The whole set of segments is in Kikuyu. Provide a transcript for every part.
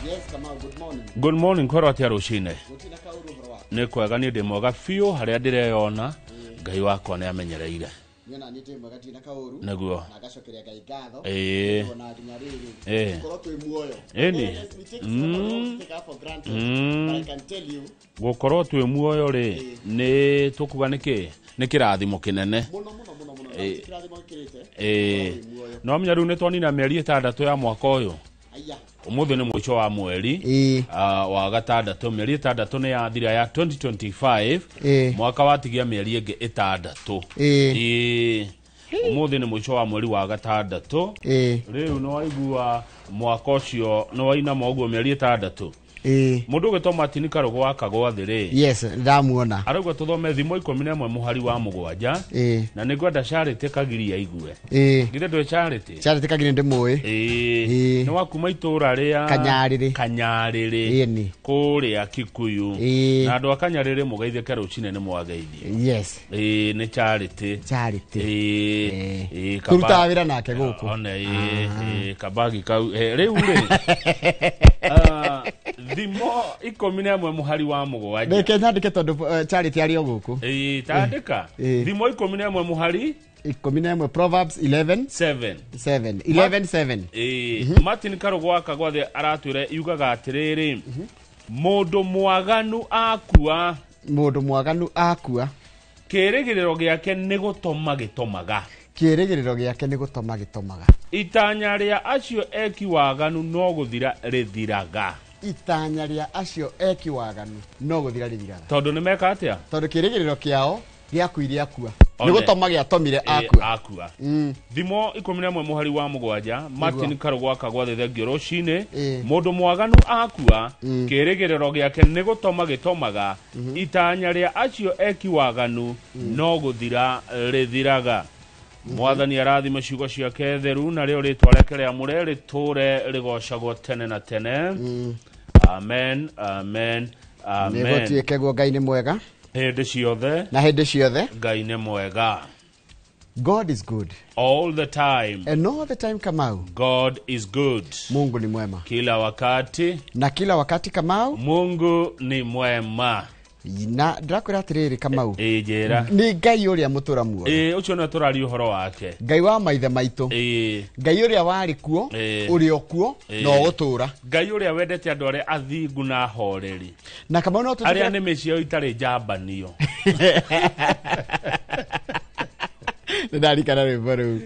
Yes, Kamau, good morning. Good morning. Kwĩrwo atĩa rũcinĩ? Gũtirĩ na kaũru, ũhoro waku? Nĩ kwega, niĩ ndĩ mwega biũ. Harĩa ndĩreyona, Ngai wakwa nĩ amenyereire. Niĩ ona niĩ ndĩ mwega, ndirĩ na kaũru. Nĩguo. Na ngacokeria Ngai ngatho. Ona nginya rĩrĩ. Gũkorwo twĩ muoyo. Ĩni. Yes, we take some of those, take her for granted. But I can tell you, Gũkorwo twĩ muoyo rĩ, nĩ tũkuga nĩkĩ nĩ kĩrathimo kĩnene. Mũno mũno mũno mũno. Na gũtirĩ kĩrathimo gĩkĩrĩte Ĩĩ. gũkorwo wĩ muoyo. No menya rĩu nĩ twanina mĩeri 6 ya mwaka ũyũ. Aya. Ũmũthĩ nĩ mũico wa mweri wa gatandatũ. Mĩeri 6 nĩ yathira ya 2025. Mwaka watigia mĩeri ĩngĩ 6. Ĩĩ. Ũmũthĩ nĩ mũico wa mweri wa gatandatũ. Rĩu nĩ waigua mwaka ũcio nĩ wainama ũguo mĩeri 6. Mũndũ ũgĩtwo Martin Karũgũ wa Kagwathĩ rĩ, Yes, ndamuona. Arauga tũthome Thimo 11 mũhari wa 7. Na nĩ ngwenda Charity Kagiri aigue. Githĩ ndwĩ Charity? Charity Kagiri ndĩmũĩ. Ĩĩ. Nĩ wa kuma itũra rĩa Kanyarĩrĩ. Kanyarĩrĩ. Ĩni. Kũrĩa Kikuyu. Na andũ a Kanyarĩrĩ, mũgeithĩke rũcinĩ, nĩ mwageithio. Ĩĩ, nĩ Charity. Charity. Ĩĩ. Ĩĩ, Tũrutaga wĩra nake gũkũ. One, ĩĩ, ĩĩ, kabagi kau. Rĩu rĩ, Thimo 11 mũhari wa 7. Reke nyandĩke tondũ Charity arĩ o gũkũ. Ĩĩ, tandĩka. Thimo 11 mũhari 11, Proverbs 11 7. 7, 11 7. Ĩĩ, Martin Karũgũ wa Kagwathe aratwĩra yugaga atĩrĩrĩ, mũndũ mwaganu akua, Mũndũ mwaganu akua, kĩrĩgĩrĩro gĩake nĩ gũtoma gĩtomaga. Kĩrĩgĩrĩro gĩake nĩ gũtoma gĩtomaga. Itanya rĩa acio eki waganu no gũthira rĩthiraga. Itanya rĩa acio eki waganu no gũthira rĩthiraga. Tondũ nĩ meka atĩa? Tondũ kĩrĩgĩrĩro kĩao gĩakuire akua. One. Nĩ gũtoma gĩatomire akua. Akua. Thimo 11 mũhari wa 7, Martin Karũgũ wa Kagwathĩ, thengio rũcinĩ. Mũndũ mwaganu akua, kĩrĩgĩrĩro gĩake nĩ gũtoma gĩtomaga. Itanya rĩa acio eki waganu no gũthira rĩthiraga. Mwathani arathime ciugo ciake theru, narĩo rĩtwa rĩake rĩamũre rĩtũre rĩgocagwo tene na tene. Amen, amen, amen. Nĩgũtuĩke guo. Ngai nĩ mwega. Hĩndĩ ciothe. Na hĩndĩ ciothe. Ngai nĩ mwega. God is good. All the time. And all the time, Kamau. God is good. Mungu ni mwema. Kila wakati. Na kila wakati, Kamau. Mungu ni mwema. Na ndĩrakwĩra atĩrĩrĩ, Kamau, Ĩ, njĩra. nĩ Ngai ũrĩa mũtũra muoyo. Ĩ, ũcio nĩwe tũraria ũhoro wake. Ngai wa maithe maitũ. Ngai ũrĩa warĩ kuo, ũrĩa ũkuo, na ũgũtũra. Ngai ũrĩa wendete andũ arĩa athingu na ahoreri. Na Kamau, no arĩa tũtĩkĩre nĩmĩ ciao itarĩ njambanio. Nĩ ndarikana rwĩmbo rũu.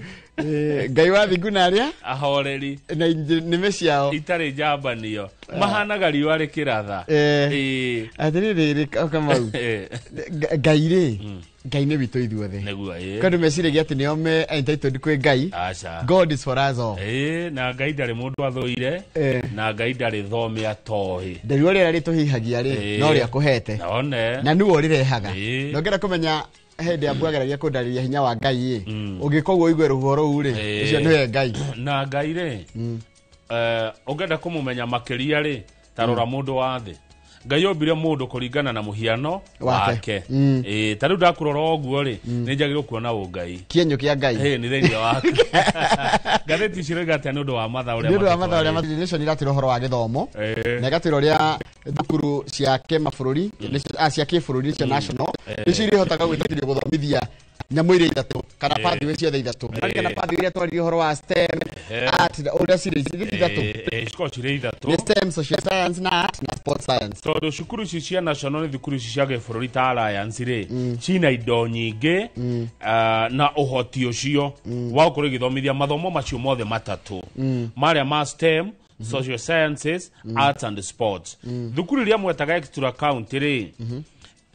Ngai wa thingu na arĩa ahoreri, na nĩmĩ ciao itarĩ njambanio, mahanaga riũa rĩkĩratha. Atĩrĩrĩ Kamau, Ngai rĩ, Ngai nĩ witũ ithuothe. Nĩguo, ĩ. Kwĩ andũ meciragia atĩ nĩo me entitled kwĩ Ngai. Aca. God is for us all. Ĩ, na Ngai ndarĩ mũndũ athũire. Na Ngai ndarĩ thome atoĩ. Nderuo rĩrĩa rĩtũhihagia rĩ, no rĩa kũhete. One. Na nĩwe ũrĩrehaga. Ĩ. Na ũngĩenda kũmenya hĩndĩ ya mbwageragia kũndarĩria hinya wa Ngai ĩ, ũngĩka ũguo ũigue rũhuho rũu rĩ, ũcio nĩwe Ngai. Na Ngai rĩ, ũngĩenda kũmũmenya makĩria rĩ, ta rora mũndũ wa thĩ. Ngai ombire mũndũ kũringana na mũhiano wake. Wake. Ĩ, ta rĩu ndakũrora ũguo rĩ, nĩ njagĩrĩirwo kuona ũngai. Kĩenyũ kĩa Ngai. Ĩ, nĩ thĩinĩ waku. Ngathĩti ici roiga atĩa nĩ ũndũ wa mathaa ũrĩa Nĩ ũndũ wa mathaa ũrĩa matũtwarĩte? Nation iratwĩra ũhoro wa gĩthomo, na ĩgatwĩra ũrĩa thukuru cia kĩmabũrũri, cia kĩbũrũri, nĩcio national, nĩcio irĩhotaga gwĩtĩkĩrio gũthomithia nyamũ iria ithatũ kana pathway ciothe ithatũ. Kana pathway iria twaririe ũhoro wa STEM, art, ũrĩa cirĩ ici ithatũ. Cikoragwo cirĩ ithatũ. Nĩ STEM, social science na art na sport science. Tondũ cukuru ici cia national nĩ thukuru ici cia gĩbũrũri ta Alliance rĩ, cina indo nyingĩ, na ũhoti ũcio wa gũkorwo igĩthomithia mathomo macio mothe matatũ marĩa ma STEM, social sciences, arts and sports. Thukuru iria mwetaga extra county rĩ,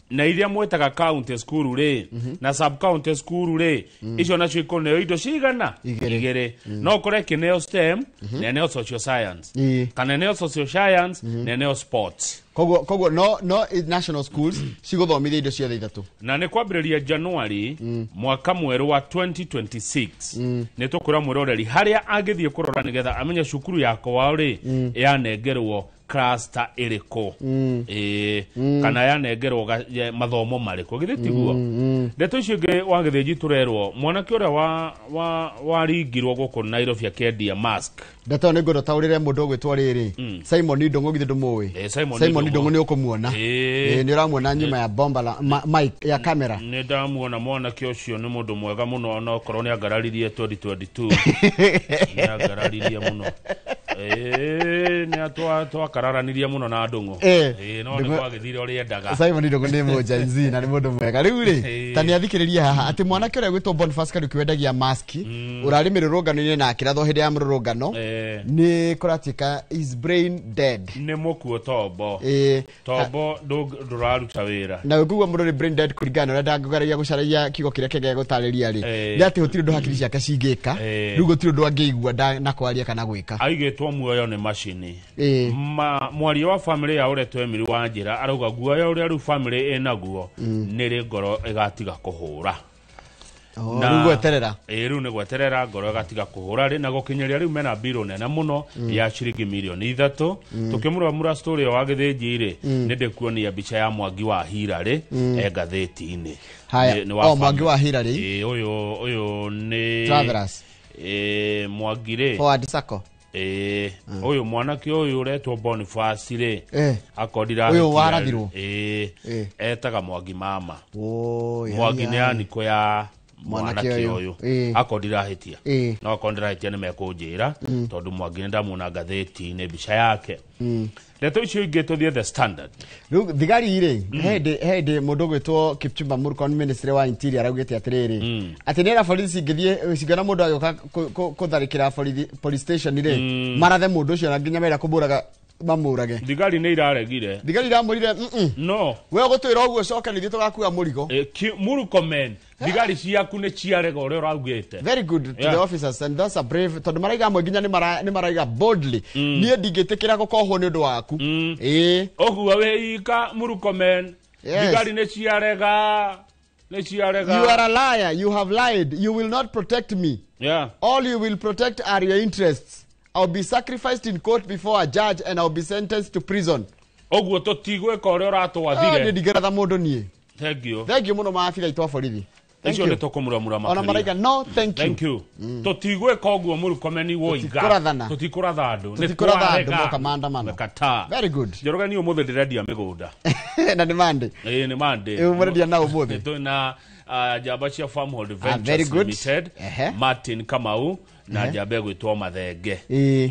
na iria mwetaga county school rĩ, na sub county school rĩ, icio nacio ikoneo indo cigana? Igĩrĩ. Igĩrĩ. No ũkore ĩkĩneo STEM na ĩneo social science, kana ĩneo social science na ĩneo sports. Koguo no national schools cigũthomithia indo ciothe ithatũ. Na nĩ kwambĩrĩria January mwaka mwerũ wa 2026, nĩ tũkwĩra mwĩroreri harĩa angĩthiĩ kũrora nĩgetha amenye cukuru yakwa rĩ, yanengerwo cluster ĩrĩkũ, ĩĩ, kana yanengerwo mathomo marĩkũ. Githĩ tiguo? Ndeto icio ingĩ wa Gĩthĩnji, tũrerwo mwanake ũrĩa waringirwo gũkũ Nairobi akĩendia mask. Ndeto nĩ ngwenda ũtaũrĩre mũndũ ũgwĩtwo rĩrĩ Simon Ndũng'ũ, githĩ ndũmũĩ? Simon Simon Ndũng'ũ. Ndũng'ũ nĩ ũkũmuona. Nĩ ũramuona nyuma ya bomba la mic ya kamera. Nĩ ndamuona, mwanake ũcio nĩ mũndũ mwega mũno, onokorwo nĩ angararirie 2022, nĩ angararirie mũno. Nĩ twakararanirie mũno na Ndũng'ũ. No nĩ kwagĩthire ũrĩa endaga. Simon Ndũng'ũ nĩ mũ Gen Z na nĩ mũndũ mwega. Rĩu rĩ, ta nĩ athikĩrĩrie haha atĩ mwanake ũrĩa gwĩtwo Boniface Kariuki wendagia maski, ũrarĩ mĩrũrũngano-inĩ na akĩrathwo hĩndĩ ya mũrũrũngano, nĩ kũratuĩka is brain dead. Nĩ mũkuo tombo. Tombo ndũraruta wĩra. Na ũngĩigua mũndũ nĩ brain dead kũringana na ũrĩa ndangĩgeragia gũcaragia kiugo kĩrĩa kĩngĩ gũtarĩria rĩ, nĩ atĩ gũtirĩ ũndũ hakiri ciake cingĩka. Rĩu gũtirĩ ũndũ angĩigua na kwaria kana gwĩka. Aigĩtwo muoyo nĩ macini. Ma mwaria wa family ya ũretwo Emily Wanjĩra arauga guoya ũrĩa rĩu family ĩnaguo nĩ rĩ ngoro ĩgatiga kũhũra. Rĩu gweterera. Rĩu nĩ gweterera ngoro ĩgatiga kũhũra rĩ, na gũkinyĩria rĩu mena mbirũ nene mũno ya ciringi mirioni 3. Tũkĩmũramura story ĩyo wa Gĩthĩnji rĩ, nĩ ndĩkuonia mbica ya Mwangi wa Hirarĩ e ngathĩti-inĩ. Haya, Nĩ wa o Mwangi wa family. Hirarĩ. Ũyũ nĩ Travelers. Mwangi rĩ. Forward Sacco. Ũyũ mwanake ũyũ ũretwo Boniface rĩ, akondira Ũyũ warathirwo? Etaga Mwangi mama. Oh, ya, Mwangi ya. nĩ aniko ya mwanake mwanake ũyũ. ũyũ. Akondira ahĩtia. No akondira ahĩtia nĩ mekũnjĩra, tondũ Mwangi nĩ ndamuona ngathĩti-inĩ mbica yake. Ndeto icio ingĩ tũthiĩ The Standard. Rĩu thigari rĩ, he hĩndĩ mũndũ ũgwĩtwo Kipchumba Murkomen, ministry wa interior, araugĩte atĩrĩrĩ, atĩ nĩera borithi cingĩthiĩ cingĩona mũndũ agĩũka kũtharĩkĩra borithi police station rĩ, marathe mũndũ ũcio na nginya mera kũmũraga mamũrage. Thigari nĩ iraregire. Thigari iramwĩrire, No we ũgũtwĩra ũguo coke nithuĩ tũgakua mũrigo. Murkomen, thigari ciaku nĩ ciarega ũrĩa ũraugĩte. Very good to the officers, and that's a brave, tondũ maraiga amwe nginya nĩ maraiga boldly, niĩ ndingĩtĩkĩra gũkohwo nĩ ũndũ waku. Ũguo wĩ ika Murkomen. Thigari nĩ ciarega, nĩ ciarega. You are a liar, you have lied, you will not protect me. All you will protect are your interests. I'll be sacrificed in court before a judge and I'll be sentenced to prison. Ũguo tũtigwĩka ũrĩa Ah, ũratwathire. nĩ ndingĩratha mũndũ niĩ. Thank you. Thank you mũno maabitha aitũ a borithi. Thank Icio you. nĩ tũkũmuramura Ona maraiga makĩria. no thank you. Thank you. Tũtigwĩka ũguo Murkomen woiga. Tũtikũrathana. Tũtikũratha andũ. Nĩ Tũtikũratha andũ twarega. moka maandamano. Mekataa. Very good. Njoroge, niĩ ũmũthĩ ndĩrendia mĩgũnda. Na nĩ Monday. Ĩĩ, nĩ Monday. Ĩ, mũrendia na ũmũthĩ? Nĩ twĩna njamba cia Farmhold Very Ventures good. Limited, Martin Kamau na njamba ĩgwĩtwo Mathenge.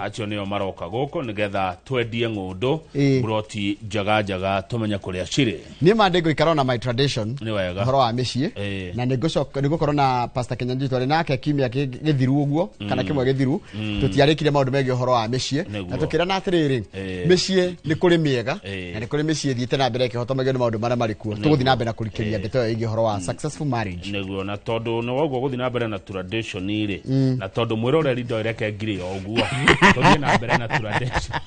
Acio nĩo maroka gũkũ nĩgetha twendie ng'ũndũ, mburoti njega njega, tũmenye kũrĩa cirĩ. Niĩ Monday ngũikara na my tradition. Nĩ wega. Ũhoro wa mĩciĩ. Na nĩ ngũcoka nĩ ngũkorwo na Pastor Kenyanjui, twarĩ nake kiumia gĩthiru ũguo kana kĩmwe gĩthiru, tũtiarĩkire maũndũ megiĩ ũhoro wa mĩciĩ. Na tũkĩrana atĩrĩrĩ, mĩciĩ nĩ kũrĩ mĩega na nĩ kũrĩ mĩciĩ ĩthiĩte na mbere ĩkĩhotomagio nĩ maũndũ marĩa marĩ kuo. Tũgũthiĩ na mbere na kũrikĩria ndeto ĩyo ĩgiĩ ũhoro wa successful marriage. Nĩguo, na tondũ nĩ woguo gũthiĩ na mbere na tradition rĩ, na tondũ mwĩroreri ndoĩ, ngiri o ũguo tũthiĩ na mbere na tradition.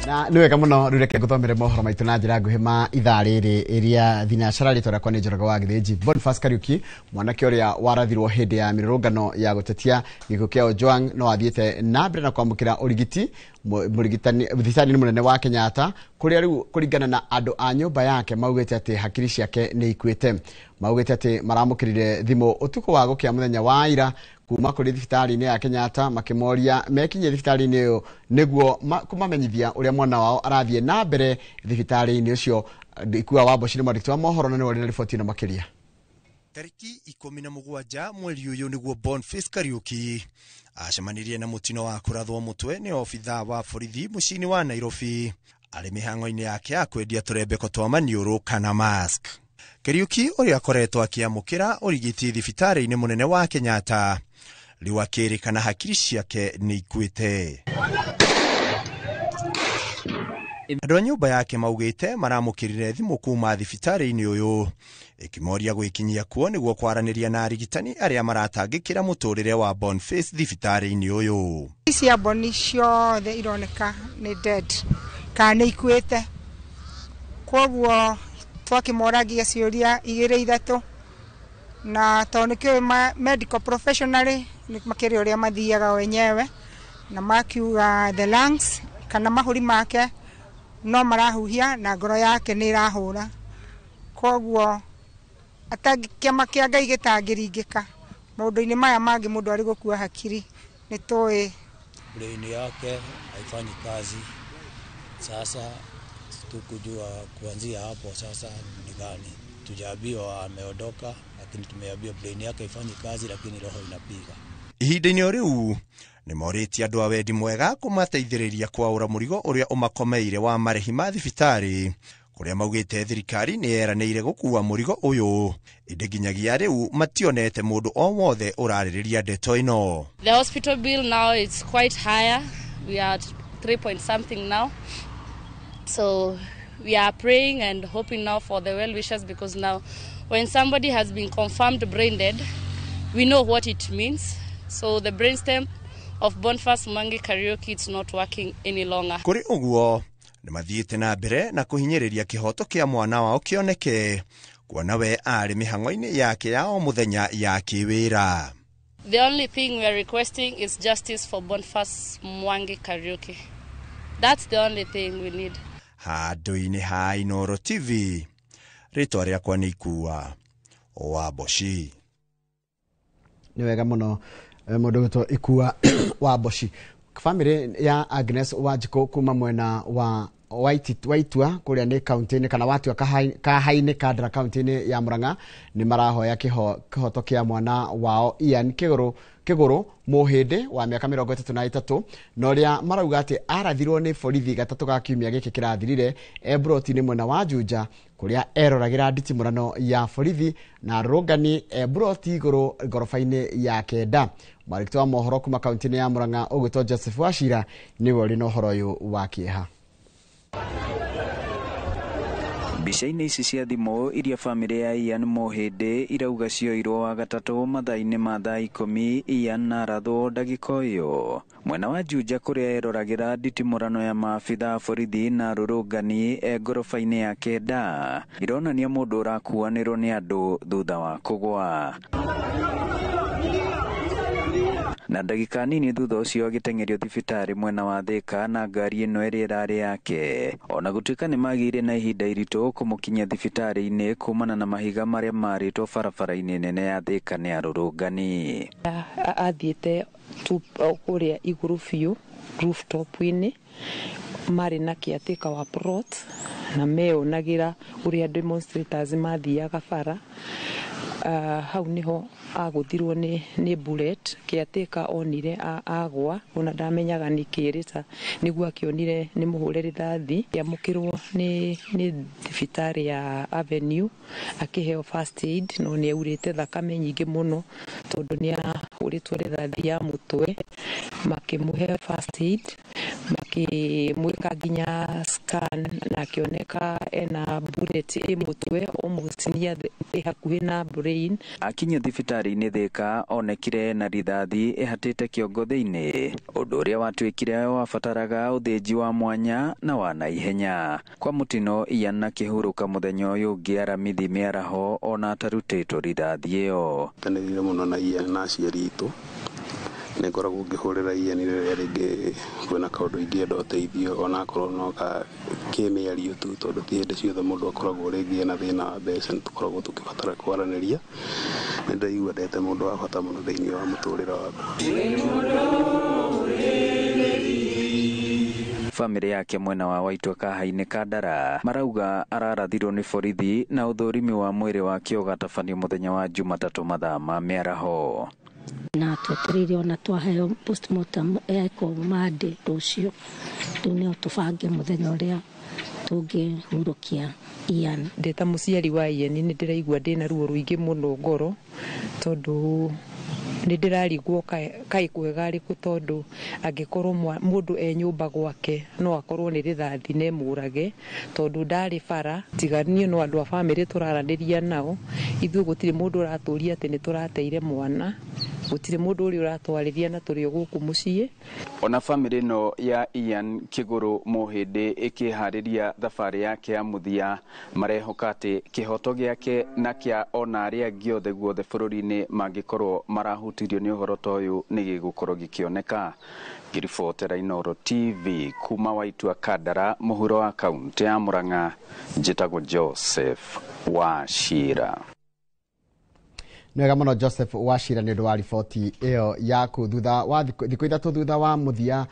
Na nĩ wega mũno. Rĩu reke ngũthomere mohoro maitũ na njĩra nguhĩ ma ithaa rĩrĩ ĩrĩa thinacara. Rĩtwa rĩakwa nĩ Njoroge wa Gĩthĩnji. Boniface Kariuki, mwanake ũrĩa warathirwo hĩndĩ ya mĩrũrũngano ya gũtetia gĩkuũ kĩa Ojwang, no athiĩte na mbere na kwamũkĩra ũrigiti mũrigitani thibitarĩ-inĩ mũnene wa Kenyatta, kũrĩa rĩu kũringana na andũ a nyũmba yake maugĩte atĩ hakiri ciake nĩ ikuĩte. Maugĩte atĩ maramũkĩrire thimũ ũtukũ wa gũkĩa mũthenya wa ira kuma kũrĩ thibitarĩ-inĩ ya Kenyatta, makĩmoria mekinyie thibitarĩ-inĩ ĩyo nĩguo kũmamenyithia ũrĩa mwana wao arathiĩ na mbere thibitarĩ-inĩ ũcio. Ikua wa Mboci nĩ mwandĩki wa mohoro na nĩwe ũrĩ na riboti ĩno makĩria. Tariki 17 mweri ũyũ nĩguo Boniface Kariuki acemanirie na mũtino wa kũrathwo mũtwe nĩ obitha wa borithi mũciĩ-inĩ wa Nairobi arĩ mĩhang'o-inĩ yake ya kwendia tũrembeko twa maniũrũ kana mask. Kariuki ũrĩa akoretwo akĩamũkĩra ũrigiti thibitarĩ-inĩ mũnene wa Kenyatta rĩu akĩrĩkana hakiri ciake nĩ ikuĩte. Andũ a nyũmba yake maugĩte maramũkĩrire thimũ kuma thibitarĩ-inĩ ũyũ ĩkĩmoria gwĩkinyia kuo nĩguo kwaranĩria na arigitani arĩa maratangĩkĩra mũtũrĩre wa Boniface thibitarĩ-inĩ ũyũ. Ici Boni ciothe ironeka nĩ dead kana nĩ ikuĩte, koguo twakĩmoragia ciũria igĩrĩ ithatũ na tondũ nĩkĩũĩ medical professionally makĩrĩ ũrĩa mathiaga wenyewe na makiuga the lungs kana mahũri make no marahuhia na ngoro yake nĩ ĩrahũra, koguo kĩama kĩa Ngai gĩtangĩringĩka maũndũ-inĩ maya mangĩ mũndũ arĩ gũkua hakiri nĩ tũĩ brain yake haifanyi kazi. Sasa tukujua kuanzia hapo sasa ni gani, tujaambiwa ameondoka, lakini tumeambiwa brain yake haifanyi kazi lakini roho inapiga. Ihinda-inĩ o rĩu nĩ morĩtie andũ a wendi mwega kũmateithĩrĩria kwaũra mũrigo ũrĩa ũmakomeire wa marĩhi ma thibitarĩ kũrĩa maugĩte thirikari nĩ yeranĩire gũkua mũrigo ũyũ ĩndĩ nginyagia rĩu mationete mũndũ o wothe ũrarĩrĩria ndeto ĩno. The hospital bill now is quite higher. We are at 3 point something now. So we are praying and hoping now for the well wishers, because now when somebody has been confirmed brain dead, we know what it means. So the brainstem of Boniface Mwangi Kariuki is not working any longer. Kũrĩ ũguo nĩ mathiĩte na mbere na kũhinyĩrĩria kĩhoto kĩa mwana wao kĩoneke kuona we arĩ mĩhang'o-inĩ yake ya o mũthenya ya kĩwĩra. The only thing we are requesting is justice for Boniface Mwangi Kariuki. That's the only thing we need. Handũ-inĩ ha Inooro TV, rĩtwa rĩakwa nĩ Ikua wa Mboci. Nĩ wega mũno mũndũ gwĩtwo Ikua wa Mboci. Family ya Agnes Wanjikũ kuma mwena wa Waitua kũrĩa nĩ kaunti-inĩ kana Watua Kahainĩ Kandara kaunti-inĩ ya Murang'a nĩ marahoya kĩhoto kĩa mwana wao Ian Kĩgũrũ Mũhĩndĩ wa mĩaka 33 na ũrĩa marauga atĩ arathirwo nĩ borithi gatatũ ga kiumia gĩkĩ kĩrathirire Emburoti-inĩ mwena wa Juja kũrĩa eroragĩra nditimũrano ya borithi na rũngani Emburoti igũrũ ngoroba-inĩ ya 9. Mwandĩki wa mohoro kuma kaunti-inĩ ya Murang'a ũgwĩtwo Joseph Wachira nĩwe ũrĩ na ũhoro ũyũ wa kĩeha. Mbica-inĩ ici cia thimũ iria bamĩrĩ ya Ian Mũhĩndĩ irauga cioirwo wa gatatũ mathaa-inĩ ma thaa 10 Ian na arathwo ndagĩka ĩyo mwena wa Juja kũrĩa eroragĩra nditimũrano ya maabitha a borithi na rũrũngani e ngoroba-inĩ ya 9 ironania mũndũ ũrakuanĩrwo nĩ andũ thutha wa kũgwa na ndagĩka nini thutha ũcio agĩteng'erio thibitarĩ mwena wa Thika na ngari ĩno ĩrĩa ĩrarĩ yake ona gũtuĩka nĩ magĩire na ihinda iritũ kũmũkinyia thibitarĩ-inĩ kumana na mahiga marĩa marĩtwo barabara-inĩ nene ya Thika nĩ arũrũngani. Athiĩte kũrĩa igũrũ biũ rooftop-inĩ marĩ na caretaker wa plot na meonagĩra ũrĩa demonstrators mathiaga bara. Hau niho agũthirwo nĩ bullet. Caretaker onire agwa ona ndamenyaga nĩ kĩrĩta nĩguo akĩonire nĩ mũhũre rithathi. Amũkĩrwo nĩ thibitarĩ ya Avenue akĩheo first aid no nĩ aurĩte thakame nyingĩ mũno tondũ nĩ ahũrĩtwo rithathi ya mũtwe. Makĩmũhe first aid makĩmwĩka nginya scan na akĩoneka ena bullet ĩ mũtwe almost near ĩ hakuhĩ na brain. Akinya thibitarĩ-inĩ Thika onekire na rithathi ĩhatĩte kĩongo thĩinĩ ũndũ ũrĩa watuĩkire wabataraga ũthĩnji wa mwanya na wa naihenya. Kwa mũtino Ian na kĩhurũka mũthenya ũyũ ũngĩ Aramithi mĩaraho ona atarutĩtwo rithathi ĩyo. Nyitanĩrire mũno na Ian na aciari aitũ nĩ ngoragwo ngĩhũrĩra Ian rĩrĩa rĩngĩ kwĩna kaũndũ ingĩenda ũteithio onakorwo no ka kĩmĩario tu tondũ ti hĩndĩ ciothe mũndũ akoragwo rĩngĩ ena thĩna wa mbeca nĩ tũkoragwo tũkĩbatara kwaranĩria. Nĩ ndaigua ndete mũndũ wa bata mũno thĩinĩ wa mũtũrĩre wakwa. Bamĩrĩ yake mwena wa Waitwa Kahainĩ Kandara marauga ararathirwo nĩ borithi na ũthũrimi wa mwĩrĩ wake ũgatabanio mũthenya wa Jumatatũ mathaa ma mĩaraho. Na twetereire ona twaheo postmortem eko Monday rũciũ rĩu nĩo tũbange mũthenya ũrĩa tũngĩhurũkia Ian. Ndĩ ta mũciari wa Ian nĩ ndĩraigua ndĩna ruo rũingĩ mũno ngoro tondũ Nĩ ndĩrarigwo kaĩ kwega rĩkũ tondũ angĩkorwo mũndũ e nyũmba gwake no akorwo nĩ rithathi na ĩmũrage tondũ ndarĩ bara. Tiga niĩ no andũ a bamĩrĩ tũraranĩria nao, ithuĩ gũtirĩ mũndũ ũratũria atĩ nĩ tũrateire mwana, gũtirĩ mũndũ ũrĩa ũratwarĩria na tũrĩ o gũkũ mũciĩ. Ona bamĩrĩ ĩno ya Ian Kĩgũrũ Mũhĩndĩ ĩkĩharĩria thabarĩ yake ya mũthia, marehoka atĩ kĩhoto gĩake na kĩa ona arĩa angĩ othe guothe bũrũri-inĩ mangĩkorwo marahutirio nĩ ũhoro ta ũyũ nĩ gĩgũkorwo gĩkĩoneka. Ngĩribotera Inooro TV kuma Waitua Kandara, mũhuro wa kaũntĩ ya Murang'a, njĩtagwo Joseph Wachira. Nĩ wega mũno Joseph Wachira nĩ ũndũ wa riboti ĩyo yaku. Thutha wa thikũ 3 thutha wa mũthia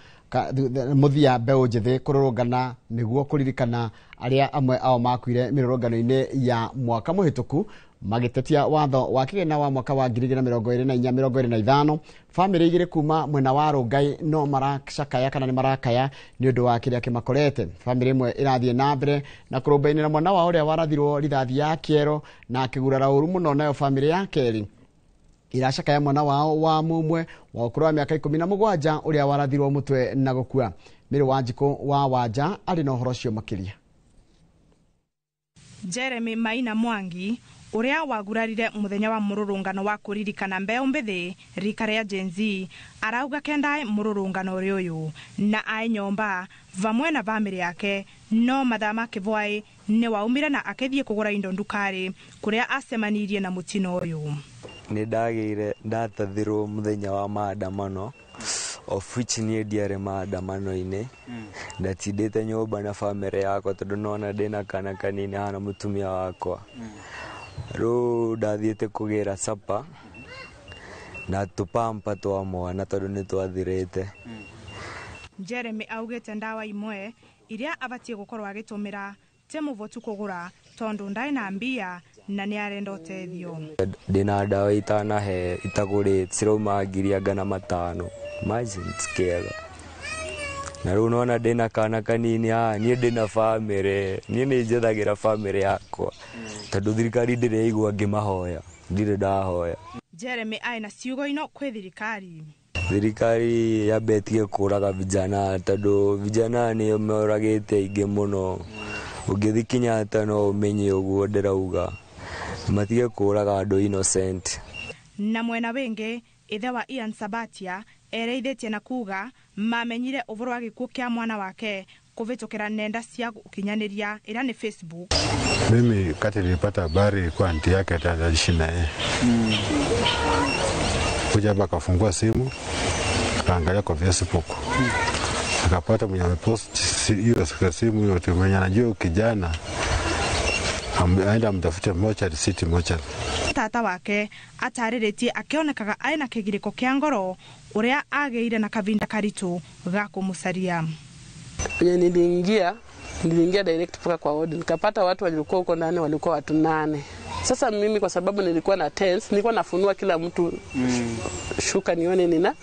mũthia mbeũ njĩthĩ kũrũrũngana nĩguo kũririkana arĩa amwe ao makuire mĩrũrũngano-inĩ ya mwaka mũhĩtũku magĩtetia watho wa kĩgĩna wa mwaka wa 2024-2025, bamĩrĩ 2 kuma mwena wa Rongai no maracakaya kana nĩ marakaya nĩ ũndũ wa kĩrĩa kĩmakorete. Bamĩrĩ ĩmwe ĩrathiĩ na mbere na kũrũmbainĩra mwana wao ũrĩa warathirwo rithathi ya kĩero na akĩgurara ũru mũno, nayo bamĩrĩ ya kerĩ iracakaya mwana wao wa mũmwe wa ũkũrũ wa mĩaka 17 ũrĩa warathirwo mũtwe na gũkua. Mĩrĩ Wanjikũ wa Wanja arĩ na ũhoro ũcio makĩria. Jeremy Maina Mwangi uria wagurarire muthenya wa mururungano wa kuririkana mbeu mbithi rika ria Gen Z arauga kendae mururungano uri uyu na ae nyomba vamwe na bamĩrĩ yake no mathaa ma kĩbwaĩ nĩ waumire na akĩthiĩ kũgũra indo ndukari kuria acemanirie na mũtino ũyũ. Nĩ ndagĩire ndatathirwo mũthenya wa maandamano, of which niĩ ndiarĩ maandamano-inĩ. Ndatindĩte nyũmba na bamĩrĩ yakwa tondũ nona ndĩna kana kanini hana mũtumia wakwa. Rĩu ndathiĩte kũgĩra sapa na tũpampa twa mwana tondũ nĩ twathirĩte. Jeremy augĩte ndawa imwe iria abatiĩ gũkorwo agĩtũmĩra ti mũvotu kũgũra tondũ ndaĩ na mbia na nĩ arenda ũteithio. Ndĩna ndawa itanahe itagũrĩte cirauma 500,000. Imagine tikĩega. Na rĩu nona ndĩna kana kanini haha, niĩ ndĩna bamĩrĩ, niĩ nĩ njethagĩra bamĩrĩ yakwa tondũ thirikari ndĩraigua ngĩmahoya, ndirĩ ndahoya. Jeremy aĩ na ciugo ino kwĩ thirikari. Thirikari yambe ĩtige kũraga vijana tondũ vijana nĩo moragĩte aingĩ mũno. Ũngĩthiĩ Kenyatta no ũmenye ũguo ndĩrauga, matige kũraga andũ innocent. Na mwena wĩngĩ ithe wa Ian Sabatia ereithĩtie na kuga mamenyire ũhoro wa gĩkuũ kĩa mwana wake kũvĩtũkĩra nenda cia ũkinyanĩria ĩrĩa nĩ Facebook. Mimi kati nilipata habari kwa anti yake ataishi na yeye. Kuja hapa akafungua simu akaangalia kwa Facebook. Akapata mwenye amepost hiyo simu yote, mwenye anajua kijana aenda mtafute mochari city mochari. Tata wake atarĩrĩtie akĩonekaga arĩ na kĩgirĩko kĩa ngoro ũrĩa agĩire na kavinda karitũ ga kũmũcaria. Penye niliingia direct mpaka kwa ward, nikapata watu walikuwa huko ndani, walikuwa watu 8. Sasa mimi kwa sababu nilikuwa na tense, nilikuwa nafunua kila mtu shuka nione nina.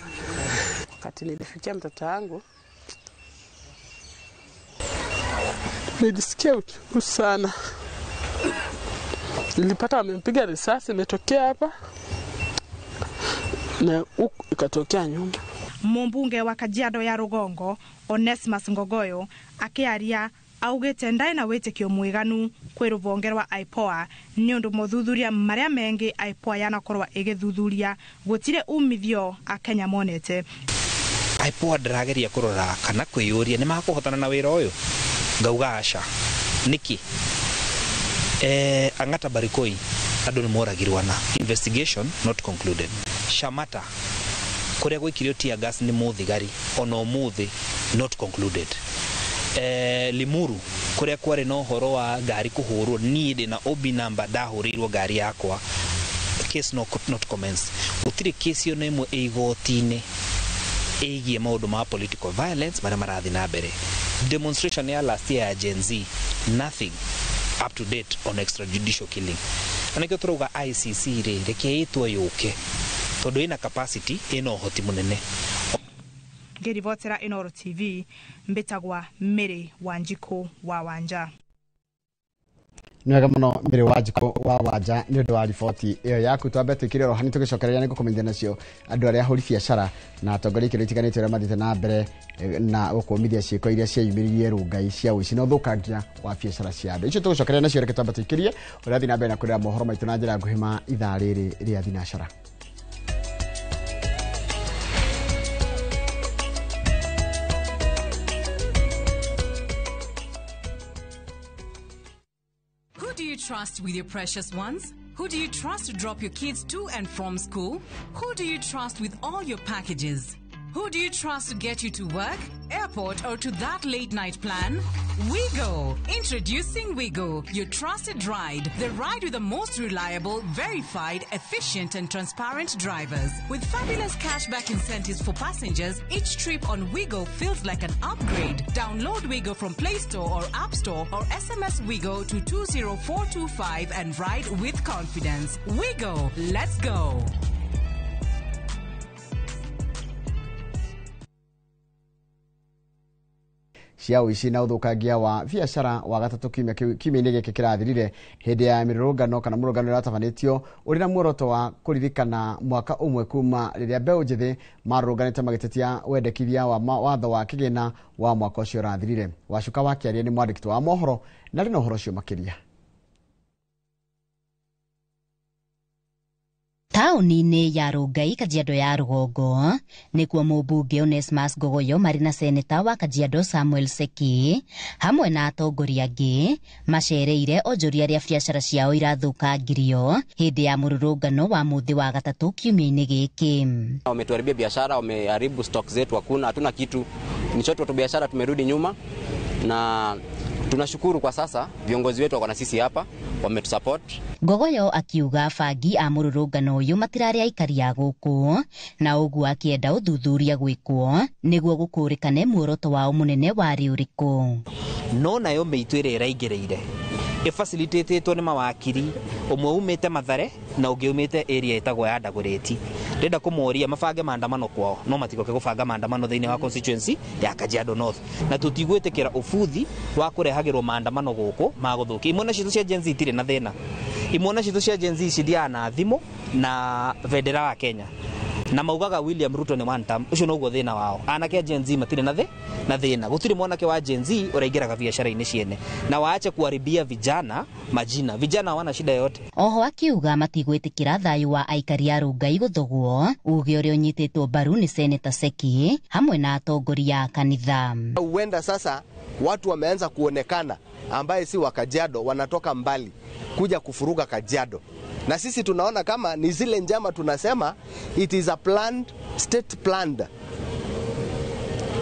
Wakati nilifikia mtoto wangu nilisikia uchungu sana. Nilipata wamempiga risasi imetokea hapa na huku ikatokea nyuma. Mumbunge wa Kajiado ya Rugongo Onesmus Ngogoyo akiaria augite ndaĩ na wĩtĩkio mwĩganu kwĩ rũhonge rwa IPOA nĩ ũndũ mothuthuria marĩa mengĩ IPOA yanakorwo ĩgĩthuthuria gũtirĩ umithio akenya monete. IPOA ndĩrageria kũrora kana kwĩyũria nĩ makũhotana na wĩra ũyũ, ngauga aca. Nĩkĩ? Ang'ata Barikoi andũ nĩ moragirwo na investigation not concluded. Shamata kũrĩa gwĩkirio tear gas nĩ mũthigari ona ũmũthĩ not concluded. Limuru kũrĩa kwarĩ na ũhoro wa ngari kũhũrwo, niĩ ndĩ na OB number ndahũrĩirwo ngari yakwa, case not commence. Gũtirĩ case ona ĩmwe ĩ igoti-inĩ ĩgiĩ maũndũ ma political violence marĩa marathiĩ na mbere. Demonstration ya last year ya Gen Z, nothing up to date on extrajudicial killing. Na nĩkĩo tũrauga ICC rĩ, reke ĩtwo yũke tondũ ĩna capacity, ĩna ũhoti mũnene. Ngĩribotera Inooro TV mbĩtagwa Mary Wanjikũ wa Wanja. Nĩ wega mũno Mary Wanjikũ wa Wanja nĩ ũndũ wa riboti ĩyo yaku. Twambe twĩkĩre oro hani tũgĩcokereria nĩ gũkũmenyithia nacio andũ arĩa ahũri biacara na atongoria ikĩro itiganĩte ũrĩa mathiĩte na mbere na gũkũmithia ciĩko iria cieyumĩririe Rongai cia ũici na ũthũkangia wa biacara cia andũ icio. Tũgũcokereria nacio, reke twambe tũikĩrie ũrĩa na mbere na kũrĩra mohoro maitũ na njĩra nguhĩ ma ithaa rĩrĩ rĩa thinacara. Who do you trust with your precious ones? Who do you trust to drop your kids to and from school? Who do you trust with all your packages? Who do you trust to get you to work, airport, or to that late night plan? WeGo! Introducing WeGo, your trusted ride. The ride with the most reliable, verified, efficient, and transparent drivers. With fabulous cashback incentives for passengers, each trip on WeGo feels like an upgrade. Download WeGo from Play Store or App Store or SMS WeGo to 20425 and ride with confidence. WeGo! Let's go! Cia ũici na ũthũkangia wa biacara wa gatatũ kiumia kiumia-inĩ gĩkĩ kĩrathirire hĩndĩ ya mĩrũrũngano kana mũrũngano ũratabanĩtio ũrĩ na muoroto wa kũririkana mwaka ũmwe kuma rĩrĩa mbeũ njĩthĩ marũrũnganĩte magĩtetia wendekithia wa watho wa kĩgĩna wa mwaka ũcio ũrathirire. Wacuka wa Kĩaria nĩ mwandĩki wa mohoro na arĩ na ũhoro ũcio makĩria. Taũni-inĩ ya Rongai, Kajiado ya rũgongo, nĩkuo mũmbunge Onesmus Ngogoyo marĩ na seneta wa Kajiado Samuel Seki hamwe na atongoria angĩ macereire onjoria arĩa biacara ciao irathũkangirio hĩndĩ ya mũrũrũngano wa mũthĩ wa gatatũ kiumia-inĩ gĩkĩ. Wametuharibia biashara, wameharibu stock zetu, hakuna, hatuna kitu. Ni chote tu biashara tumerudi nyuma, na tunashukuru kwa sasa viongozi wetu wako na sisi hapa, wametusupport. Ngogoyo akiuga bangi a mũrũrũngano ũyũ matirarĩ aikari a gũkũ na ũguo akĩenda ũthuthuria gwĩkwo nĩguo gũkũrĩkane muoroto wao mũnene warĩ ũrĩkũ. No nayo mĩitũ ĩrĩa ĩraingĩrĩire ĩfacilitatĩtwo nĩ mawakiri, ũmwe umĩte Mathare na ũngĩ umĩte area ĩtagwo ya Dagoretti. Ndĩrenda kũmoria mabange maandamano kwao, no matigoke gũbanga maandamano thĩinĩ wa constituency ya Kajiado North, na tũtigwĩtĩkĩra ũbuthi wa kũrehagĩrwo maandamano gũkũ ma gũthũkia. Imwana citũ cia Gen Z itirĩ na thĩna, imwana citũ cia Gen Z cithiaga na thimũ na bendera wa Kenya na maugaga William Ruto nĩ one term. Ũcio noguo thĩna wao. Anake a Gen Z matirĩ na thĩna, gũtirĩ mwanake wa Gen Z ũraingĩraga biacara-inĩ ciene na waache kuharibia vijana majina. Vijana hawana shida yote. Oho akiuga matigwĩtĩkĩra thayũ wa aikari a Rongai gũthogwo, uge ũrĩa ũnyitĩtwo mbaru nĩ seneta Seki hamwe na atongoria a kanitha. Huenda sasa watu wameanza kuonekana ambaye si wa Kajiado, wanatoka mbali kuja kufuruga Kajiado, na sisi tunaona kama ni zile njama, tunasema it is a planned, state planned.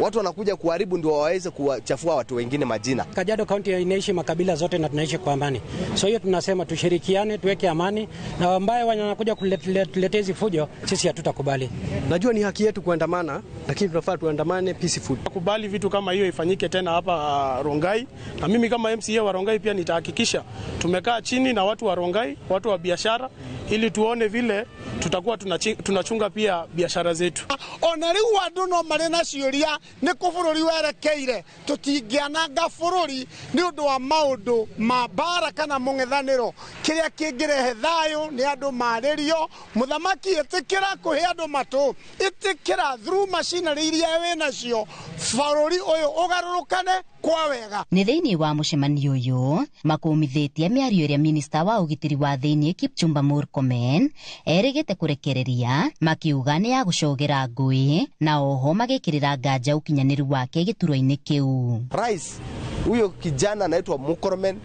Watu wanakuja kuharibu ndio waweze kuwachafua watu wengine majina. Kajiado County inaishi makabila zote na tunaishi kwa amani. So hiyo tunasema tushirikiane, tuweke amani, na ambaye wanakuja kuletea hizi fujo sisi hatutakubali. Najua ni haki yetu kuandamana, lakini tunafaa tuandamane peaceful. Kubali vitu kama hiyo ifanyike tena hapa Rongai, na mimi kama MCA wa Rongai pia nitahakikisha tumekaa chini na watu wa Rongai, watu wa biashara, ili tuone vile tutakuwa tunachunga pia biashara zetu. Ona riu andu no mari na ciuria ni ku bururi werekeire, tutingĩananga bururi ni undu wa maundu ma mbara kana mũng'ethanĩro. Kĩrĩa kĩngĩrehe thayũ nĩ andũ marĩrio. Mũthamaki ĩtĩkĩra kũhe andũ matũ, ĩtĩkĩra through machinery iria wĩ nacio bũrũri ũyũ ũgarũrũkane kwa wega. Nĩ thĩinĩ wa mũcemanio ũyũ makũmithĩtie mĩario ĩrĩa minista wa ũgitĩri wa thĩinĩ Kipchumba Murkomen erĩgĩte kũrekereria, makiuga nĩ ya gũcogera ngũĩ na oho magĩkĩrĩra nganja ũkinyanĩru wake gĩturwa-inĩ kĩu. Rais, huyo kijana anaitwa Murkomen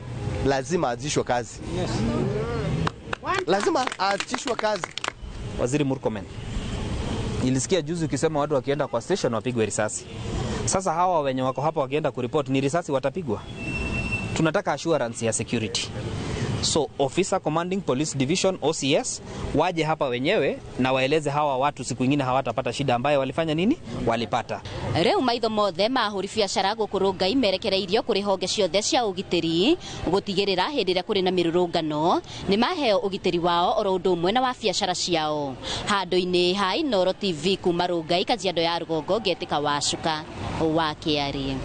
lazima aachishwe kazi. Yes. Lazima aachishwe kazi. Waziri Murkomen, nilisikia juzi ukisema watu wakienda kwa station wapigwe risasi. Sasa hawa wenye wako hapa wakienda kuripoti ni risasi watapigwa? Tunataka assurance ya security. So officer commanding police division OCS waje hapa wenyewe na waeleze hawa watu siku nyingine hawatapata shida ambayo walifanya nini? Walipata. Rĩu maitho mothe ma ahũri biacara gũkũ Rongai merekereirio kũrĩ honge ciothe cia ũgitĩri gũtigĩrĩra hĩndĩ ĩrĩa kũrĩ na mĩrũrũngano nĩ maheo ũgitĩri wao oro ũndũ ũmwe na wa biacara ciao. Handũ-inĩ ha Inooro TV kuma Rongai, Kajiado ya rũgongo, ngetĩka Wacuka wa Kĩarĩ.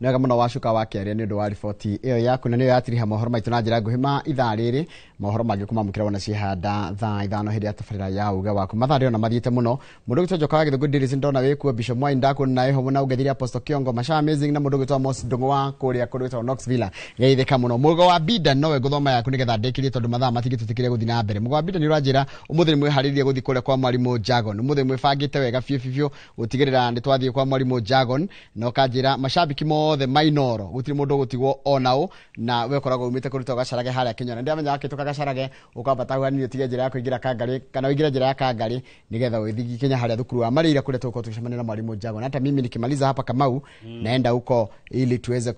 Nĩ wega mũno wacuka wa kĩaria nĩ ũndũ wa riboti ĩyo yaku, na nĩyo yatiriha mohoro maitũ na njĩra nguhĩ ma ithaa rĩrĩ. Mohoro mangĩ kũmamũkĩra wona ciehanda thaa 5 hĩndĩ ya tabarĩra ya uge waku. Mathaa rĩo na mathiĩte mũno. Mũndũ ũgwĩtwo Njoka wa Gĩthũngũ Ndiris ndona wĩkuo, Bishop Mwai ndakuona nawe ho na ũngethirie Apostle Kiongo Masha Amazing na mũndũ ũgwĩtwo Amos Ndung'u wa kũrĩa kũndũ gwĩtagwo Knoxville. Geithĩka mũno. Mũgo wa Bida nowe ngũthoma yaku nĩgetha ndĩkĩrie tondũ mathaa matingĩtũtĩkĩria gũthiĩ na mbere. Mũgo wa Bida nĩ ũranjĩra ũmũthĩ nĩ mwĩharĩirie gũthiĩ kũrĩa kwa mwarimũ Jagon. Ũmũthĩ mwĩbangĩte wega biũ biũ biũ gũtigĩrĩra nĩ twathiĩ kwa mwarimũ Jagon, na ũkanjĩra mashabiki mothe mainoro gũtirĩ mũndũ ũgũtigwo ona ũ, na we ũkoragwo umĩte kũruta ũgacarage harĩa Kĩnyona. Ndĩramenya wakĩtũka gacarage ũkambata hau hanini ũtige njĩra ya kũingĩra Kangarĩ kana ũingĩre njĩra ya Kangarĩ nĩgetha ũgĩthiĩ kinya harĩa thukuru wa Marĩira kũrĩa tũgũkorwo tũgĩcemania na mwarimũ Jagon. Hata mimi nikimaliza hapa Kamau naenda huko ili tuweze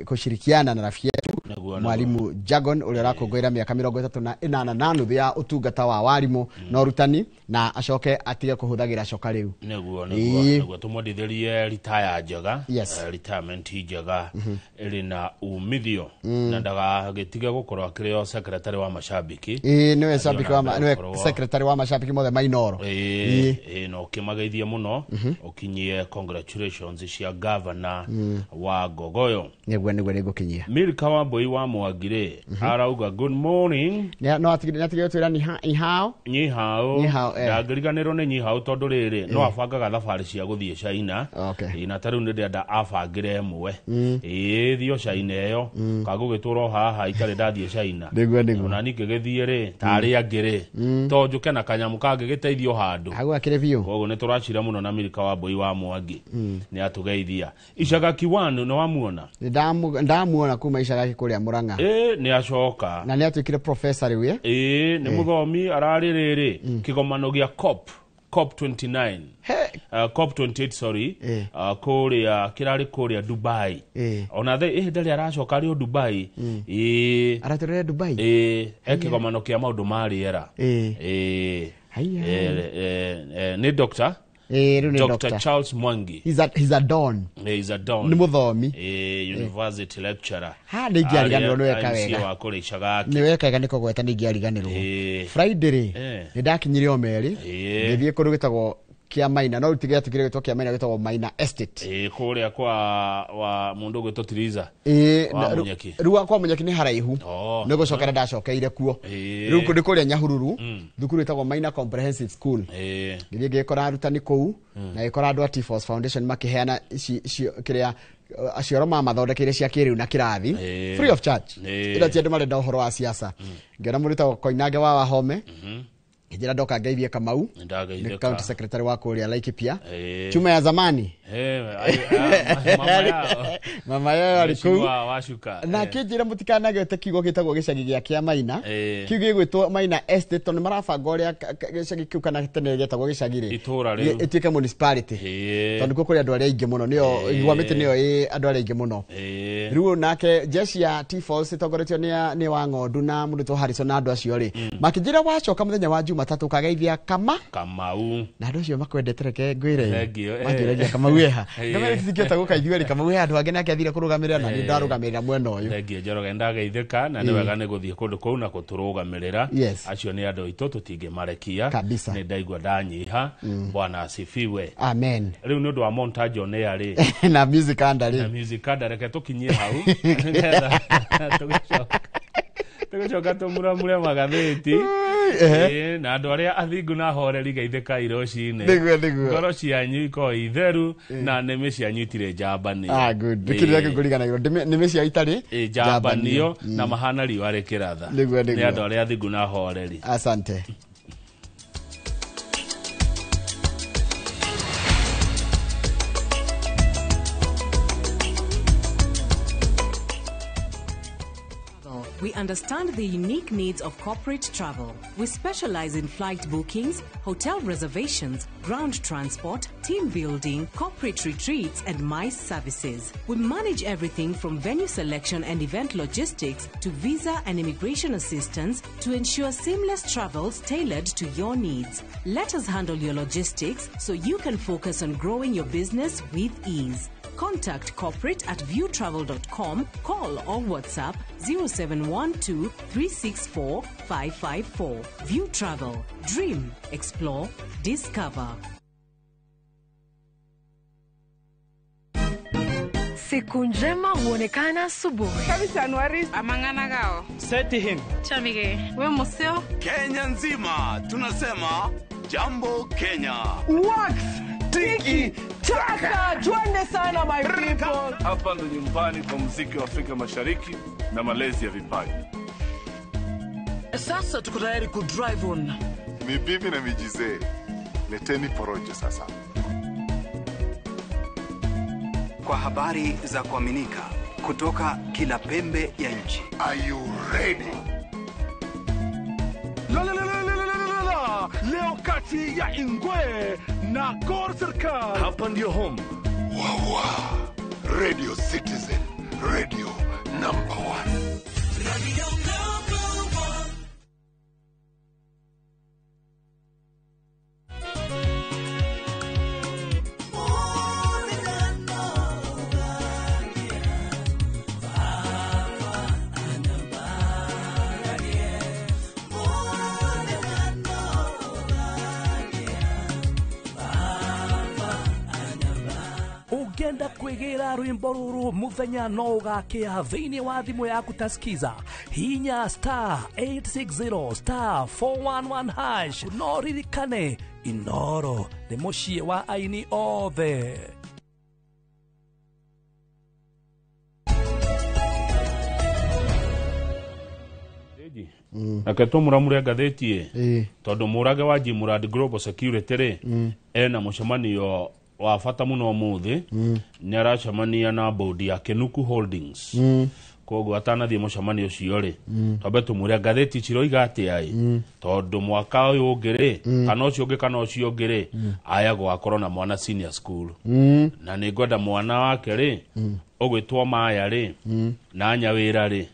kushirikiana na rafiki yetu mwalimu Jagon ũrĩa ũrakũngũĩra mĩaka 38 na nuthu ya ũtungata wa warimũ na ũrutani, na acoke atige kũhũthagĩra coka rĩu. Nĩguo nĩguo tũmwendithĩrie retire njega, retirement njega ĩrĩ na umithio, na ndagagĩtige gũkorwo akĩrĩ o secretary wa mashabiki. Ĩĩ, nĩwe shabiki wa nĩwe secretary wa mashabiki mothe mainoro. Ĩĩ, na ũkĩmageithie mũno, ũkinyie congratulations cia governor wa Ngogoyo. Nĩguo nĩgũkinyia. Milka wa Mbui wa Mwangire arauga good morning. No atigire twĩra ni hao Nyihao. Nyihao, eh. Ndangĩriganĩrwo nĩ Nyihao tondũ rĩrĩ no abangaga thabarĩ cia gũthiĩ China. Ĩĩ, na ta rĩu nĩ ndĩrenda abangĩre ĩmwe. Ĩĩ, thio China ĩyo kagũgĩtũra o haha itarĩ ndathiĩ China. Nĩguo. Ona niĩ ngĩgĩthiĩ rĩ ta arĩa angĩ rĩ to njũke na kanyamũ kangĩgĩteithio handũ. Hau akĩrĩ biũ. Koguo nĩ tũracira mũno na Milka wa Mbui wa Mwangi nĩ atũgeithia. Icaga Kiwanu nĩ wamuona? Ndamuona kuma Icagaki kũrĩa Mũrang'a. Ĩĩ, nĩ acoka. Na nĩ atuĩkire professor rĩu ĩ. Ĩĩ, nĩ mũthomi ararĩ rĩrĩ kĩgomano gĩa COP 29, COP 28 sorry, kũrĩa kĩrarĩ kũrĩa Dubai. Ona the ihinda rĩa aracoka arĩ o Dubai. Ĩĩ. Aratũrĩre Dubai. Ĩĩ, e kĩgomano kĩa maũndũ ma rĩera. Ĩĩ. Haiya. Nĩ doctor. Ĩĩ, rĩu nĩ Dr. doctor. Charles Mwangi. He's a don. He's a don. Nĩ mũthomi. University lecturer. Ha, nĩ ingĩariganĩrwo, nĩ weka Arĩa wega. MC wa kũrĩa Icagaki. Nĩ weka wega nĩ kũgweta, nĩ ingĩariganĩrwo. Friday rĩ nĩ ndakinyire o merĩ ngĩthiĩ kũndũ gĩtagwo kĩa Maina, no rĩu gĩatigire gĩtwo kĩa Maina, gĩtagwo Maina Estate. Ĩĩ, kũrĩa kwa wa mũndũ ũgwĩtwo Tiriza. Ĩĩ, Wa Munyeki. Rĩu kwa Munyeki nĩ haraihu. Nĩ gũcokera ndacokeire kuo. Rĩu kũndũ kũrĩa Nyahururu, thukuru ĩtagwo Maina Comprehensive School. Ngĩthiĩ ngĩkora arutani kũu na ngĩkora andũ a T-Force Foundation makĩheana kĩrĩa acioro mamathondekeire cia kĩrĩu na kĩrathi free of charge. Ĩno ti andũ marenda ũhoro wa siasa. Ngĩona mũndũ wĩtagwo Koinange wa Wahome, ngĩnjĩra ndoka ngeithie Kamau, Nĩndageithĩka. nĩ county secretary wa kũrĩa Laikipia. Chuma ya zamani. Mama yao. Mama yao arĩ kũu. Mheshimiwa Wacuka. Na kĩnjĩra mũtikanagwete kiugo gĩtagwo gĩcagi gĩa kĩa Maina. Kiu gĩgwĩtwo Maina Estate tondũ nĩ marabanga ũrĩa gĩcagi kĩu kana tene gĩetagwo gĩcagi rĩ Itũũra rĩu. Ĩtuĩke municipality tondũ nĩkuo kũrĩ andũ arĩa aingĩ mũno, nĩyo igwa mĩtĩ nĩyo ĩ andũ arĩa aingĩ mũno. Rĩu nake jeshi ya T-Force ĩtongoretio nĩ wa ng'ondu na mũndũ wĩtwo Harrison na andũ acio rĩ makĩnjĩra wacoka mũthenya wa Jumatatũ ũkageithia Kama Kamau. Na andũ acio makwendete, reke ngwĩre. Thank you. Manjũragia Kamau eha, ngamera tũtingĩhota gũka ithuerĩ, Kamau he handũ hangĩ nake athire kũrũgamĩrĩra na niĩ ndarũgamĩrĩra mwena ũyũ. Thengiũ Njoroge, ndageithĩka na nĩ wega nĩ gũthiĩ kũndũ kũu na gũtũrũgamĩrĩra. Acio nĩ andũ aitũ tũtingĩmarekia. Kabisa. Nĩ ndaigua ndanyiha. Bwana asifiwe. Amen. Rĩu nĩ ũndũ wa montage on air rĩ na music anda na rĩ music anda, reke tũkinyie hau nĩgetha tũgĩcoka tũmuramure magathĩti. Ĩĩ, na andũ arĩa athingu na ahoreri geithĩkai rũcinĩ. Nĩguo. Ngoro cianyu ikorwo itheru na nĩmĩ cianyu itirĩ njambanio. Ah, good. Nĩkĩndũ gĩakĩ ngũriganagĩrwo nĩmĩ cia itarĩ Ĩĩ, njambanio na mahana riũa rĩkĩratha. Nĩguo. Nĩ andũ arĩa athingu na ahoreri. Asante. We understand the unique needs of corporate travel. We specialize in flight bookings, hotel reservations, ground transport, team building, corporate retreats, and MICE services. We manage everything from venue selection and event logistics to visa and immigration assistance to ensure seamless travels tailored to your needs. Let us handle your logistics so you can focus on growing your business with ease. Contact corporate at viewtravel.com, call or WhatsApp 0712 364 554. View Travel. Dream, explore, discover. Siku njema huonekana asubuhi. Amang'ana Seti him. Chamige. We museo. Kenya nzima tunasema jambo Kenya. Wax tiki taka, twende sana my people. Hapa ndo nyumbani kwa muziki wa Afrika Mashariki na malezi ya vipaji. Sasa tuko tayari ku drive on. Ni bibi na mijizee. Leteni porojo sasa. Kwa habari za kuaminika kutoka kila pembe ya nchi. Are you ready? La la la la la la la. Leo kati ya Ingwe na Gor Serikal. Hapa ndio home. Wawa. Radio Citizen, radio number 1. Radio number 1. Ugenda kwigera rwimbo ruru muthenya no ugakia thiini wa thimu yaku tasikiza hinya star 860 star 411 hash no ririkane Inoro ni muciĩ wa aini othe. Reke tũmũramure ngathĩti ĩ tondũ mũrage wa Jimurad Global Security rĩ ena mũcemanio wa bata mũno ũmũthĩ. Nĩ aracemania na board ya Kenuku Holdings. Koguo atanathiĩ mũcemanio ũcio rĩ twambe tũmwĩre ngathĩti ciroiga atĩa ĩ tondũ mwaka ũyũ ũngĩ rĩ kana ũcio ũngĩ kana ũcio ũngĩ rĩ aya gũgakorwo na mwana senior school. Na nĩ ngwenda mwana wake rĩ ũgwĩtwo Maya rĩ na Nyawĩra rĩ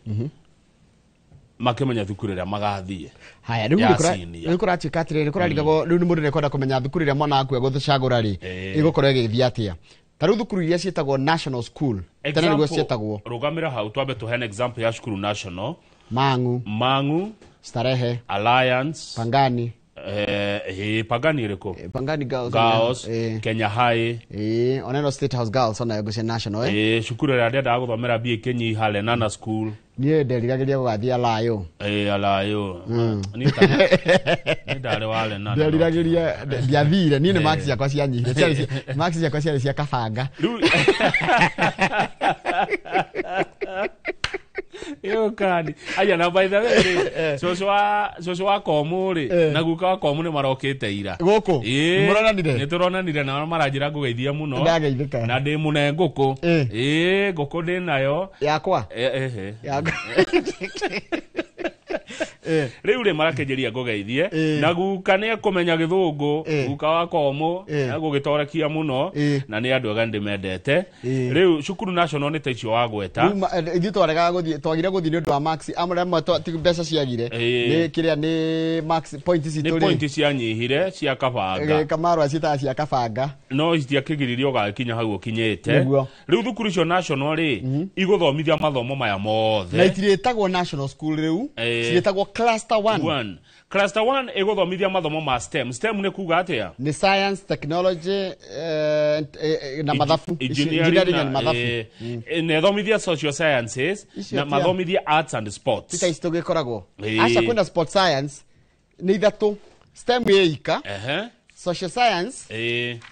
makĩmenya thukuru ĩrĩa magathiĩ. Haya rĩu nĩ kũratuĩka atĩrĩrĩ kũrarigagwo rĩu nĩ mũndũ nĩekwenda kũmenya thukuru ĩrĩa mwana waku egũcagũra rĩ ĩgũkorwo ĩgĩthiĩ atĩa. Ta rĩu thukuru iria ciĩtagwo national school tene nĩguo ciĩtagwo. Rũgamĩra hau twambe tũheane example ya cukuru national. Mang'u, Starehe, Alliance, Pangani. Pangani ĩrĩkũ? Pangani Girls, Kenya High. Oneno State House Girls onayo ngũcia national. Cukuru ĩrĩa ndendaga gũthomera BA Kĩnyiha, Lenana School. Niĩ nderiragĩria gũgathiĩ Alayo. Alayo. Niĩ ndarĩ wa Lenana. Nderiragĩria ndiathire niĩ nĩ marks ciakwa cianyihire. Marks ciakwa ciarĩ cia kabanga. Yo kani. Aya na by the way cũcũ wa Komu rĩ na guka wa Komu nĩ marokĩte ira. Gũkũ? Nĩ mũronanire? Nĩ tũronanire na maranjĩra ngũgeithia mũno. Ndageithĩka. Na ndĩ mũne ngũkũ. Ngũkũ ndĩ nayo. Yakwa? Yakwa. Rĩu rĩ marakĩnjĩria ngũgeithie na guka nĩ ekũmenya gĩthũngũ guka wa Komu egũgĩtorekia mũno na nĩ andũ ega ndĩmendete. Rĩu cukuru national nĩ ta icio wagweta. Ithuĩ twaregaga gũthiĩ twagire gũthiĩ nĩ ũndũ wa marks amwe amwe ti mbeca ciagire nĩ kĩrĩa nĩ marks point citũ rĩ nĩ point cianyihire cia kabanga Kamaru acitaga cia kabanga no citiakĩgiririe ũgagĩkinya hau ũkinyĩte. Rĩu thukuru icio national rĩ igũthomithia mathomo maya mothe na itirĩtagwo national school rĩu ciĩtagwo cluster 1. Cluster 1 ĩgũthomithia mathomo ma STEM. STEM nĩ kuga atĩa? Nĩ science, technology na mathabu. Engineering na mathabu. Na ĩthomithia social sciences na mathomithia arts and sports. Tita ici tũgĩkoragwo. Aca kwĩna sport science nĩ ithatũ. STEM ĩ ika. Social science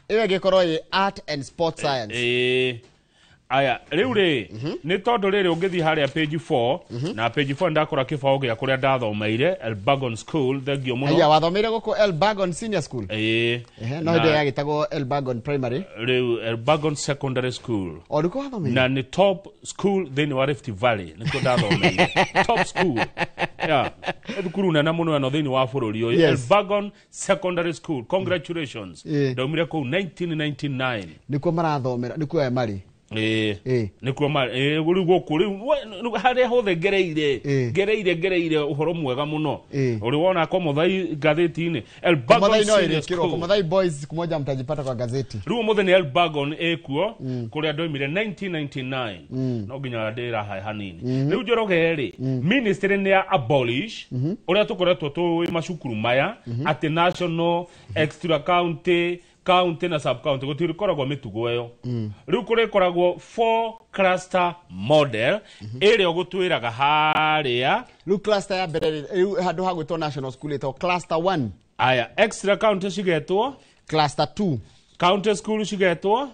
ĩyo ĩgĩkorwo ĩ art and sport science. Aya rĩu rĩ nĩ tondũ rĩrĩ ũngĩthiĩ harĩa page 4 na page 4 ndakora kĩbaũ gĩa kũrĩa ndathomeire Elbagon School thengio mũno. Aya wathomeire gũkũ Elbagon Senior School. No hĩndĩ yagĩtagwo Elbagon Primary. Rĩu Elbagon Secondary School. O nĩkuo wathomeire? Na nĩ top school thĩinĩ wa Rift Valley nĩkuo ndathomeire. Top school. Yeah. Thukuru nene mũno ĩno thĩinĩ wa bũrũri ũyũ. Elbagon Secondary School. Congratulations. Ndaumire kũu 1999. Nĩkuo marathomera nĩkuo aya marĩ. Nĩkuo marĩ rĩu gũkũ rĩu harĩa hothe ngereire ũhoro mwega mũno. Ũrĩ wona Komothai ngathĩti-inĩ Elbagon Senior School. Komothai Boys siku moja mtajipata kwa gazeti. Rĩu ũmũthĩ nĩ Elbagon ĩkuo kũrĩa ndoimire 1999 no nginya ndĩraha hanini. Rĩu Njoroge rĩ ministry nĩ ya abolish ũrĩa tũkoretwo tũĩ macukuru maya atĩ national, extra county, County na sub county gũtirĩkoragwo mĩtugo ĩyo. Rĩu kũrĩkoragwo 4 cluster model ĩrĩa ũgũtwĩraga harĩa. Rĩu cluster ya mbere rĩu handũ ha gwĩtwo national school ĩtagwo cluster 1. Aya, extra county cigetwo cluster 2. County school cigetwo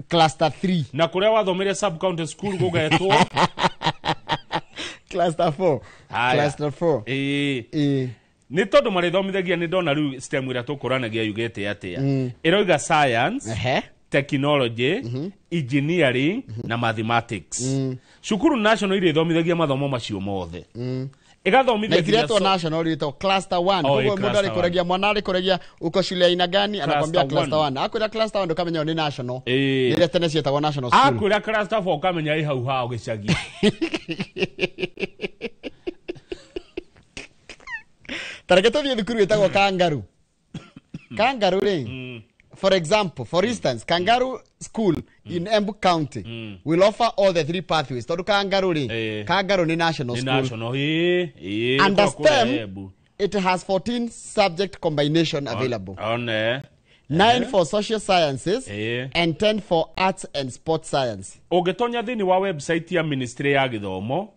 cluster 3. Na kũrĩa wathomire sub county school gũgetwo cluster 4. Cluster 4. Nĩ tondũ marĩthomithagia nĩ ndona rĩu STEM ĩrĩa tũkũranagia yugĩte atĩa. Ĩroiga science, technology, engineering na mathematics. Cukuru national irĩthomithagia mathomo macio mothe. Ĩgathomithia nginya national ĩtagwo cluster 1. Koguo mũndũ arĩkũragia mwana arĩkũragia uko shule aina gani, anakwambia cluster 1. Akwĩra cluster 1 ndũkamenya nĩ national. Ĩrĩa tene ciĩtagwo national school. Akwĩra cluster 4 ũkamenya ĩ hau hao gĩcagi. Tareke tũthiĩ thukuru ĩtagwo Kangaroo. Kangaroo rĩ, for example, for instance, Kangaroo School in Embu County will offer all the 3 pathways. Tondũ Kangaroo rĩ, Kangaroo ni national school. National, Under STEM, it has 14 subject combination available. 9 for social sciences and 10 for arts and sports science. Ũngĩtonya thĩinĩ wa website ya ministry ya gĩthomo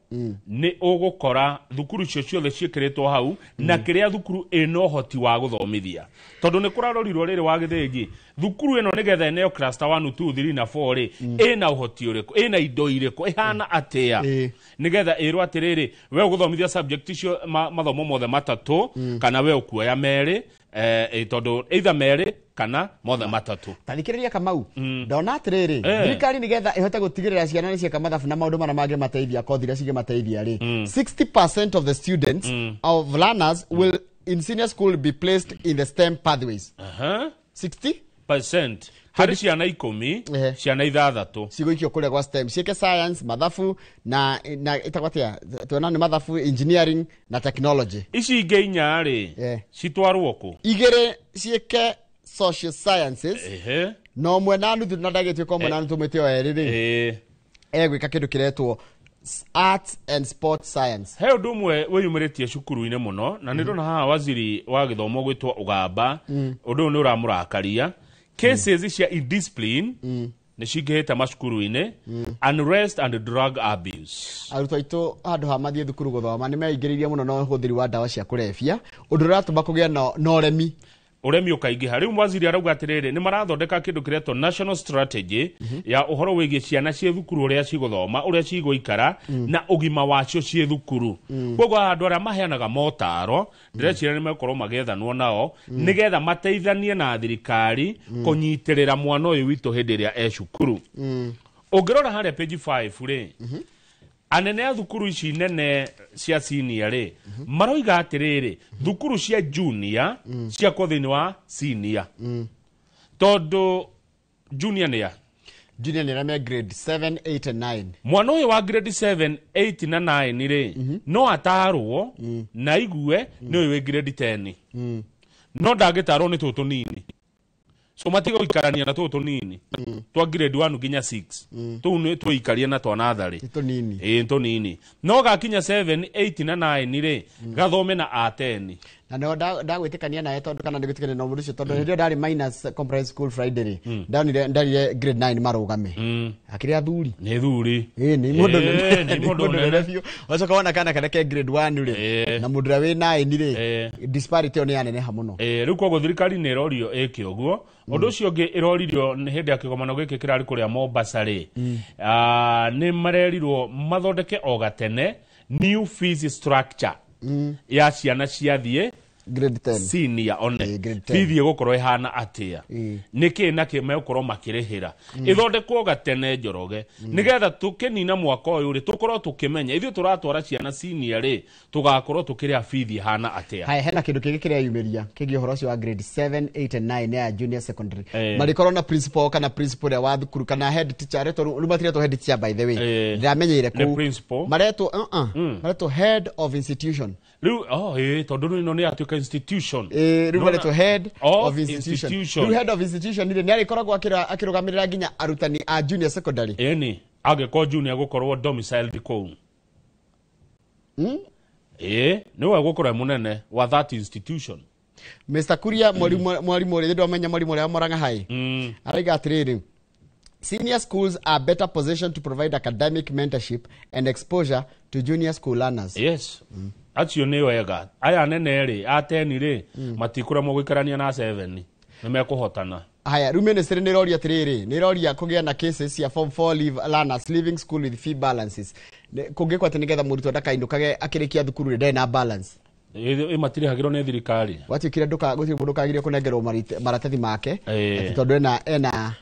nĩ ũgũkora thukuru icio ciothe ciĩkĩrĩtwo hau na kĩrĩa thukuru ĩna ũhoti wa gũthomithia. Tondũ nĩ kũrarorirwo rĩrĩ wa gĩthĩnji thukuru ĩno nĩgetha ĩneo cluster 1 2 3 na 4 rĩ ĩna ũhoti ũrĩkũ, ĩna indo irĩkũ, ĩhana atĩa, nĩgetha ĩrwo atĩrĩrĩ we ũgũthomithia subject icio mathomo mothe matatũ kana we ũkuoya merĩ, tondũ either merĩ kana mothe matatũ. Tathikĩrĩria Kamau, ndona atĩrĩrĩ thirikari nĩgetha ĩhote gũtigĩrĩra ciana nĩ cieka mathabu na maũndũ marĩa mangĩmateithia kothi iria cingĩmateithia rĩ, 60% of the students of learners will in senior school be placed in the STEM pathways. 60% harĩ ciana 10 ciana 6 cigũikio kũrĩa gwa STEM ciĩke science, mathabu na ĩtagwo atĩa, tuona nĩ mathabu, engineering na technology. Ici ingĩ inya rĩ citwarwo kũ? Igĩrĩ ciĩke social sciences no ũmwe na nuthu na ndagĩtuĩka ũmwe na nuthu mwĩte o erĩ rĩ egwĩka kĩndũ kĩretwo arts and sports science. He ũndũ ũmwe wĩyumĩrĩtie cukuru-inĩ mũno na nĩ ndona haha waziri wa gĩthomo gwĩtwo Ũgamba, ũndũ ũyũ nĩ ũramũrakaria. Cases cia indiscipline nĩ cingĩhĩte macukuru-inĩ, unrest and drug abuse. Arutwo aitũ handũ ha mathiĩ thukuru gũthoma nĩ meingĩrĩirie mũno na ũhũthĩri wa ndawa cia kũrebia, ũndũ ũratũma kũgĩa na ũremi. Ũremi ũkaingĩha. Rĩu waziri arauga atĩrĩrĩ nĩ marathondeka kĩndũ kĩretwo national strategy ya ũhoro wĩgiĩ ciana ciĩ thukuru ũrĩa cigũthoma, ũrĩa cigũikara na ũgima wacio ciĩ thukuru. Koguo andũ arĩa maheanaga motaro ndĩreciria nĩ megũkorwo magĩethanwo nao nĩgetha mateithanie na thirikari kũnyitĩrĩra mwana ũyũ witũ hĩndĩ ĩrĩa e cukuru. Ũngĩrora harĩa page 5 rĩ, anene a thukuru ici nene cia senior rĩ maroiga atĩrĩrĩ thukuru cia junior ciakwo thĩinĩ wa senior, tondũ junior nĩ ya junior nĩ arĩa me grade 7 8 and 9. Mwana ũyũ wa grade 7 8 na 9 rĩ no atarwo na aigue nĩ ũyũ wĩ grade 10, no ndangĩtarwo nĩ tũtũ tũnini. So matiga gũikarania na tũtũ tũnini twa grade 1 nginya 6 tũu nĩ tũikarie na twa natharĩ tũnini, tũnini, no gakinya 7 8 na 9 rĩ gathome na A10. Na no ndagwĩtĩkania nawe tondũ kana ndĩgwĩtĩkania na ũndũ ũcio tondũ hĩndĩ ĩyo ndarĩ minus comprehensive school Friday rĩ ndonire ndarire grade 9 marũgame akĩrĩ athuri nĩ thuri nĩ mũndũ nĩ mũndũ nene biũ, wacoka wona kana karĩa ke grade 1 rĩ na mũndũ ũrĩa wĩ 9 rĩ disparity ĩyo nĩ yaneneha mũno. Rĩu koguo thirikari nĩ ĩrorio ĩke ũguo. Ũndũ ũcio ũngĩ ĩroririo nĩ hĩndĩ ya kĩgomano gĩkĩ kĩrarĩ kũrĩa Mombasa rĩ, nĩ marerirwo mathondeke o gatene new fees structure ya ciana ciathiĩ grade 10 senior one bithi ĩgũkorwo ĩhana atĩa, nĩkĩ na kĩ megũkorwo makĩrĩhĩra, ĩthondekwo gatene Njoroge nĩgetha tũkĩnina mwaka ũyũ rĩ tũkorwo tũkĩmenya ithuĩ tũratwara ciana senior rĩ tũgakorwo tũkĩrĩha bithi ĩhana atĩa. Haya, hena kĩndũ kĩngĩ kĩreyumĩria kĩgiĩ ũhoro ũcio wa grade 7 8 and 9 ya junior secondary. Marĩkorwo na principal kana principal ũrĩa wa thukuru kana head teacher, aretwo rĩu matiretwo head teacher by the way, ndĩramenyeire kũu maretwo maretwo head of institution rĩu tondũ rĩu ĩno nĩ yatuĩka institution. Rĩu maretwo head of institution. Rĩu head of institution rĩ nĩ arĩkoragwo akĩrũgamĩrĩra nginya arutani a junior secondary. Ĩni angĩkorwo junior gũkorwo domiciled kũu nĩwe gũkorwo e mũnene wa that institution. Mr. Kuria mwarimu ũrĩa ndwamenya mwarimu ũrĩa wa Murang'a High araiga atĩrĩrĩ, senior schools are better positioned to provide academic mentorship and exposure to junior school learners. Yes, acio nĩ wega. Aya nene rĩ, a 10 rĩ, matikũremwo gũikarania na 7, nĩ mekũhotana. Haya, rĩu ministry nĩ ĩroria atĩrĩrĩ, nĩ ĩroria kũgĩa na cases cia form 4 leave learners leaving school with fee balances. Kũngĩkwo atĩ nĩgetha mũrutwo ndakainũkage akĩrĩkia thukuru rĩ, ndarĩ na balance. Ĩ matirĩhagĩrwo nĩ thirikari. Gwatuĩkire gũtirĩ mũndũ ũkagirio kũnengerwo maratathi make atĩ tondũ ena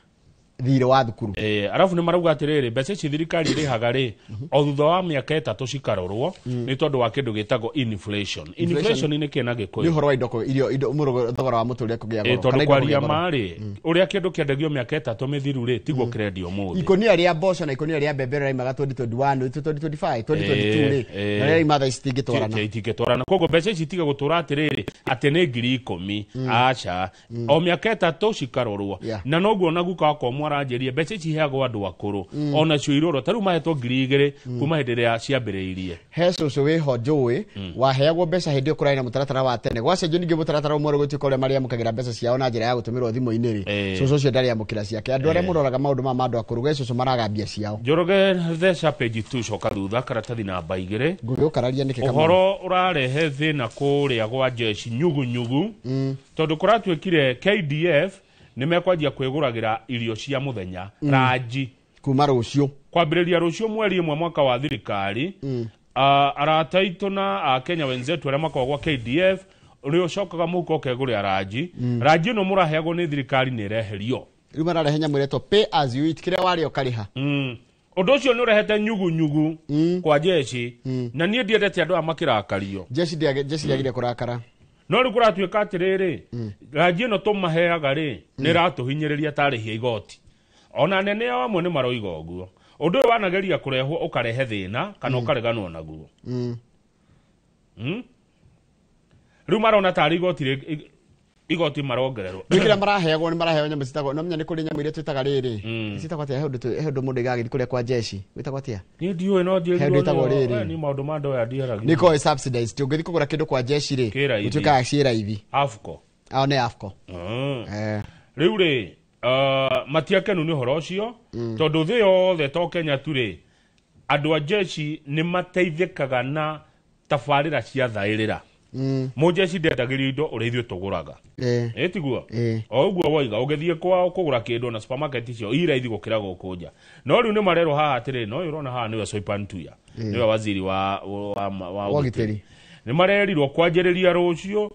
thirĩ wa thukuru. Arabu nĩ marauga atĩrĩrĩ, mbeca ici thirikari ĩrĩhaga rĩ, o thutha wa mĩaka 3 cikarorwo nĩ tondũ wa kĩndũ gĩtagwo inflation. Inflation nĩ kĩ na Gĩkũyũ? Nĩ ũhoro wa indo irio, indo thogora wa mũtũrĩre kũgĩa goro. Tondũ kwaria ma rĩ, ũrĩa kĩndũ kĩendagio mĩaka 3 mĩthiru rĩ, tiguo kĩrendio ũmũthĩ. Ikũnia rĩa mboco na ikũnia rĩa mbembe rĩraimaga 2021, 2025, 2022 rĩ, na rĩraima thaa ici citingĩtwarana. Itingĩtwarana. Koguo mbeca ici itiga gũtũra atĩrĩrĩ, atĩ nĩ 10,000. Aca. O mĩaka 3 cikarorwo. Na noguo na guka wakwa mwaranjĩrie, mbeca ici iheagwo andũ akũrũ onacio irorwo. Ta rĩu mahetwo 2,000 kuma hĩndĩ ĩrĩa ciambĩrĩirie. He cũcũ wĩho njũĩ waheagwo mbeca hĩndĩ ĩyo kũrarĩ na mũtaratara wa tene. Gwacenjio ningĩ mũtaratara ũmwe gũtuĩka ũrĩa marĩamũkagĩra mbeca ciao na njĩra ya gũtũmĩrwo thimũ-inĩ rĩ, cũcũ ũcio ndarĩamũkĩra ciake. Andũ arĩa mũroraga maũndũ maya ma andũ akũrũ, ge cũcũ maragambia ciao. Njoroge theca page 2 coka thutha karatathi namba 2. Ngũgĩũkararia nĩkĩ Kamau? Ũhoro ũrarehe thĩna kũrĩa gwa jeshi nyugunyugu, tondũ kũratuĩkire KDF nĩ mekwanjia kwĩgũragĩra irio cia mũthenya ranji kuma rũciũ, kwambĩrĩria rũciũ mweri 1 mwaka wa thirikari. Arata aitũ na Akenya wenzetu arĩa makoragwo KDF, ũrĩa ũcokaga mũhuko ũkegũrĩra ranji. Ranji ĩno mũraheagwo nĩ thirikari nĩ ĩreherio. Rĩu mararehe nyamũ ĩretwo pay as you eat, kĩrĩa warĩa ũkarĩha. Ũndũ ũcio nĩ ũrehete nyugunyugu kwa jeshi, na niĩ ndiendete andũ aya makĩrakario. Jeshi ndĩagĩrĩire kũrakara. No rĩu kũratuĩka atĩrĩrĩ, ranji ĩno tũmaheaga rĩ, nĩ ĩratũhinyĩrĩria tarĩhia igoti. Ona anene ao amwe nĩ maroiga ũguo. Ũndũ ũyũ wanageria kũrehwo ũkarehe thĩna kana ũkareganwo naguo. Rĩu marona tarĩ igoti marongererwo. Nĩ kĩrĩa maraheagwo, nĩ maraheagwo nyamũ citagwo, no menya nĩ kũrĩ nyamũ iria twĩtaga rĩrĩ. Citagwo atĩa? He ũndũ mũndũ aigaga agĩthiĩ kũrĩa kwa jeshi. Gwĩtagwo atĩa? Niĩ ndiũĩ, no He ũndũ ĩtagwo rĩrĩ. Nĩ maũndũ ma andũ aya ndiaragia. Nĩ ĩkoragwo ĩ subsidized. Ũngĩthiĩ kũgũra kĩndũ kwa jeshi rĩ, ũtuĩkaga ciĩ raithi. Afco. Ao nĩ Afco. Rĩu rĩ, matiakenu nĩ ũhoro ũcio, tondũ thĩ yothe to Kenya tu rĩ, andũ a jeshi nĩ mateithĩkaga na tabarĩra cia thaĩrĩra. Mũjeshi ndendagĩrio indo ũrĩa ithuĩ tũgũraga. Ĩ tiguo? O ũguo woiga, ũgĩthiĩ kwao kũgũra kĩndũ na supermarket icio i raithi gũkĩra gũkũ nja. No rĩu nĩ marerwo haha atĩrĩ, no ũyũ ũrona haha nĩwe Soipan Tuya, nĩwe waziri wa ũgitĩri. Nĩ marerirwo kwanjĩrĩria rũciũ,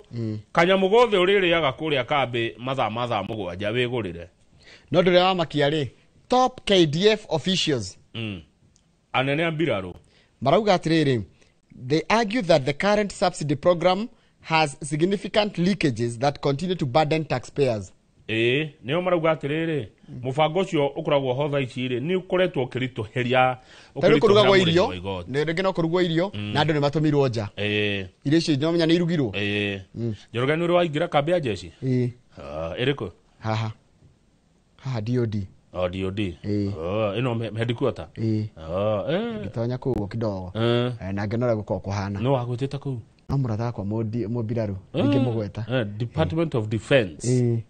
kanyamũ gothe ũrĩrĩaga kũrĩa kambĩ mathaa ma thaa 7 wĩgũrĩre. No ndũrĩa wamakia rĩ, top KDF officials anene a mbirarũ marauga atĩrĩrĩ, they argue that the current subsidy program has significant leakages that continue to burden taxpayers. Nĩo marauga atĩrĩrĩ, mũbango ũcio ũkoragwo ho thaa ici rĩ, nĩ ũkoretwo ũkĩritũhĩria, Tarĩu kũrugagwo irio, rĩngĩ no kũrugwo irio, na andũ nĩ matũmirwo nja. Irio icio no menya nĩ irugirwo. Njoroge nĩ ũrĩ waingĩra kambĩ ya jeshi? Ĩrĩkũ? Haha. Haha DOD. Oh, DOD. Ĩno headquarter? Ngĩtonya kũu kidogo. Na ngĩona ũrĩa gũkoragwo kũhana. No wagwĩtĩte kũu? No mũrata wakwa mũmbirarũ, ndingĩmũgweta. Department of Defense.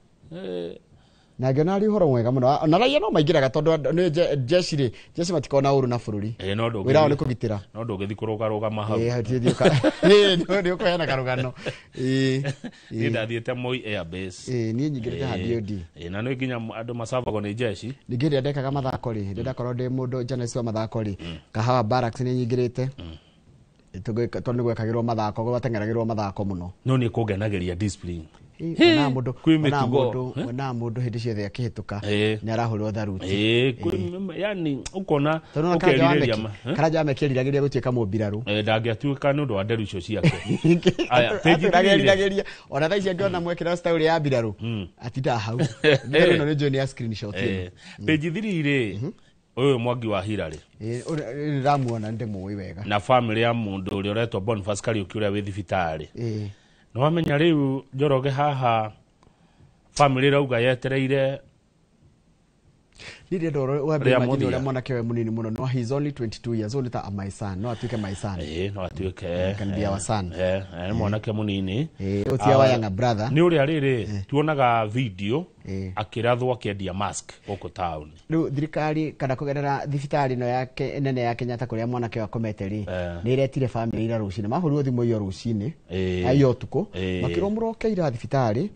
Na ngĩona arĩ ũhoro mwega mũno. Na raia no maingĩraga tondũ nĩ jeshi rĩ, jeshi matikoragwo na ũru na bũrũri. Wĩra wao nĩ kũgitĩra. No ndũngĩthiĩ kũrũgarũgama hau. Nĩ ũkũheana karũgano. Niĩ ndathiĩte Moi Air Base. Niĩ nyingĩrĩte haha DOD. Na nĩ nginya andũ macabagwo nĩ jeshi. Ningĩ rĩrĩa ndekaga mathako rĩ, rĩrĩa ndakorwo ndĩ mũndũ journalist wa mathako rĩ, Kahawa Barracks nĩ nyingĩrĩte. Tondũ nĩ gwekagĩrwo mathako, gwateng'eragĩrwo mathako mũno. No nĩ kũngenagĩria discipline. Wona mũndũ hĩndĩ ciothe akĩhĩtũka nĩ arahũrwo tharuti. Yani ũkona ũkerirĩria. Karanja wa Meki eriragĩria gũtuĩka mũmbirarũ. Ndangĩatuĩka nĩ ũndũ wa nderu icio ciake. Eriragĩria. Ona thaa ici angĩona mwekĩra story ya mbirarũ, atindaga hau. Mbirarũ ĩno nĩ njũĩ nĩ ya screenshot ĩno. Page 3 rĩ, ũyũ Mwangi wa Hillary. Ndĩramuona, ndĩmũĩ wega. Na family ya mũndũ ũrĩa ũretwo Boniface Kariuki ũrĩa wĩ thibitarĩ. Nĩ wamenya rĩu Njoroge haha family ĩrauga yetereire. Ndire ndoro mwanake we munini muno no he is only 22 years old ta my son no atuike my son no atuike can be our son mwanake munini utia wa younger brother ni uria riri tuonaga video akirathwo akiendia mask guku town riu thirikari kana kugerera thibitari no yake nene ya Kenyatta kuria mwanake akomete ri ni iretire family ira rucini mahurirwo thimu iyo rucini ayo tuko makirwo muroke ira thibitari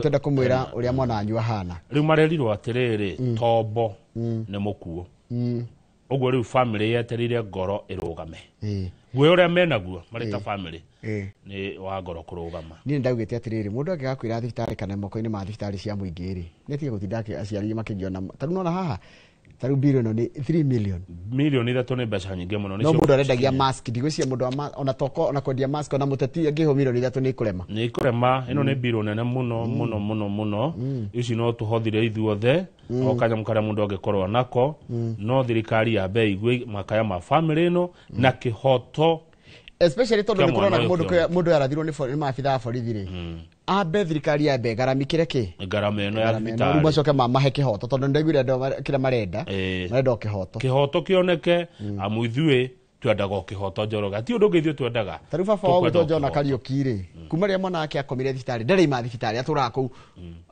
twenda kumwira uria mwana wanyu ahana riu marerirwo atiriri tombo ni mukuo uguo riu family yeterire ngoro irugame guo uria menaguo marita family ni wa ngoro kurugama ni ndaugite atiriri mundu angigakwira thibitari kana moko-ini ma thibitari cia muingi ri ni atige gutinda aciari makigiona taru nona haha taru biro no ni 3 million milioni ithatu ni mbeca nyingi muno no mundu arendagia mask ndigwiciria mundu ona toko ona kwendia mask ona muteti angiho milioni ithatu ni ikurema ni ikurema ino ni biro nene muno muno muno muno ici no tuhothire ithuothe o kanyamu karia mundu angikorwo nako no thirikari yambe igue makaya ma family ino na kihoto especially tondu ni kurona mundu arathirwo ni maabitha a borithi ri ambe thirikari yambe garamikire ki garama ino ya thibitari riu macoke mamahe kihoto tondu ndaiguire andu kira marenda marenda kihoto kihoto kioneke amu ithuĩ twendaga kihoto Njoroge ti undu ũngĩ ithuĩ twendaga ta riu baba wa gwitwo John Kariuki ri kuma rĩrĩa mwana wake akomire thibitarĩ ndarĩ ima thibitarĩ atũraga kũu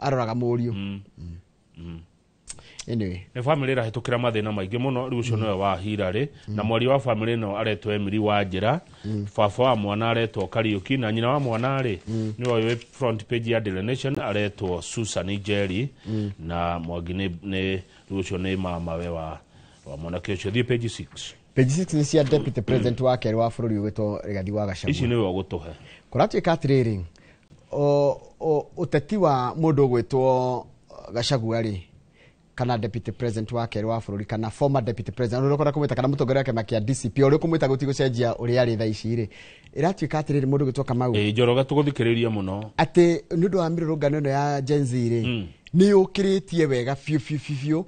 aroraga mũriũ anyway ni family irahitukira mathina maingi muno riu ucio niwe wa Hilary na mwari wa family no aretwo Emily Wanjira baba wa mwana aretwo Kariuki na nyina wa mwana ri niwe wi front page ya Daily Nation aretwo Susan Njeri na Mwangi ni riu ucio ni mama we wa mwanake ucio. Thiĩ page 6. Page 6 ni cia deputy president wa kerĩ wa bũrũri ũgwĩtwo Rigathi wa Gachagua. Ici niwe ũgũtũhe kũratuĩka atĩrĩrĩ ũteti wa mũndũ ũgwĩtwo Gachagua rĩ kana deputy president wa kerĩ wa bũrũri kana former deputy president ũrĩa ũkwenda kũmwĩta kana mũtongoria wa kĩama kĩa DCP ũrĩa ũkũmwĩta gũtigũcenjia ũrĩa arĩ thaa ici rĩ ĩratuĩka atĩrĩrĩ mũndũ ũgwĩtwo Kamau Njoroge tũgũthikĩrĩria mũno atĩ nĩ ũndũ wa mĩrũrũngano ĩno ya Gen Z rĩ nĩ yũkĩrĩtie wega biũ biũ biũ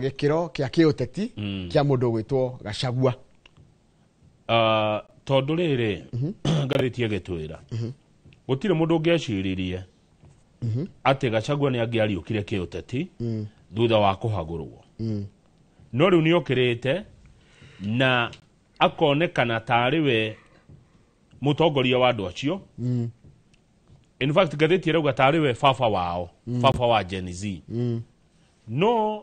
gĩkĩro kĩa kĩũteti kĩa mũndũ ũgwĩtwo Gachagua tondũ rĩrĩ ngathĩti ĩgĩtwĩra gũtirĩ mũndũ ũngĩeciririe atĩ Gachagua nĩ angĩariũkire kĩũteti thutha wa kũhagũrwo no rĩu nĩokĩrĩte na akonekana tarĩ we mũtongoria wa andũ acio. In fact ngathĩti ĩrauga tarĩ we baba wao baba wa Gen Z no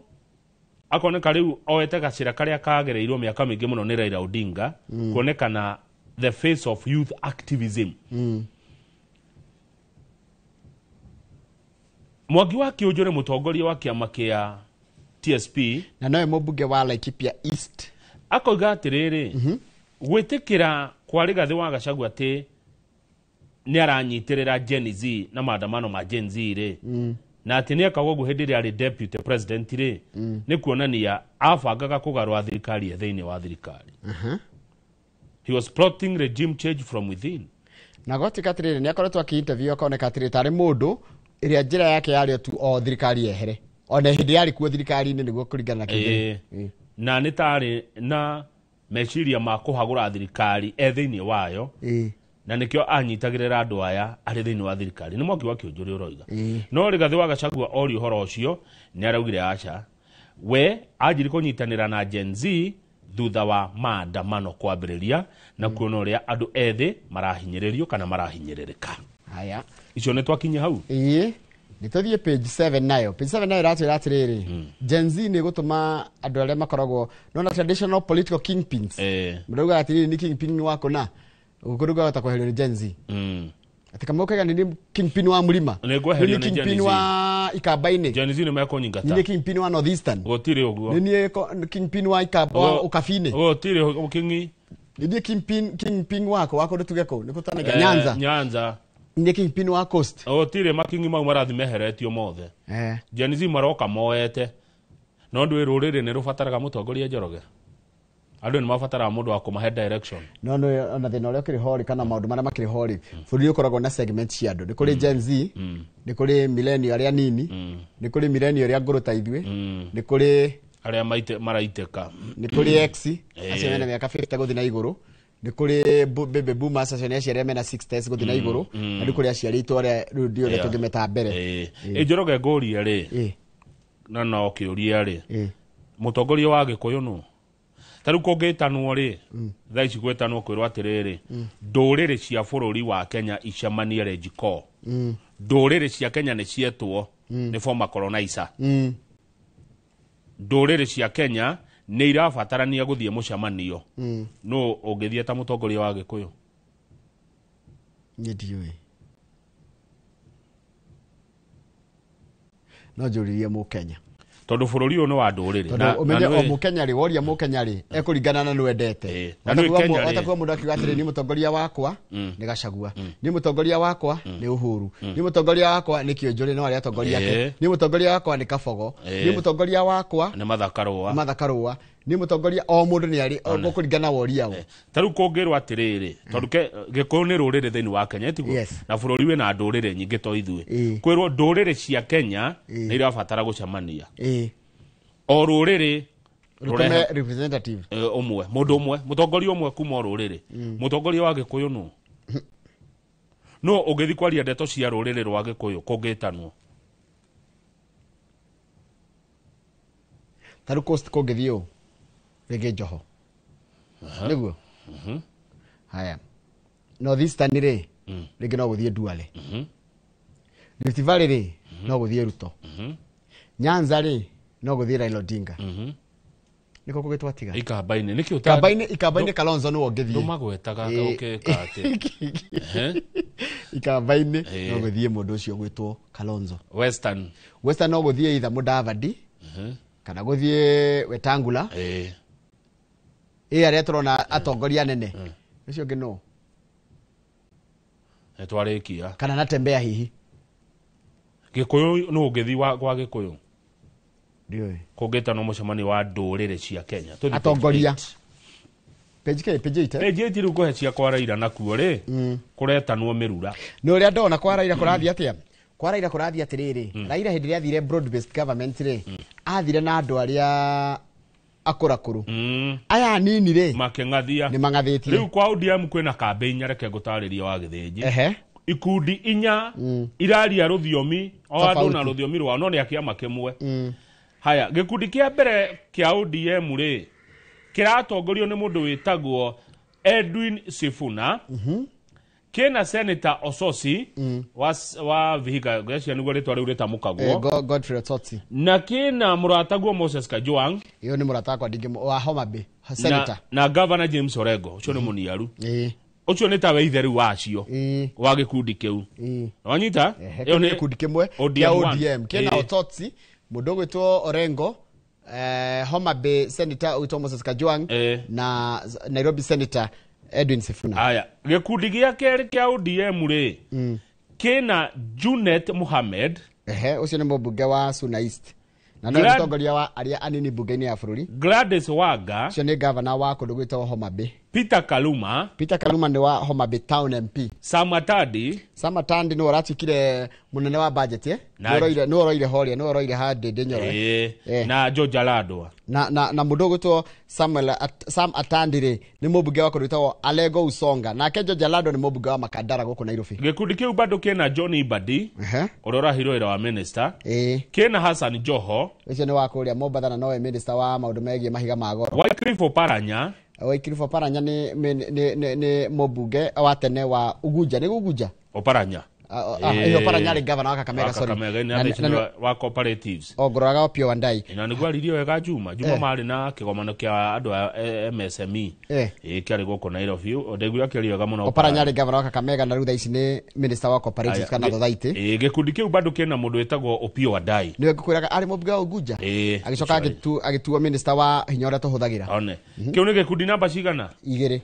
akoneka rĩu oete gacĩra karĩa kagereirwo mĩaka mĩingĩ mũno nĩ Raila Odinga kuonekana the face of youth activism. Mwangi wa Kĩũnjũ nĩ mũtongoria wa kĩama kĩa TSP na nowe mũmbunge wa Laikipia East akoiga atĩrĩrĩ gwĩtĩkĩra kwa Rigathi wa Gachagua atĩ nĩ aranyitĩrĩra Gen Z na maandamano ma Gen Z rĩ na atĩ nĩ ekaga ũguo hĩndĩ ĩrĩa arĩ deputy president rĩ nĩ kuonania abangaga kũgarũra thirikari e thĩinĩ wa thirikari. He was plotting regime change from within. Na gwatuĩka atĩrĩrĩ nĩ akoretwo akĩ-interview akoneka atĩrĩ tarĩ mũndũ ĩrĩa njĩra yake yarĩ tu o thirikari yehere ona hĩndĩ yarĩ kuo thirikari-inĩ nĩguo kũringana na kĩndũ na nĩ tarĩ na meciria ma kũhagũra thirikari e thĩinĩ wayo na nĩkĩo anyitagĩrĩra andũ aya arĩ thĩinĩ wa thirikari. Nĩ Mwangi wa Kĩũnjũ ũrĩa ũroiga no Rigathi wa Gachagua orio ũhoro ũcio nĩ araugire aca we anjiri kũnyitanĩra na Gen Z thutha wa maandamano kwambĩrĩria na kuona ũrĩa andũ ethĩ marahinyĩrĩrio kana marahinyĩrĩrĩka. Haya icio nĩ twakinya hau ĩĩ nĩ tũthiĩ page 7 nayo. Page 7 nayo ĩratwĩra atĩrĩrĩ Gen Z nĩ gũtũma andũ arĩa makoragwo nona traditional political kingpins mũrauga atĩrĩrĩ nĩ kingpin wako na ũkũruga ta kweherio nĩ Gen Z atĩ kama ũkaiga nĩ kingpin wa mũrima nĩ kingpin wa Ikamba-inĩ Gen Z nĩ mekũnyingata nĩ kingpin wa Northeastern gũtirĩ ũguo nĩ niĩ kingpin wa Ikamba wa Ũkabi-inĩ gũtirĩ ũking'i nĩ niĩ kingpin wako wako nĩ kũ nĩ kũtanaga Nyanza nĩ kingpin wa Coast gũtirĩ makingi mau marathi meheretio mothe. Gen Z maroka moete no ndwĩ rũrĩrĩ nĩ rũbataraga mũtongoria Njoroge andũ nĩ mabataraga mũndũ wa kũmahe direction no no ona thĩna ũrĩa ũkĩrĩ ho rĩ kana maũndũ marĩa makĩrĩ ho rĩ bũrũri ũkoragwo na segment cia andũ nĩ kũrĩ Gen Z nĩ kũrĩ millennial arĩa nini nĩ kũrĩ millennial arĩa ngũrũ ta ithuĩ nĩ kũrĩ arĩa maraitĩka nĩ kũrĩ X acio mena mĩaka 50 gũthiĩ na igũrũ nĩ kũrĩ baby boomers acio nĩ acio arĩa mena 60s gũthiĩ na igũrũ na nĩ kũrĩ aciarĩtwo arĩa rĩu ndio ũrĩa tũngĩmeta mbere. Njoroge ngũrie rĩ Na no kĩũria rĩ, mũtongoria wa Gĩkũyũ nũ? Ta rĩu kũngĩtanwo rĩ, thaa ici gwĩtanwo kwĩrwo atĩrĩrĩ, ndũrĩrĩ cia bũrũri wa Kenya icemanie Rejiko. Ndũrĩrĩ cia Kenya nĩ cietwo nĩ former colonizer. Ndũrĩrĩ cia Kenya nĩ irabatarania gũthiĩ mũcemanio. No ũngĩthiĩ ta mũtongoria wa Gĩkũyũ? Niĩ ndiũĩ. No njũririe Mũkenya. Tondũ bũrũri ũyũ nĩ wa ndũrĩrĩ. Tondũ ũmenye o Mũkenya rĩ, woria Mũkenya rĩ, ekũringana na nĩwendete. Watakuwa mũndũ akiuga atĩrĩ, niĩ mũtongoria wakwa nĩ Gachagua, niĩ mũtongoria wakwa nĩ Uhuru, niĩ mũtongoria wakwa nĩ Kĩonjũrĩ no arĩa atongoria ake, niĩ mũtongoria wakwa nĩ Kabogo, niĩ mũtongoria wakwa nĩ Martha Karũa, Martha Karũa, niĩ mũtongoria o mũndũ nĩ arĩ gũkũringana woria o. Ta rĩu kũngĩrwo atĩrĩrĩ, tondũ Gĩkũyũ nĩ rũrĩrĩ thĩinĩ wa Kenya, tiguo? Na bũrũri wĩna ndũrĩrĩ nyingĩ to ithuĩ. Kwĩrwo ndũrĩrĩ cia Kenya nĩ irabatara gũcemania. O rũrĩrĩ rũtũme representative ũmwe, mũndũ ũmwe, mũtongoria ũmwe kuma o rũrĩrĩ. Mũtongoria wa Gĩkũyũ nũ? No ũngĩthiĩ kwaria ndeto cia rũrĩrĩ rwa Gĩkũyũ kũngĩtanwo? Ta rĩu Coast kũngĩthiĩ ũ? Rĩngĩ Joho. Nĩguo? Haya. North Eastern rĩ, rĩngĩ no gũthiĩ Duale. Rift Valley rĩ, no gũthiĩ Ruto. Nyanza rĩ, no gũthiĩ Raila Odinga. Nĩko kũgĩtwatiga? Ikamba-inĩ. Nĩkĩ Ikamba-inĩ Kalonzo nĩwe ũngĩthiĩ. Ndũmagwetaga ũkĩka atĩa? Ikamba-inĩ no gũthiĩ mũndũ ũcio ũgwĩtwo Kalonzo. Western. Western no gũthiĩ either Mudavadi kana gũthiĩ Wetangula. Ĩ arĩa tũrona atongoria anene. Ũcio ũngĩ nũ? Nĩtwarĩkia. Kana Natembeya hihi. Gĩkũyũ nũ ũngĩthiĩ kwa Gĩkũyũ? Ndiũĩ. Kũngĩtanwo mũcemanio wa ndũrĩrĩ cia Kenya. Atongoria. Page K, page 8. Page 8 rĩu kũhe cia kwa Raila nakuo rĩ, kũretanwo mĩrura. Nĩ ũrĩa ndona kwa Raila kũrathiĩ atĩa? Kwa Raila kũrathiĩ atĩrĩrĩ, Raila hĩndĩ ĩrĩa athire broad based government rĩ, athire na andũ arĩa akũrakũrũ. Aya anini rĩ, makĩng'athia. Nĩ mang'athĩtie. Rĩu kwa ODM kwĩna kambĩ inya, reke ngũtarĩrie wa Gĩthĩnji. Ikundi inya iraria rũthiomi, o andũ na rũthiomi rwao, no nĩ a kĩama kĩmwe. Haya, gĩkundi kĩa mbere kĩa ODM rĩ, kĩratongorio nĩ mũndũ wĩtagwo Edwin Sifuna. Kĩna Senator Ososi wa Vihiga, ngwĩciria nĩguo rĩtwa rĩu rĩtamũkagwo. Godfrey Osotsi. Na kĩna mũrataguo Moses Kajwang. Ĩyo nĩ mũrata wakwa ndingĩ wa Homa Bay, Senator. Na Governor James Orengo, ũcio nĩ mũniaru. Ũcio nĩ tawe ithe rĩu wacio wa gĩkundi kĩu. Wanyita? Ĩyo nĩ gĩkundi kĩmwe kĩa ODM. Kĩna Osotsi, mũndũ ũgwĩtwo Orengo, Homa Bay Senator ũgwĩtwo Moses Kajwang na Nairobi Senator Edwin Sifuna. Aya, gĩkundi gĩa kerĩ kĩa ODM rĩ, kĩna Junet Mohamed. Ũcio nĩ mũmbunge wa Suna East. Na no mũtongoria wa arĩa anini mbunge-inĩ ya bũrũri. Gladys Wanga. Ũcio nĩ governor wa kũndũ gwĩtagwo Homa Bay. Peter Kaluma. Peter Kaluma nĩ wa Homa Bay Town MP. Sam Atandi. Sam Atandi nĩwe ũratuĩkire mũnene wa budget, eh? Nĩwe ũroire horia, nĩwe ũroire ha Ndindi Nyoro. Na George Aladwa. Na mũndũ ũgwĩtwo Sam Atandi rĩ, nĩ mũmbunge wa kũndũ gwĩtagwo Alego Usonga. Nake George Aladwa nĩ mũmbunge wa Makandara gũkũ Nairobi. Gĩkundi kĩu bado kĩna John Ibadi, ũrĩa ũraheirwo wĩra wa minister. Kĩna Hassan Joho. Ũcio nĩ wa kũrĩa Mombatha na nowe minister wa maũndũ megiĩ mahiga ma goro. Wycliffe Oparanya. Wycliffe Oparanya nĩ mũmbunge wa tene wa Ugunja, nĩ Ugunja? Oparanya. Oparanya arĩ governor wa Kakamega, sorry. Kakamega wa cooperatives. O ngũroraga Opiyo Wandayi. Na nĩguo aririe wega Juma. Juma marĩ na kĩgomano kĩa andũ a MSME. Kĩarĩ gũkũ Nairobi. Ndaiguire akĩaria wega mũno. Oparanya arĩ governor wa Kakamega na rĩu thaa ici nĩ minister wa cooperatives kana society. Gĩkundi kĩu bado kĩna mũndũ wĩtagwo Opiyo Wandayi. Nĩwe ngũkwĩraga arĩ mũmbunge wa Ugunja. Agĩcoka agĩtuo minister wa hinya ũrĩa tũhũthagĩra. One. Kĩu nĩ gĩkundi namba cigana? Igĩrĩ.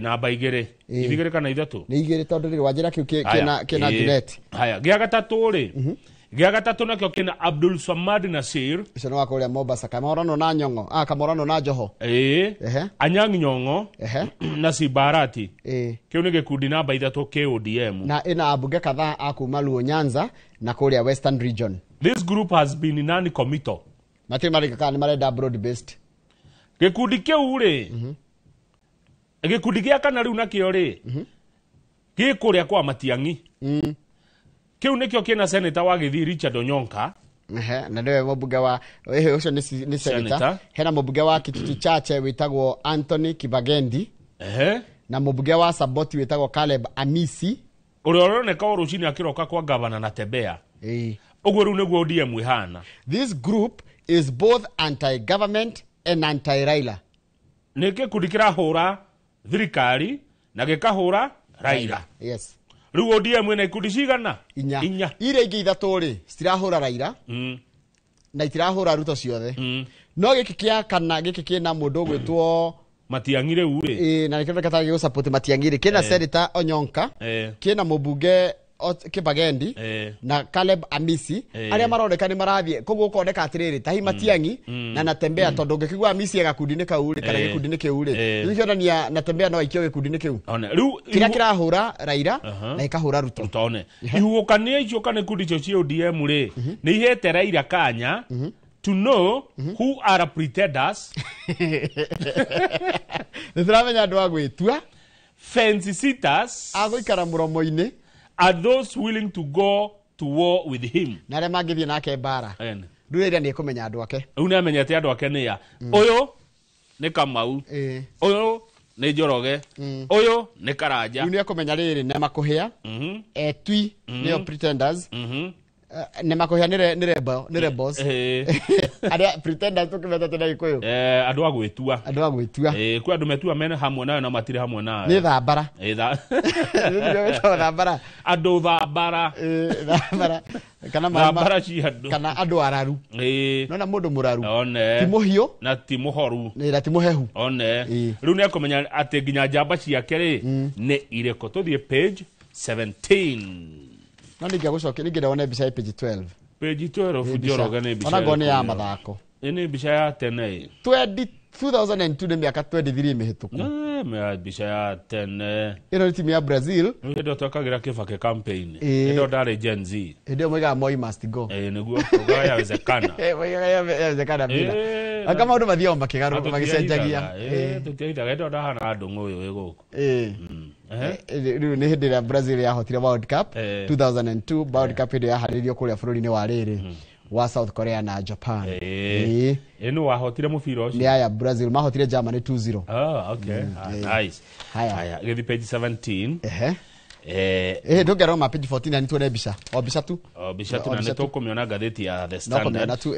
Namba igĩrĩ. Igĩrĩ kana ithatũ? Nĩ igĩrĩ tondũ rĩrĩ wanjĩra kĩu kĩna Junet. Haya, gĩa gatatũ rĩ. Gĩa gatatũ nakĩo kĩna Abdul Samad Nasir. Ũcio nĩ wa kũrĩa Mombasa, Kamorano na Nyong'o. Kamorano na Joho. Anyang' Nyong'o na Sibarati. Kĩu nĩ gĩkundi namba ithatũ kĩa ODM. Na ĩna ambunge kadhaa a kuma Luo Nyanza na kũrĩa Western Region. This group has been non-committal. Matirĩ marĩka kana nĩ marenda broad based. Gĩkundi kĩu rĩ, gĩkundi gĩa kana rĩu nakĩo rĩ, gĩ kũrĩa kwa Matiang'i. Kĩu nĩkĩo kĩna senator wa Gĩthii Richard Onyonka. Na nĩwe mũmbunge wa ũcio nĩ senator. Hena mũmbunge wa Kitutu Chache wĩtagwo Anthony Kibagendi. Na mũmbunge wa Saboti wĩtagwo Caleb Amisi. Ũrĩa ũroneka o rũcinĩ akĩroka kwa gavana na Tembea. Ũguo rĩu nĩguo ODM ĩhana. This group is both anti-government and anti-Raila. Nĩ gĩkundi kĩrahũra thirikari na gĩkahũra Raila. Yes. Rĩu ODM ĩna ikundi cigana? Inya. Iria ingĩ ithatũ rĩ citirahũra Raila na itirahũra Ruto ciothe. No gĩkĩ kĩa kana gĩkĩ kĩna mũndũ ũgwĩtwo Matiang'i rĩu rĩ. Na nĩkĩo kĩroneka gĩgũsupport Matiang'i rĩ. Kĩna Senator Onyonka, kĩna mũmbunge Kibagendi na Caleb Amisi arĩa maroneka nĩ marathiĩ koguo ũkoneka atĩrĩrĩ tahi Matiang'i na Natembeya tondũ ũngĩkĩigua Amisi e gakundi-inĩ kau rĩ kana gĩkundi-inĩ kĩu rĩ rĩu kĩonania Natembeya no aikio gĩkundi-inĩ kĩu kĩrĩa kĩrahũra Raila na gĩkahũra Ruto. One ihuhũkanio icio kana ikundi icio cia ODM rĩ nĩ ihete Raila kanya to know who are pretenders. Nĩ tũramenya andũ a gwĩtua fence sitters agũikara mũromo-inĩ are those willing to go to war with him. Na arĩa mangĩthiĩ nake mbara. Rĩu Raila nĩ ekũmenya andũ ake. Rĩu nĩ amenyete andũ ake nĩ a. Ũyũ nĩ Kamau. Ũyũ nĩ Njoroge. Ũyũ nĩ Karanja. Rĩu nĩ ekũmenya rĩrĩ nĩ makũhĩa. Etui nĩo pretenders. Nĩ makũhĩa nĩ rebels. Arĩa pretenders tũkĩmeta tena Gĩkũyũ. Andũ a gwĩtua. Andũ a gwĩtua. Kwĩ andũ metua mene hamwe nawe na matirĩ hamwe nawe. Nĩ thambara. Nĩ thambara. Andũ thambara. Thambara. Kana thambara cia andũ. Kana andũ araru. Nona mũndũ mũraru. Ti mũhiũ. Na ti mũhoru. Na ti mũhehu. One. Rĩu nĩ ekũmenya atĩ nginya njamba ciake rĩ nĩ irĩkũ. Tũthiĩ page 17. No ningĩagũcokia ningĩenda wone mbica ya page 12. Page 12 Njoroge nĩ mbica. Ona ngoo nĩ ya mathako. Nĩ mbica ya tene. 2002 nĩ mĩaka 23 mĩhĩtũku. Nĩ mbica ya tene. Ĩno nĩ timu ya Brazil. Hĩndĩ ĩyo twekagĩra Kibaki campaign. Hĩndĩ ĩyo ndarĩ Gen Z. Hĩndĩ ĩyo moigaga Moi must go. Nĩguo tugaga yawezekana. Moigaga yawezekana bila. Anga maũndũ mathiaga makĩgarũrũka magĩcenjagia. Tũtiahithaga hĩndĩ ĩyo ndahana ndũng'ũ ũyũ wĩ gũkũ. Rĩu nĩ hĩndĩ ĩrĩa Brazil yahotire World Cup 2002 World Cup ĩrĩa yaharĩirio kũrĩa bũrũri-inĩ wa rĩrĩ wa South Korea na Japan. Ĩno wahotire mũbira ũcio. Nĩ aya Brazil mahotire Germany 2-0. Okay. Nice. Haya, gĩthiĩ page 17. Ndũngĩaroma page 14 na nĩtuone mbica. O mbica tu. O mbica tu na nĩtũkũmĩona ngathĩti ya The Standard. No tu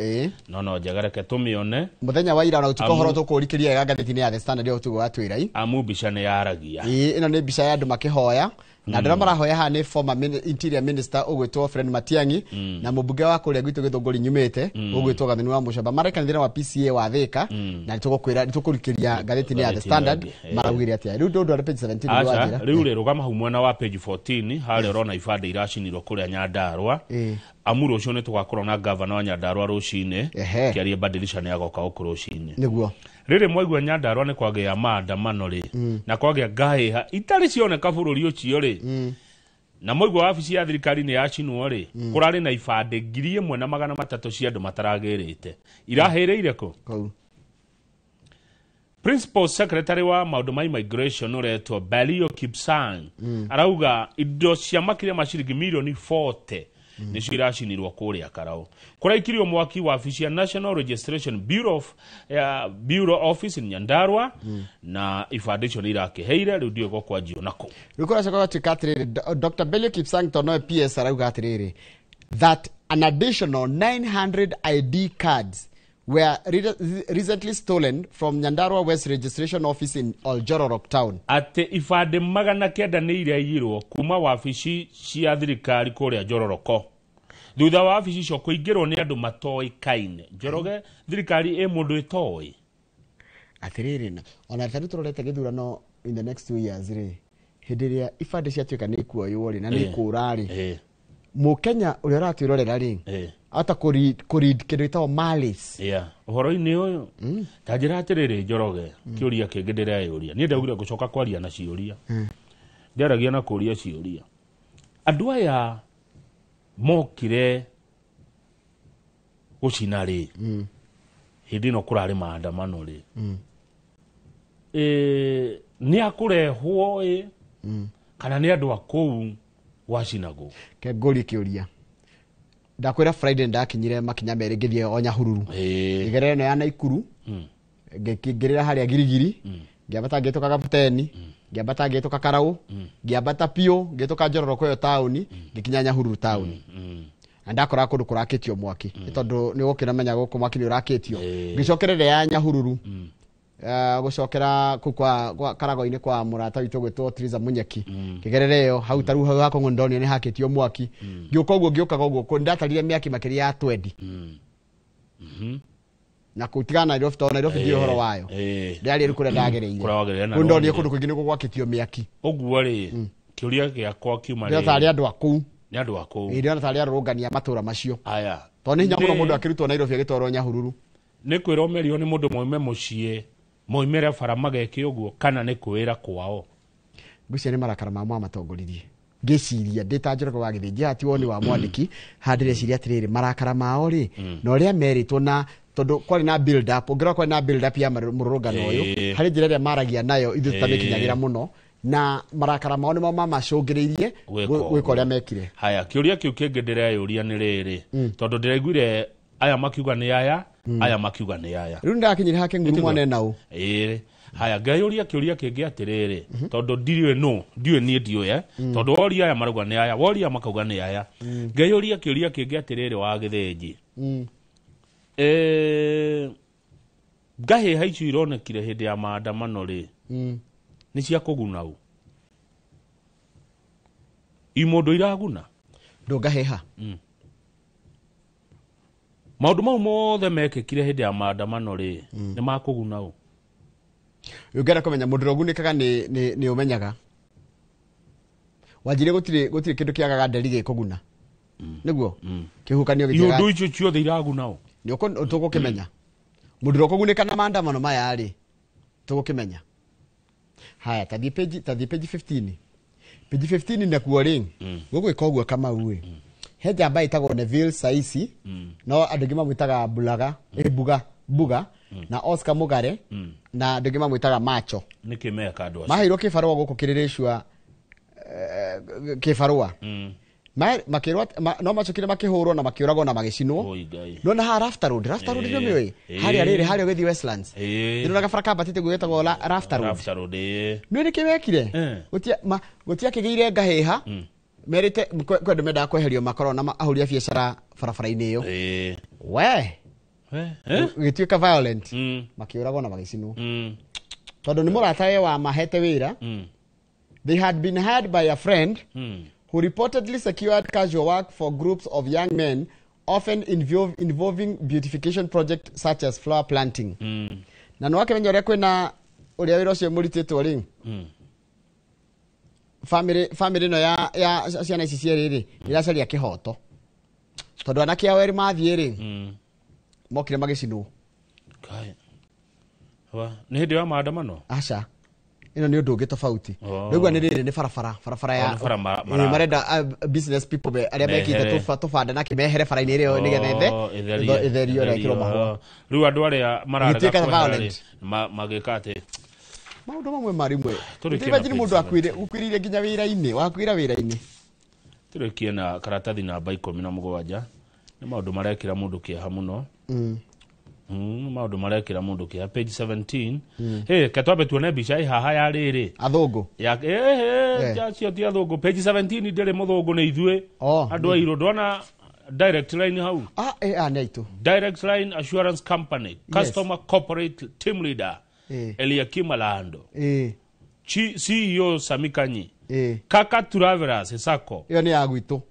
No njega reke tũmĩone. Mũthenya wa ira ona gũtuĩka ũhoro tũkũũrikĩria wega ngathĩti-inĩ ya The Standard ĩyo tũgũ watwĩra i. Amu mbica nĩ yaragia. Ĩno nĩ mbica ya andũ makĩhoya. Na andũ arĩa marahoya haha nĩ former interior minister ũgwĩtwo Fred Matiang'i na mũmbunge wa kũrĩa gwitũ Gĩthũngũri nyumĩte ũgwĩtwo Gathoni wa Mũcamba marekanithĩra wa PCA wa Thĩka na nĩtũgũkwĩra nĩtũkũrikĩria ngathĩti-inĩ ya The Standard maraugire atĩa. Rĩu ndũndware page 17 nĩ wanjĩra. Rĩu rĩ rũgama hau mwena wa page 14 harĩa ũrona ibandĩ iracinirwo kũrĩa Nyandarua. Amu rũciũ nĩtũgakorwo na gavana wa Nyandarua rũcinĩ kĩarie badilisha nĩ agoka gũkũ rũcinĩ. Nĩguo. Rĩrĩ mwaigua Nyandarua nĩ kwagĩa maandamano rĩ na kwagĩa ngahĩha itarĩ cioneka bũrũri ũcio rĩ na mwaigua wabici ya thirikari nĩ yacinwo rĩ kũrarĩ na ibandĩ 1300 cia andũ mataragĩrĩte irahĩrĩire kũ? Principal Secretary wa maũndũ ma immigration ũretwo Belio Kipsang arauga indo cia makĩria ma ciringi mirioni 40 nĩcio iracinirwo kũrĩa Karau. Kũraikirio mwaki wabici ya National Registration Bureau Bureau Office in Nyandarua na ibandĩ icio nĩ irakĩheire rĩu ndiũĩ gũkwanjio nakũ. Rĩu kũracoka gũtuĩka atĩrĩrĩ Dr. Belio Kipsang to nowe PS arauga atĩrĩrĩ that an additional 900 ID cards were recently stolen from Nyandarua West Registration Office in Oljororok Town. Atĩ ibandĩ 900 nĩ iraiyirwo kuma wabici cia thirikari kũrĩa Njororoko. Thutha wa wabici icio kũingĩrwo nĩ andũ matoĩkaine. Njoroge thirikari ĩ mũndũ ĩtoĩ. Atĩrĩrĩ ona tarĩu tũrorete gĩthurano in the next 2 years rĩ hĩndĩ ĩrĩa ibandĩ ciatuĩka nĩ ikuoywo rĩ na nĩ ikũra rĩ Mũkenya ũrĩa ũratwĩrorera rĩ ata kũread kĩndũ gĩtagwo malice. Yeah. Ũhoro-inĩ ũyũ ta njĩra atĩrĩrĩ Njoroge kĩũria kĩngĩ ndĩreyũria niĩ ndaugire ngũcoka kwaria na ciũria ndĩaragia na kũria ciũria andũ aya mokire gũcina rĩ hĩndĩ ĩno kũrarĩ maandamano rĩ nĩ akũrehwo ĩ kana nĩ andũ a kũu gwacinagwo. Ke ngũrie kĩũria Ndakwĩra Friday ndakinyire makinya merĩ ngĩthiĩ o Nyahururu. Ngĩgerera ĩno ya Naikuru. Ngĩingĩrĩra harĩa Girigiri. Ngĩambata ngĩhĩtũka Kaputeni. Ngĩambata ngĩhĩtũka Karaũ. Ngĩambata piũ ngĩhĩtũka Njororoko ĩyo taũni ngĩkinya Nyahururu taũni. Na ndakora kũndũ kũrakĩtio mwaki. Nĩ tondũ nĩ ũgũkĩramenya gũkũ mwaki nĩ ũrakĩtio. Ngĩcokerera ya Nyahururu. Gũcokera kũu kwa Karago-inĩ kwa mũrata witũ gwĩtwo Triza Munyeki. Ngĩgerera ĩyo hau tarĩu hau hakwa ndonire nĩ hakĩtio mwaki. Ngĩũka ũguo ngĩũkaga ũguo ndatarire mĩaki makĩria ya 20. Na kũtigana Nairobi tondũ Nairobi ndiũĩ ũhoro wayo. Ndĩrarĩ rĩu kũrĩa ndagereire. Kũu ndonire kũndũ kũingĩ nĩkuo gwakĩtio mĩaki. Ũguo rĩ kĩũria gĩakwa kiuma rĩ. Ndĩrona tarĩ andũ a kũu. Nĩ andũ a kũu. Ndĩrona tarĩ arũrũngani a matũũra macio. Aya. Tondũ nĩ hinya mũno mũndũ akĩrutwo Nairobi agĩtwarwo Nyahururu. Nĩ kwĩrwo merirwo nĩ mũndũ moime mũciĩ moimĩre bara mageke ũguo kana nĩ kwĩra kwao. Ngwĩciria nĩ marakara mao mamatongoririe. Ngĩciria ndĩ ta Njoroge wa Gĩthĩnji haha ti woni wa mwandĩki haha ndĩreciria atĩrĩrĩ marakara mao rĩ na ũrĩa merĩtwo na tondũ kwarĩ na build up ũngĩrora kwarĩ na build up ya mũrũrũngano ũyũ harĩ njĩra ĩrĩa maragia nayo ithuĩ tũtamĩkinyagĩra mũno na marakara mao nĩmo mamacũngĩrĩirie gwĩka ũrĩa mekire. Haya kĩũria kĩu kĩngĩ ndĩreyũria nĩ rĩrĩ tondũ ndĩraiguire aya makiuga nĩ aya aya makiuga nĩ aya. Rĩu nĩndakinyire hake nguru mwana nau. Haya ngeyũria kĩũria kĩngĩ atĩrĩrĩ tondũ ndiũĩ no ndiũĩ niĩ ndiũĩ tondũ woria aya marauga nĩ aya woria makauga nĩ aya. Ngeyũria kĩũria kĩngĩ atĩrĩrĩ wa Gĩthĩnji. Ngahĩha icio ironekire hĩndĩ ya maandamano rĩ nĩ cia kũguna ũ? Imũndũ iraguna? Ndũngahĩha. Maũndũ mau mothe mekĩkire hĩndĩ ya maandamano rĩ nĩ makũguna ũ? Ũngĩenda kũmenya mũndũ ũrĩa ũgunĩkaga nĩ ũmenyaga. Wanjire gũtirĩ kĩndũ kĩagaga nderi gĩkũguna. Nĩguo? Kĩhuhũkanio gĩtiagaga. Iũndũ icio ciothe iraguna ũ? Nĩ tũgũkĩmenya. Mũndũ ũrĩa ũkũgunĩka na maandamano maya rĩ tũgũkĩmenya. Haya tathiĩ page 15. Page 15 nakuo rĩ gũgwĩka ũguo Kamau rĩ he njamba ĩtagwo Neville Saisi no andũ aingĩ mamwĩtaga Bulaga Buga na Oscar Mugare na andũ aingĩ mamwĩtaga Macho. Nĩkĩ meka andũ acio? Maheirwo kĩbarũa gũkũ kĩrĩrĩcua kĩbarũa. Makĩrwo no macokire makĩhũrwo na makĩũragwo na magĩcinwo. No na haha Rafter Road nĩ ũmĩũĩ? Harĩa rĩrĩ harĩa ũgĩthiĩ Westlands. Ndĩrona gabara kambatĩte guo getagwo Rafter Road. Rafter Road. Nĩ nĩkĩ mekire? Gũtiakĩgĩire ngahĩha. Merĩte kwĩ andũ mendaga kweherio makorwo na ahũri a biacara barabara-inĩ ĩyo. We gĩtuĩka violent makĩũragwo na magĩcinwo. Tondũ nĩ mũratawe wa mahete wĩra. They had been hired by a friend who reportedly secured casual work for groups of young men, often involving beautification projects such as flower planting. Na no akĩmenya ũrĩa kwĩna ũrĩa wĩra ũcio mũritĩtwo rĩ. Family ĩno ya ciana ici cierĩ rĩ iracaria kĩhoto. Tondũ anake ao erĩ mathiĩ rĩ mokire magĩcinwo. Nĩ hĩndĩ ya maandamano? Aca. Ĩno nĩ ũndũ ũngĩ tofauti. Rĩu nĩ rĩrĩ nĩ barabara ya marenda business people arĩa mekĩte tũbanda na kĩmehere bara-inĩ ĩrĩa nĩgetha ĩtherio na ĩkĩrwo mahũa. Rĩu andũ arĩa mararega kwehera rĩ magĩka atĩ maũndũ mamwe marimwe. Imagine mũndũ akuĩrĩire nginya wĩra-inĩ, wakuĩra wĩra-inĩ. Tũrĩkie na karatathi namba 17 nĩ maũndũ marekĩra mũndũ kĩeha mũno. Maũndũ marekĩra mũndũ kĩeha page 17. Ke twambe tuone mbica ĩ haha ya rĩrĩ. Athũngũ. Acio ti athũngũ. Page 17 ndĩrĩ mũthũngũ nĩ ithuĩ. Andũ airũ ndona Direct Line hau. Nĩ aitũ. Direct Line Assurance Company, Customer Corporate Team Leader Eliakim Alando. CEO Samikanyi. Kaka Travelers Sacco. Ĩyo nĩ ya gwitũ.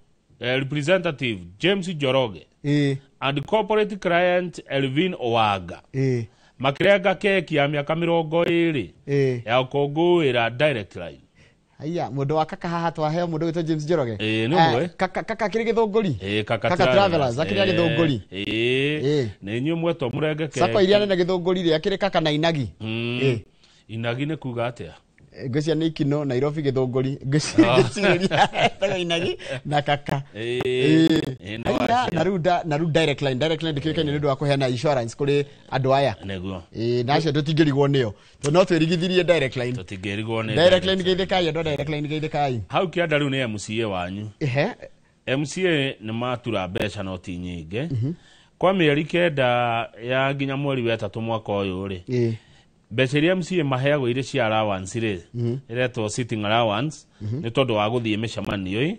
Representative James Njoroge. And corporate client Elvin Owaga. Makirenga keki ya miaka 20 ya ũkũngũĩra Direct Line. Haya, mũndũ wa kaka haha twaheo mũndũ wĩtwo James Njoroge. Nĩ ũmwe. Kaka akĩrĩ Gĩthũngũri. Kaka Travelers akĩrĩ Gĩthũngũri. Nĩ inyuĩ mwetwo mũrenge keki. Sacco iria nene Gĩthũngũri rĩ akĩrĩ kaka na Inagi. Inagi nĩ kuga atĩa? Ngwĩciria nĩ Ikino, Nairobi, Gĩthũngũri. Ngwĩciria etaga Inagi na kaka. Na rĩu Direct Line ndĩkĩũĩkaine nĩ ũndũ wa kũheana insurance kũrĩ andũ aya. Nĩguo. Na acio tũtingĩrigwo nĩo. Tondũ no twĩrigithirie Direct Line. Tũtingĩrigwo nĩ Direct Line geithĩkai andũ a Direct Line geithĩkai. Hau kĩanda rĩu nĩ MCA wanyu. Ehe. MCA nĩ matura mbeca no ti nyingĩ. Kwa mĩeri 9 ya nginya mweri wa 3 mwaka ũyũ rĩ, mbeca iria MCA maheagwo irĩ cia allowance rĩ, iretwo sitting allowance, nĩ tondũ wa gũthiĩ mĩcemanio ĩ,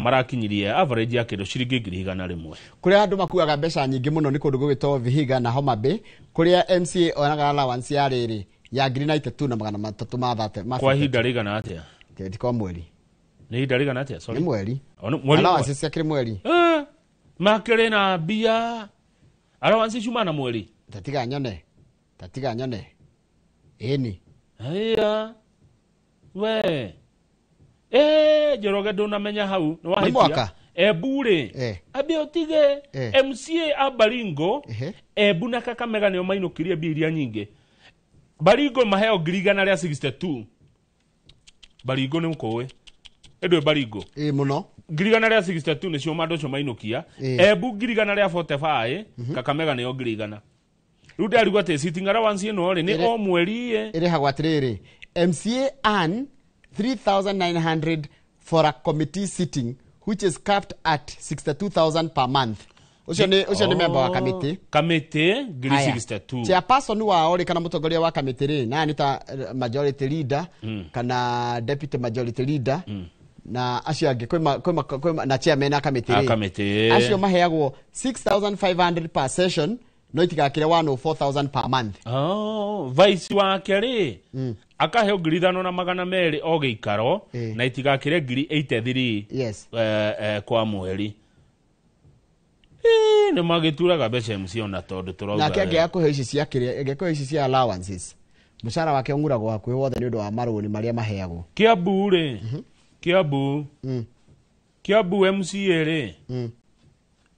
marakinyirie average ya kĩndũ ciringi 100,000. Kũrĩa andũ makuaga mbeca nyingĩ mũno nĩ kũndũ gũgĩtwo Vihiga na Homa Bay, kũrĩa MCA onaga allowance ya rĩrĩ ya 93,330 kwa ihinda rĩigana atĩa? Ti kwa mweri. Nĩ ihinda rĩigana atĩa? Sorry. Nĩ mweri. Mweri. Allowance ciakĩrĩ mweri. Makĩrĩ na mbia. Allowance ciuma na mweri. Tatiga nyone. Tatiga nyone. Ĩni. Haya. We. Njoroge ndũnamenya hau nĩ wahĩtia. Nĩ mwaka. Embu rĩ, ambe ũtige MCA a Baringo, Embu na Kakamega nĩo mainũkirie mbia iria nyingĩ. Baringo maheo 162,000. Baringo nĩ ũkũĩ. Ĩndũ Baringo. Ĩ mũno. 162,000 nĩcio andũ acio mainũkia. Embu 145,000, Kakamega nĩo 100,000. Rĩu ndarigwo atĩ sitting allowance ĩno rĩ nĩ o mweri ĩ. Ĩrĩhagwo atĩrĩrĩ, MCA earn 3,900 for a committee sitting which is capped at 62,000 per month. Ucio ni member wa committee. Committee 62. Chairperson wao rĩ kana mũtongoria wa committee rĩ, na nĩ ta majority leader kana deputy majority leader na acio angĩ kwĩ na chairman a committee rĩ. Acio maheagwo 6,500 per session no itigakire 104,000 per month. Vice wake rĩ akaheo 5,200 o gĩikaro na itigakire 83 yes kwa mweri. Nĩ magĩturaga mbeca MC ona tondũ tũrauga. Nake angĩaga kũheo ici cia kĩrĩa, angĩaga kũheo ici cia allowances, mũcara wake ũng'uragwo hakuhĩ wothe nĩ ũndũ wa marũni marĩa maheagwo. Kiambu rĩ, Kiambu Kiambu MCA rĩ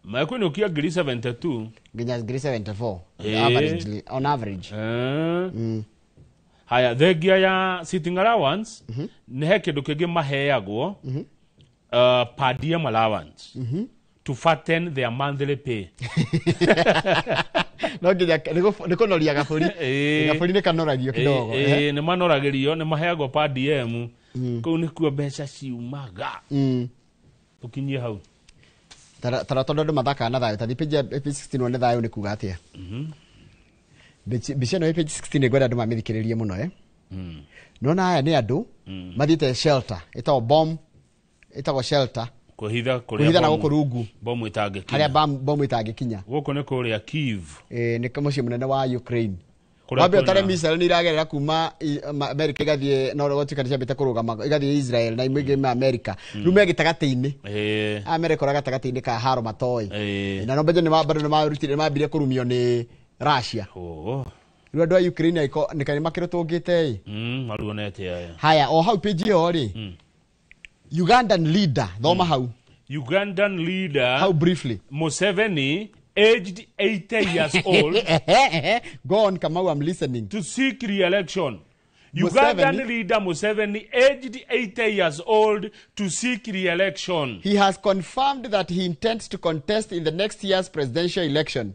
mekũinũkia 72,000 nginya 74,000 averagely, on average. Haya, thengia ya sitting allowance nĩ he kĩndũ kĩngĩ maheagwo, per diem allowance to fatten their monthly pay. No nginya nĩ kũnoria gabũri. Gabũri nĩ kanoragio kidogo. Nĩ manoragĩrio, nĩ maheagwo per diem. Kũu nĩkuo mbeca ciumaga. Tũkinyie hau. Tara tondũ andũ mathakaga na thayũ, tathi page 16 wone thayũ nĩ kuga atĩa. Mbica ĩno ĩ page 16 ngwenda andũ mamĩthikĩrĩrie mũno. Nĩwona aya nĩ andũ mathiĩte shelter, ĩtagwo bomb, ĩtagwo shelter. Kũhitha kũrĩa na gũkũ rungu bomu itangĩkinya. Harĩa bomu itangĩkinya. Gũkũ nĩ kũrĩa Kiev. Nĩ mũciĩ mũnene wa Ukraine. Wambe ũtare missile nĩ iragerera kuma America igathiĩ, no gũtuĩka nĩ ciambĩte kũrũgama, igathiĩ Israel na imwe ingĩ America. Rĩu me gĩtagatĩ-inĩ. America ora gatagatĩ-inĩ ka haro matoĩ. Na no mbeje nĩ bado nĩ marutire, nĩ mambire kũrumio nĩ Russia. Rĩu andũ a Ukraine nĩ kaĩ makĩrũtũngĩte ĩ. Maruonete aya. Haya, o hau page ĩyo rĩ, Ugandan leader, thoma hau. Ugandan leader. How briefly? Museveni, aged 80 years old. Go on, Kamau, I'm listening. To seek re-election. Ugandan leader Museveni, aged 80 years old, to seek re-election. He has confirmed that he intends to contest in the next year's presidential election.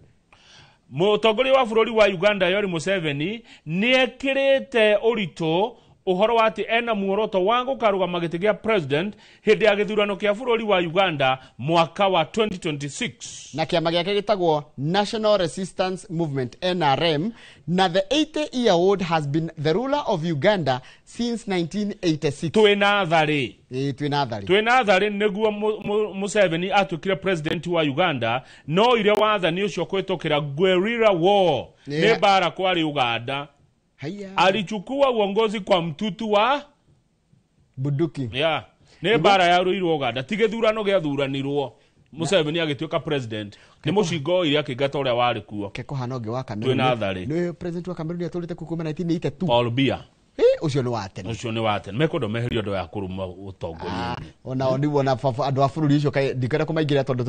Mũtongoria wa bũrũri wa Uganda Yoweri Museveni nĩekĩrĩte ũritũ ũhoro wa atĩ ena muoroto wa gũkarũgama gĩtĩ gĩa president hĩndĩ ya gĩthurano kĩa bũrũri wa Uganda mwaka wa 2026. Na kĩama gĩake gĩtagwo National Resistance Movement NRM, na the 80-year-old has been the ruler of Uganda since 1986. Twĩna tharĩ. Twĩna tharĩ. Twĩna tharĩ nĩguo Museveni atuĩkire president wa Uganda, no ire wathani ũcio kũhĩtũkĩra guerrilla war, nĩ mbara kwarĩ Uganda. Haya. Alichukua uongozi kwa mtutu wa bunduki. Yeah. Nĩ mbara yarũirwo Uganda, ti gĩthurano gĩathuranirwo. Museveni agĩtuĩka president. Nĩ mũcingo oire akĩingata ũrĩa warĩ kuo. Kekũhana ũngĩ wa Cameroon. Twĩna tharĩ. Nĩ president wa Cameroon atũrĩte kuo kuma 1982. Paul Biya. Ũcio nĩ wa tene. Ũcio nĩ wa tene. Mekwenda meherio andũ ya kũruma ũtongoria. Ona nĩ wona andũ a bũrũri ũcio ndikwenda kũmaingĩra tondũ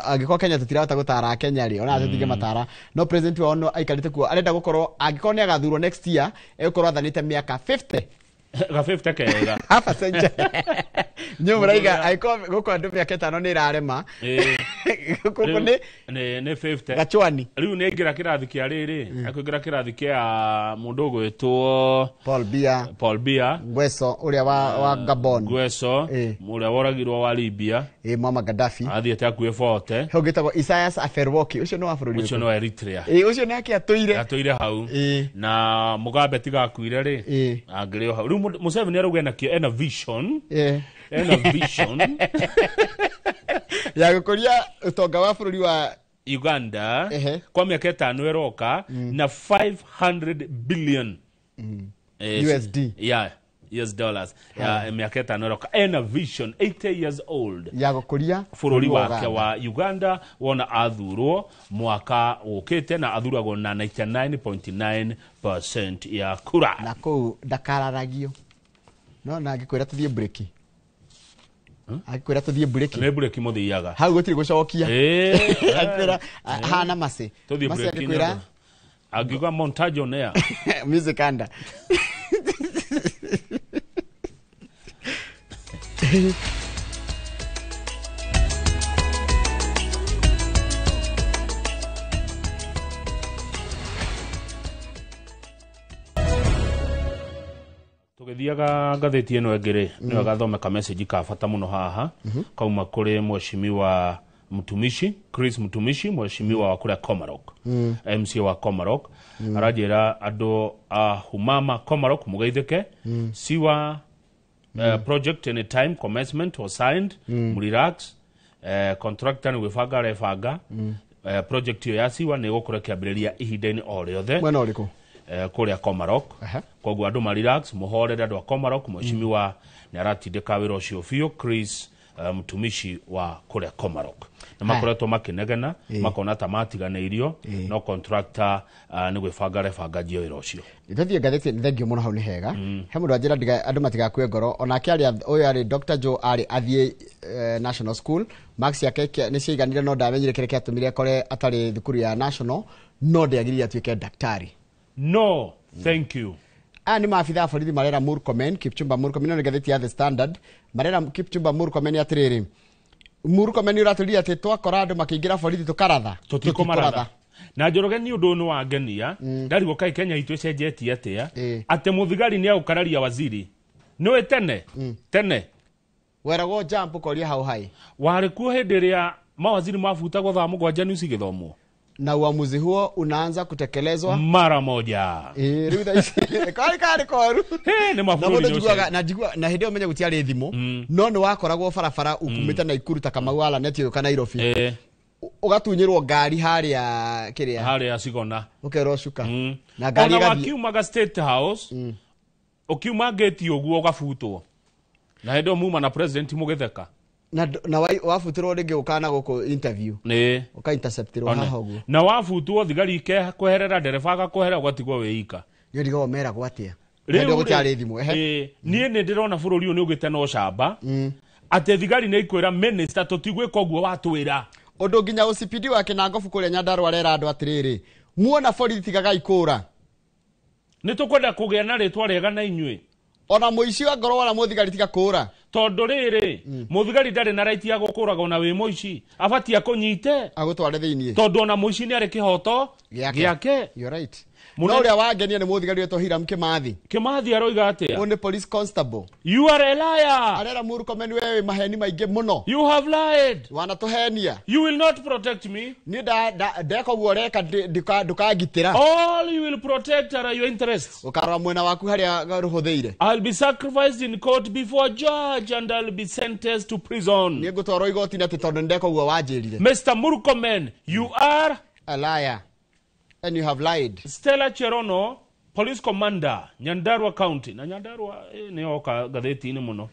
angĩkorwo Kenya tũtirahota gũtara Kenya rĩ, ona tũtige matara. No president wao no aikarĩte kuo, arenda gũkorwo angĩkorwo nĩ agathurwo next year, egũkorwo athanĩte mĩaka 50. Ga 50 kega. Half a century. Nyo muraiga aiko guku andu miaka 5 ni irarema. Guku ni ni 50. Gachwani. Riu ni aingira kirathi kia riri, akuingira kirathi kia mundu ugwitwo Paul Biya. Paul Biya. Ngweso uria wa Gabon. Ngweso uria woragirwo wa Libya. Muammar Gaddafi. Athiete akuĩ 40. He ũngĩtagwo Isaias Afwerki, ucio nĩ wa bũrũri Ucio nĩ wa Eritrea. Ucio nĩ ake atũire. Atũire hau. Na Mugabe tigakuire rĩ. Angĩrĩ o hau. Rĩu Museveni arauga ena kĩo, ena vision. Ena vision. Ya gũkũria ũtonga wa bũrũri wa Uganda kwa miaka 5 ĩroka na 500 billion USD. Yeah, US dollars. Ya miaka 5 ĩroka. Ena vision 80 years old. Ya gũkũria bũrũri wake wa Uganda wona athurwo mwaka ũkĩte na athuragwo na 99.9% ya kura. Na kũu ndakararagio. No na angĩkwĩra tũthiĩ break. Angĩkwĩra tũthiĩ break. Nĩ break mũthiaga. Hau gũtirĩ gũcokia. Angĩkwĩra hana mace. Tũthiĩ break. Angĩkwĩra angiuga montage on air. Music under. Tũgĩthiaga ngathĩti ĩno ĩngĩ rĩ, nĩwe gathomeka message ka bata mũno haha kauma kũrĩ mheshimiwa Mtumishi, Chris Mtumishi, mheshimiwa wa kũrĩa Komarok, MCA wa Komarok. Aranjĩra andũ a Humama Komarok mũgeithĩke. Siwa project anytime commencement was signed. Murelax contractor nĩ gwĩbanga arebanga. Project ĩyo ya siwa nĩ ĩgũkorwo ĩkĩambĩrĩria ihinda-inĩ o rĩothe. Mwena ũrĩkũ? Kũrĩa Komarok. Koguo andũ marelax, mũhorere andũ a Komarok. Mheshimiwa nĩ aratindĩka wĩra ũcio biũ, Chris Mtumishi wa kũrĩa Komarok. Na makoretwo makĩnegena, makona ta matiganĩirio, no contractor nĩ gwĩbanga arebanga njio wĩra ũcio. Nĩtũthiĩ ngathĩti, nĩ thengio mũno hau nĩ hega. He mũndũ anjĩra andũ matigakue ngoro, onake arĩ ũyũ arĩ Dr. Joe arĩ athiĩ National School, marks yake nĩ ciaiganire no ndamenyire kĩrĩa kĩatũmire akore atarĩ thukuru ya National, no ndĩagĩrĩire atuĩke daktari. No, thank you. Aya nĩ maabitha a borithi marera Murkomen, Kipchumba Murkomen, ĩno nĩ ngathĩti ya The Standard, marera Kipchumba Murkomen atĩrĩrĩ, Murkomen ũratũria atĩ twakora andũ makĩingĩra borithi tũkaratha. Tũtikũmaratha. Na Njoroge nĩ ũndũ nĩ wangenia, ndarigwo kaĩ Kenya itũ ĩcenjetie atĩa, atĩ mũthigari nĩ agũkararia waziri. Nĩũĩ tene? Tene. Weragwo jump ũkoria hau hai. Warĩ kuo hĩndĩ ĩrĩa mawaziri mabutagwo thaa 7 nusu igĩthomwo. Na uamuzi huo unaanza kutekelezwa mara moja. Rĩu thaa ici kari koru. Nĩ mabũrũri ũcio. Na njigua na hĩndĩ ĩyo menye gũtiarĩ thimũ, no nĩ wakoragwo barabara ukumĩte Naikuru ta Kamau ala neti ũka Nairobi. Ũgatunyĩrwo ngari harĩa kĩrĩa. Harĩa Cigona. Ũkerwo cuka. Na ngari ĩgathiĩ. Ona wakiumaga State House, ũkiuma gate ũguo ũgabutwo. Na hĩndĩ ĩyo muma na president mũgĩtheka. Na wabutirwo rĩngĩ ũkana gũkũ interview. Nĩ. Ũka interceptirwo haha ũguo. Na wabutwo thigari ikekweherera, ndereba agakweherera ũgatigwo wĩ ika. Nĩ ndigagwo meragwo atĩa. Hĩndĩ ĩyo gũtiarĩ thimũ. Niĩ nĩ ndĩrona bũrũri ũyũ nĩ ũgĩte na ũcamba. Atĩ thigari nĩ ikwĩra minister tũtigwĩka ũguo watwĩra. Ũndũ nginya OCPD wa Kĩnangobu kũrĩa Nyandarũa arera andũ atĩrĩrĩ, muona borithi tigagai kũra. Nĩ tũkwenda kũgĩa na rĩtwa rĩega na inyuĩ. Ona mũici wa ngoro wona mũthigari tiga kũra. Tondũ rĩrĩ, mũthigari ndarĩ na right ya gũkũraga ona wĩ mũici, abatie akũnyite agũtware thĩiniĩ, tondũ ona mũici nĩ arĩ kĩhoto gĩake. You're right. No ũrĩa wangenia nĩ mũthigari wetwo Hiram Kimathi. Kimathi aroiga atĩa? Ũyũ nĩ police constable. You are a liar. Arera Murkomen wewe maheni maingĩ mũno. You have lied. Wanatũhenia. You will not protect me. Niĩ ndeka ũguo ũreka ndũkangitĩra. All you will protect are your interests. Ũkarora mwena waku harĩa rũhũthĩire. I'll be sacrificed in court before a judge and I'll be sentenced to prison. Niĩ ngũtwarwo igoti-inĩ atĩ tondũ ndeka ũguo wanjĩrire. Mr. Murkomen, you are a liar. And you have lied. Stella Cherono, police commander, Nyandarua County. Na Nyandarua nĩ yoka ngathĩti-inĩ mũno.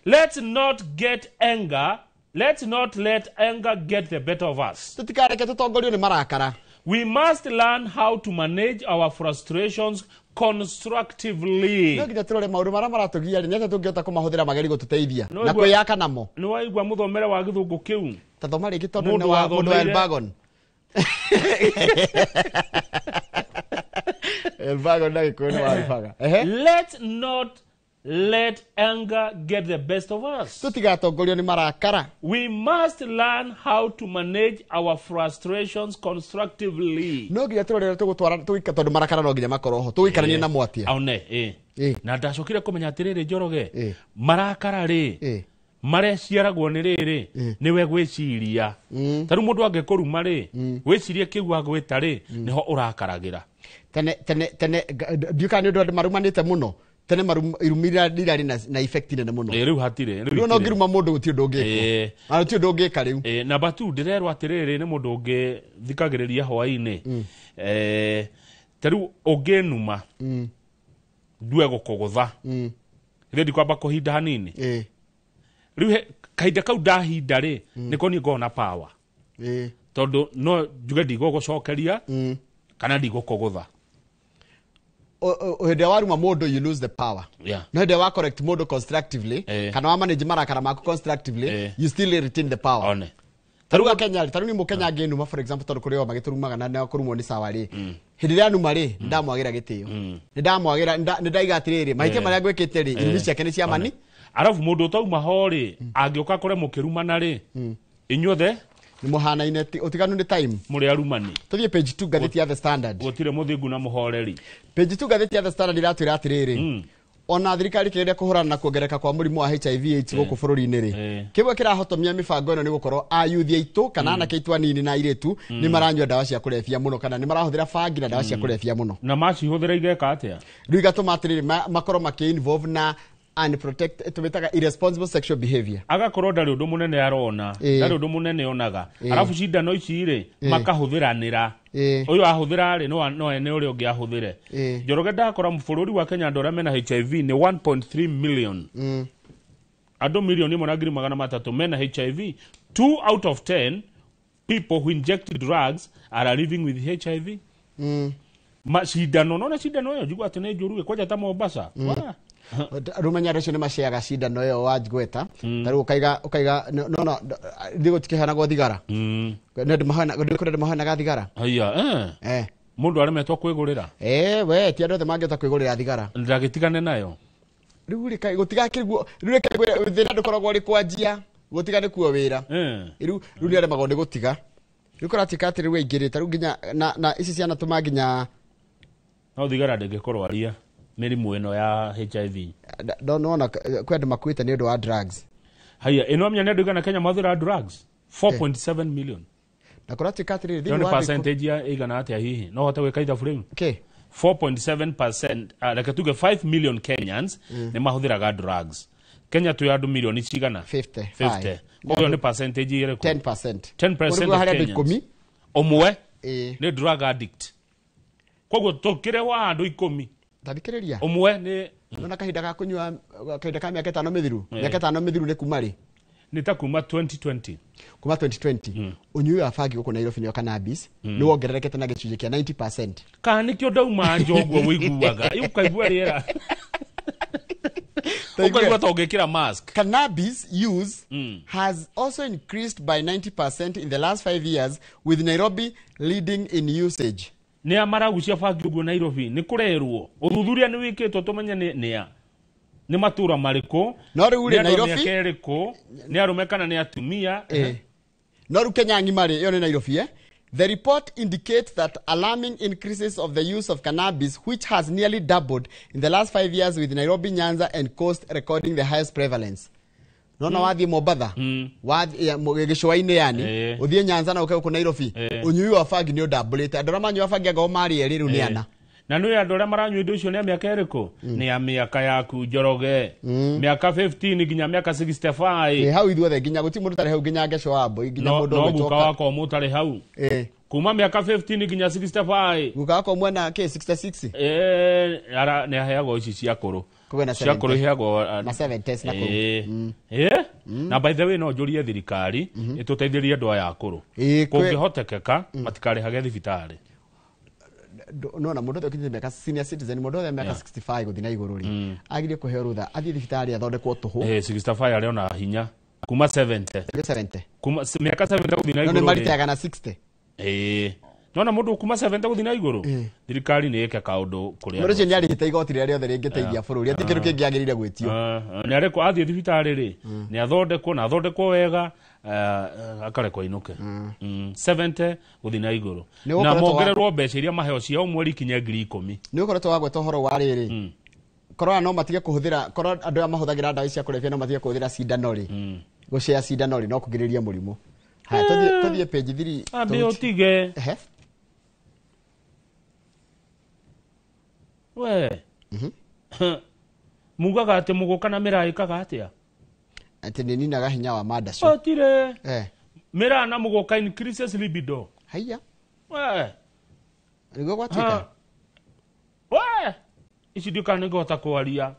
Let's not get anger. Let's not let anger get the better of us. Tũtikareke tũtongorio nĩ marakara. We must learn how to manage our frustrations constructively. No nginya tũrore maũndũ marĩa maratũgia rĩ, nĩ atĩa tũngĩhota kũmahũthĩra magerie gũtũteithia na kwĩyaka namo. Nĩ waigua mũthomere wa gĩthũngũ kĩu? Ta thoma rĩngĩ tondũ nĩ wa mũndũ wa Elbagon. Elbagon na gĩkũyũ nĩ wa Albaga. Let's not let anger get the best of us. Tutigatongorio ni marakara. We must learn how to manage our frustrations constructively. No nginya turore tugutwara tugika tondu marakara no nginya makorwo ho tugikaranie na mwatia. Aone na ndacokire kumenya atiriri Njoroge marakara ri mareciaragwo ni riri niwe gwiciria ta riu mundu angikuruma ri wicirie kiu agwita ri niho urakaragira. Tene tene tene ndiuka ni undu marumanite muno tene irumira irari na effect nene muno. Riu hatire riu no ngiruma mundu guti undu ungika na guti undu ungika riu. Na batu ndirerwo atiriri ni mundu ungi thikagiriria hwaini ta riu unginuma ndue gukugutha ithe ndikwamba kuhinda hanini riu kahinda kau ndahinda ri niko ni ngona power tondu no njuge ndigũgũcokeria kana ndigũkũgũtha. Hĩndĩ waruma mũndũ you lose the power. No hĩndĩ wa correct mũndũ constructively kana wa manage marakara maku constructively you still retain the power. One taruga Kenya taru ni mukenya nginuma for example tondu kuri o magiturumaga na kurumwo ni sawa ri hĩndĩ ĩrĩa numa ri ndamwagira gĩtĩo nĩ ndamwagira nĩ ndaiga atĩrĩrĩ mahĩtia marĩa ngwĩkĩte ri irumi ciake nĩ cia mani. Arafu mundu utauma ho ri angĩũka kore mũkĩrumana ri inyuothe nĩ mũhanaine utiganu nĩ time mũrĩ arumani. Tũthiĩ page 2 ngathĩti ya The Standard. Gũtirĩ mũthingu na mũhoreri. Page 2 ngathĩti ya The Standard iratwĩra atĩrĩrĩ ona thirikari kĩgeria kũhũrana na kuongerereka kwa mũrimũ wa HIV AIDS gũkũ bũrũri-inĩ rĩ kĩmwe kĩrahotomia mĩbango ĩno nĩ gũkorwo ayuthi aitũ kana anake aitũ anini na airĩtu nĩ maranyua ndawa cia kũrebia mũno kana nĩ marahũthĩra bangi na ndawa cia kũrebia mũno. Na macihũthĩra igeka atĩa? Rĩu igatũma atĩrĩrĩ makorwo makĩ-involve na unprotected tumetaga irresponsible sexual behavior. Agakorwo ndari undu munene arona ndari undu munene onaga arafu cindano ici ri makahuthiranira uyu ahuthira ri no ene uri ungi ahuthire. Njoroge ndakora bũrũri wa Kenya andu aria mena HIV ni 1.3 million andu milioni 1.3 mena HIV. 2 out of 10 people who inject drugs are living with HIV. Macindano nona cindano ĩyo njigua atĩ nĩ njũru kwanja ta Mombasa. Rumenya acio nĩ maceaga cindano ĩyo wanjgweta ta rĩu ũkaiga no no thigo tikĩheanagwo thigara nĩ andũ maheanaga thigara. Haiya mũndũ aremetwo kwĩgũrĩra we ti andũ othe mangĩhota kwĩgũrĩra thigara ndagĩtigane nayo rĩu rĩ gũtigakĩguo rĩu reke thĩna ndũkoragwo ũrĩ kwanjia gũtiga nĩ kuo wĩra rĩu nĩ aremagwo nĩ gũtiga rĩu kũratuĩka atĩ rĩu aingĩrĩte rĩu nginya na ici ciana tũma nginya no thigara ndĩngĩkũrwaria mĩrimũ ĩno ya HIV. No no kwĩ andũ makuĩte nĩ ũndũ wa drugs. Haiya ĩno amenya nĩ andũ igana Kenya mahũthĩra drugs 4.7 million. Na kũratuĩka atĩrĩrĩ thĩinĩ wa percentage ya igana atĩa hihi no hote gwĩka ithabu rĩu? 4.7% reke tuge 5 million Kenyans nĩ mahũthĩraga drugs. Kenya twĩ andũ milioni cigana 50. Koguo nĩ percentage ĩrĩkũ? 10%. 10% of Kenyans ũmwe nĩ drug addict. Koguo tũkĩre wa andũ 10 tathikĩrĩria ũmwe nĩ nona kahinda ga kunyua kahinda ka mĩaka 5 mĩthiru mĩaka 5 mĩthiru nĩ kuma rĩ nĩ ta kuma 2020 kuma 2020 ũnyui wa bangi gũkũ Nairobi nĩ cannabis nĩ wongererekete na gĩcunjĩ kĩa 90%. Kana nĩkĩo ndauma nja ũguo wĩiguaga ũkaigua rĩera ũkaigua ta ũngĩkĩra mask. Cannabis use has also increased by 90% in the last 5 years with Nairobi leading in usage. Nĩ a maragucia bangi ũguo Nairobi nĩ kũrerwo ũthuthuria nĩ wĩkĩtwo tũmenye nĩ a nĩ matũra marĩkũ no rĩu rĩ Nairobi nĩ ĩrĩkũ nĩ arũme kana nĩ atumia. No rĩu Kenya ng'ima rĩ ĩyo nĩ Nairobi. The report indicates that alarming increases of the use of cannabis which has nearly doubled in the last 5 years with Nairobi, Nyanza and Coast recording the highest prevalence. Nona wathiĩ Mombatha wathiĩ gĩcũa-inĩ yani ũthiĩ Nyanza na ũke gũkũ Nairobi ũnyui wa bangi nĩ ũndambũrĩte andũ arĩa manyua bangi angao marĩ erĩ rĩu nĩ ana. Na nĩ andũ arĩa maranyua indo icio nĩ a mĩaka ĩrĩkũ? Nĩ a mĩaka yaku Njoroge mĩaka 15 nginya mĩaka 65. Hau ithuothe nginya gũtirĩ mũndũ ũtarĩ hau nginya Ngeco wa Mbui nginya mũndũ no guka wakwa mũtarĩ hau kuma mĩaka 15 nginya 65. Guka wakwa mwena kĩ 66 nĩ aheagwo ici cia kũrũ cia kũrũ iheagwo na 70 na kũu. Na by the way no njũrie thirikari ĩtũteithĩrie andũ aya akũrũ kũngĩhotekeka matikarĩhage thibitarĩ. Nona mũndũ ũrĩa ũkinyĩte mĩaka senior citizen mũndũ ũrĩa mĩaka 65 gũthiĩ na igũrũ rĩ agĩrĩire kũheo rũtha athiĩ thibitarĩ athondekwo tũhũ. 65 arĩ ona hinya kuma 70 kuma mĩaka 70 gũthiĩ na igũrũ no nĩ maritaga na 60. Nona mundu kuma 70 guthi na iguru thirikari ni ike kaundu kuria Mũndũ ũcio nĩarĩhĩte igoti rĩrĩa rĩothe rĩngĩteithia bũrũri ati kĩndũ kĩngĩ agĩrĩire gwĩtio. Nĩ arekwo athiĩ thibitarĩ rĩ nĩ athondekwo na athondekwo wega akarekwo ainũke. 70 guthi na iguru na mongererwo mbeca iria maheo cia o mweri kinya 10,000. Nĩ ũkoretwo wagweta ũhoro wa rĩrĩ korwo no matige kũhũthĩra korwo andũ aya mahũthagĩra ndawa cia kũrebia no matige kũhũthĩra cindano rĩ gũcea cindano rĩ no kũgirĩrĩria mũrimũ. Haya tũthiĩ page 3. Ambe ũtige. We mugaga atĩ mũgũka na mĩraa ĩkaga atĩa? Atĩ nĩ ninaga hinya wa mandacu. Otire. Mĩraa na mũgũka increases libido. Haiya. We. Nĩguo gwatuĩka. We. Ici ndiũka nĩngũhota kwaria.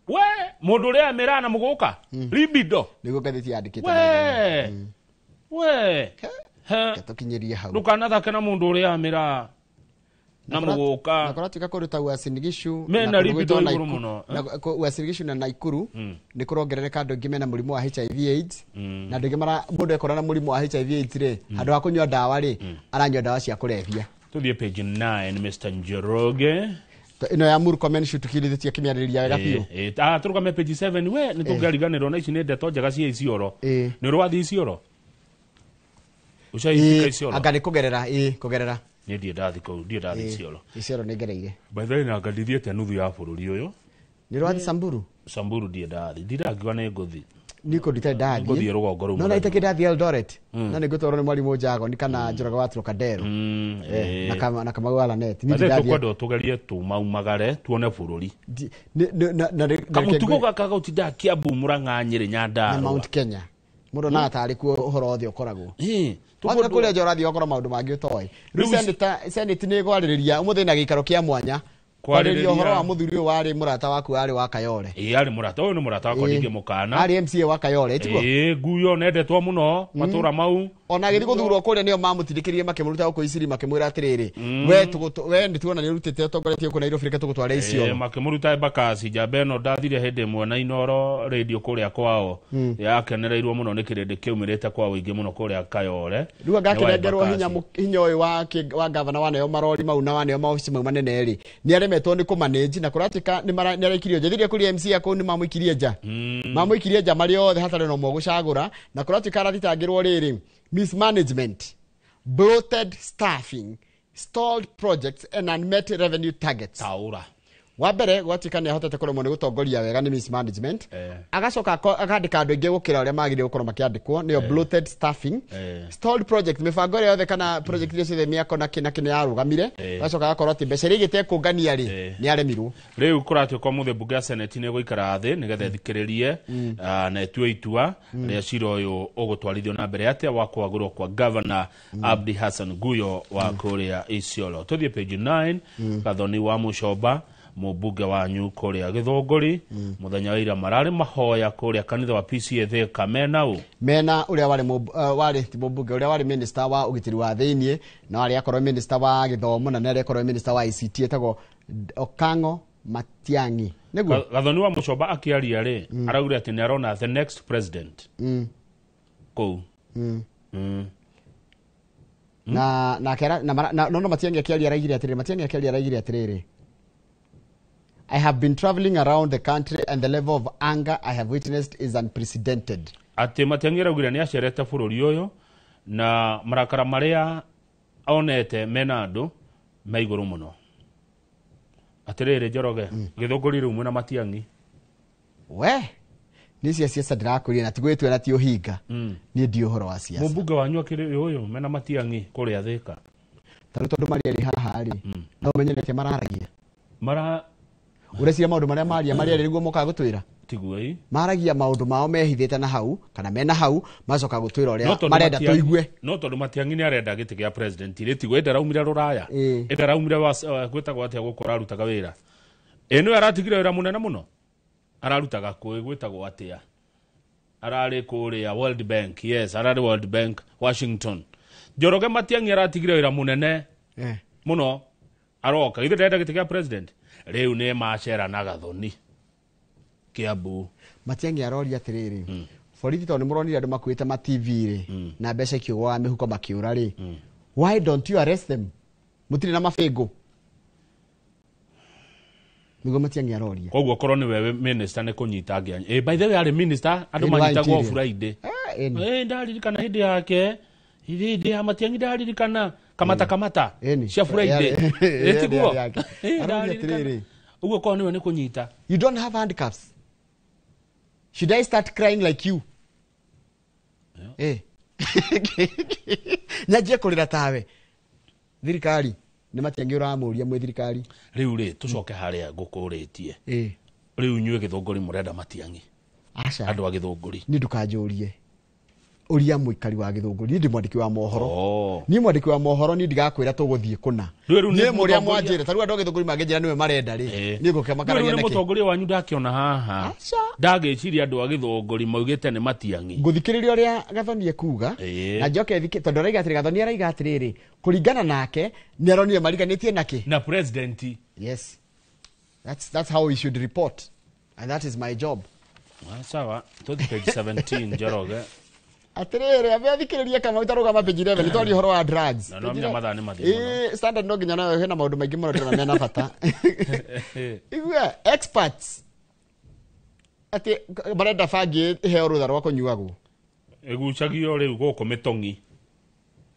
We, mũndũ ũrĩa mĩraa na mũgũka libido. Nĩguo ngathĩti yandĩkĩte. We. We. Tũkinyĩrie hau. Ndũkanathake na mũndũ ũrĩa mĩraa na mũgũka. Na kũratuĩka kũndũ ta Uasin Gishu mena libido igũrũ mũno. Na Uasin Gishu na Nakuru nĩ kũrongerereka andũ aingĩ mena mũrimũ wa HIV AIDS na andũ aingĩ mara mũndũ ekora na mũrimũ wa HIV AIDS rĩ handũ ha kũnyua ndawa rĩ aranyua ndawa cia kũrebia. Tuthiĩ page 9 Mr. Njoroge. Ĩno ya Murkomen cutukirithĩtie kĩmĩarĩrĩria wega biũ. Tũrũgame page 7 we nĩ tũngĩariganĩrwo na ici nĩ ndeto njega cia Isiolo. Nĩ ũrĩ wathiĩ Isiolo? Ũcaifika Isiolo? Anga nĩ kũgerera, kũgerera. Nĩ ndiĩ ndathi kũu, ndiĩ ndathi Isiolo. Isiolo nĩ ngereire. By the way na anga ndithiĩte nuthu ya bũrũri ũyũ. Nĩ ũrathiĩ Samburu? Samburu ndiĩ ndathi. Ndirangiuga nĩ ngũthiĩ. Niĩ kũndũ itarĩ ndathiĩ. Ngũthiĩ rũgongo rũu. No na itakĩ ndathiĩ Eldoret. No nĩ ngũtwarwo nĩ mwarimũ Njagoni kana Njoroge wa Trocadero. Na Kamau wa Lanet. Niĩ ndathiĩ. Tũkwenda tũgerie tumaumagare tuone bũrũri. Kamũtugo gaka gũtindaga Kiambu, Murang'a, Nyĩrĩ, Nyandarũa. Na Mount Kenya. Mũndũ no atarĩ kuo ũhoro wothe ũkoragwo. Wathiĩ kũrĩa nja ũrathiĩ ũgakora maũndũ mangĩ ũtoĩ. Rĩu Senate nĩ ĩkwarĩrĩria ũmũthĩ na gĩikaro kĩa mwanya kwarĩrĩria ũhoro wa mũthuri ũyũ warĩ mũrata waku warĩ wa Kayole. Ĩĩ arĩ mũrata ũyũ nĩ mũrata wakwa ndingĩmũkana. Arĩ MCA wa Kayole tiguo? Ĩĩ nguyo nendetwo mũno matũra mau. Ona agĩthiĩ gũthurwo kũrĩa nĩo mamũtindĩkĩrĩrie makĩmũruta gũkũ Isiri makĩmwĩra atĩrĩrĩ we nĩ tuona nĩ ũrutĩte ũtongoretie gũkũ Nairobi reke tũgũtware Isiolo. Makĩmũruta Embakasi njamba ĩno ndathire hĩndĩ ĩmwe na Inooro radio kũrĩa kwao yakenereirwo mũno nĩ kĩrĩndĩ kĩaumĩrĩte kwa ũingĩ mũno kũrĩa Kayole. Rĩu anga akĩnengerwo hinya ũyũ wa gavana waneo marori mau na waneo maobici mau manene rĩ nĩ aremetwo nĩ kũmanage na kũratuĩka nĩ araikirio nja. Thĩinĩ kũrĩ MCA kũu nĩ mamũikirie nja. Mamũikirie nja marĩ othe hatarĩ na ũmwe gũcagũra na kũratuĩka arathitangĩrwo rĩrĩ mismanagement, bloated staffing, stalled projects and unmet revenue targets. Taura. Wa mbere gwatuĩka nĩ ahotete kũremwo nĩ gũtongoria wega nĩ mismanagement. Agacoka akandĩka andũ aingĩ gũkĩra ũrĩa magĩrĩire gũkorwo makĩandĩkwo nĩyo bloated staffing, stalled project mĩbango ĩrĩa yothe kana project iria ciothe mĩako na kĩ na kĩ nĩ yarũgamire. Agacoka agakorwo atĩ mbeca iria igĩte kũngania rĩ nĩ aremirwo. Rĩu kũratuĩka ũmũthĩ mbunge ya Senate nĩ ĩgũikara thĩ nĩgetha ĩthikĩrĩrie na ĩtue itua rĩa cira ũyũ ũgũtwarithio na mbere atĩa wa kwagũrwo kwa Governor Abdi Hassan Guyo wa kũrĩa Isiolo. Tũthiĩ page 9 Gathoni wa Mũcomba mũmbunge wanyu kũrĩa Gĩthũngũri mũthenya wa ira mararĩ mahoya kũrĩa kanitha wa PCA Thika mena ũ mena ũrĩa warĩ ti mũmbunge ũrĩa warĩ minister wa ũgitĩri wa thĩiniĩ na warĩ akorwo minister wa gĩthomo na nĩ akorwo minister wa ICT etagwo Okango Matiang'i. Nĩguo Gathoni wa Mũcomba akĩaria rĩ araugire atĩ nĩ arona the next president kũu na na no Matiang'i akĩaria araugire atĩrĩrĩ Matiang'i akĩaria araugire atĩrĩrĩ I have been traveling around the country and the level of anger I have witnessed is unprecedented. Atĩ Matiang'i araugire nĩ acerete bũrũri ũyũ na marakara marĩa onete mena andũ me igũrũ mũno. Atĩrĩrĩ Njoroge, Gĩthũngũri rĩu mwĩna Matiang'i. We, nĩ cia siasa ndĩrakũria na tigwĩtua na ti ũhinga. Niĩ ndiũĩ ũhoro wa siasa. Mũmbunge wanyu akĩrĩ ũyũ mena Matiang'i kũrĩa Thika. Tarĩu tondũ marĩ erĩ haha rĩ, no ũmenye nĩ atĩa mararagia. Mara Ũreciria maũndũ marĩa maria marĩa erĩ nĩguo mokaga gũtwĩra? Tiguo ĩ. Maragia maũndũ mao mehithĩte na hau kana mena hau macoka gũtwĩra ũrĩa marenda tũigue. No tondũ Matiang'i nĩ arenda gĩtĩ kĩa president rĩ tiguo ĩndĩ araumire rũraya. Ĩndĩ araumire gwĩtagwo atĩa gũkũ ararutaga wĩra. Ĩ nĩwe aratigire wĩra mũnene mũno. Ararutaga kũ gwĩtagwo atĩa? Ararĩ kũrĩa World Bank. Yes, ararĩ World Bank Washington. Njoroge Matiang'i aratigire wĩra mũnene mũno aroka. Githĩ ndarenda gĩtĩ kĩa president? Rĩu nĩ macera na Gathoni Kiambu. Matiang'i aroria atĩrĩrĩ borithi tondũ nĩ mũronire andũ makuĩte ma TV rĩ na mbeca ikiũgwaga mĩhuko makĩũra rĩ Why don't you arrest them? Mũtirĩ na mabĩngũ. Nĩguo Matiang'i aroria. Koguo korwo nĩ wewe minister nĩ kũnyita ngĩa. By the way arĩ minister andũ manyitagwo Friday. Ndaririkana hĩndĩ yake. Hĩndĩ ya Matiang'i ndaririkana kamata kamata cia Friday. Tiguo. Ndaririkana. Uguo korwo nĩwe nĩ kũnyita. You don't have handcuffs. Should I start crying like you? Yeah. Nyanjie kũrĩra tawe. Thirikari nĩ Matiang'i ũramũria mwĩ thirikari. Rĩu rĩ tũcoke harĩa ngũkũrĩtie. Rĩu inyuĩ Gĩthũngũri mũrenda Matiang'i. Aca. Andũ a Gĩthũngũri. Niĩ ndũkanjũrie. Ũria mũikari wa Gĩthũngũri. Niĩ ndĩ mwandĩki wa mohoro. Niĩ mwandĩki wa mohoro niĩ ndigakwĩra tũgũthiĩ kũna. Niĩ mũrĩa mwanjĩra ta rĩu andũ a Gĩthũngũri mangĩnjĩra nĩwe marenda rĩ. Niĩ ngũkĩmakaragia nĩkĩ? Mũtongoria wanyu ndakĩona haha. Ndagĩciria andũ a Gĩthũngũri maugĩte nĩ Matiang'i. Ngũthikĩrĩria ũrĩa Gathoni ekuga na njoke thike tondũ araiga atĩrĩ Gathoni araiga atĩrĩrĩ kũringana nake nĩ aronire mariganĩtie nakĩ? Na president. Yes. That's how we should report. And that is my job. Sawa, tũthiĩ page 17 Njoroge. Atiriri ambe athikiririe kama utarugama page 11 twari uhoro wa drugs. Na no menya mathaa nĩ mathiĩ mũno. Standard no nginya nayo hena maundu maingi muno ndĩrona mena bata. Igua experts ati barenda bangi iheo rutha rwa kũnyuagwo. Ĩgucagio rĩu gũkũ mĩtong'i.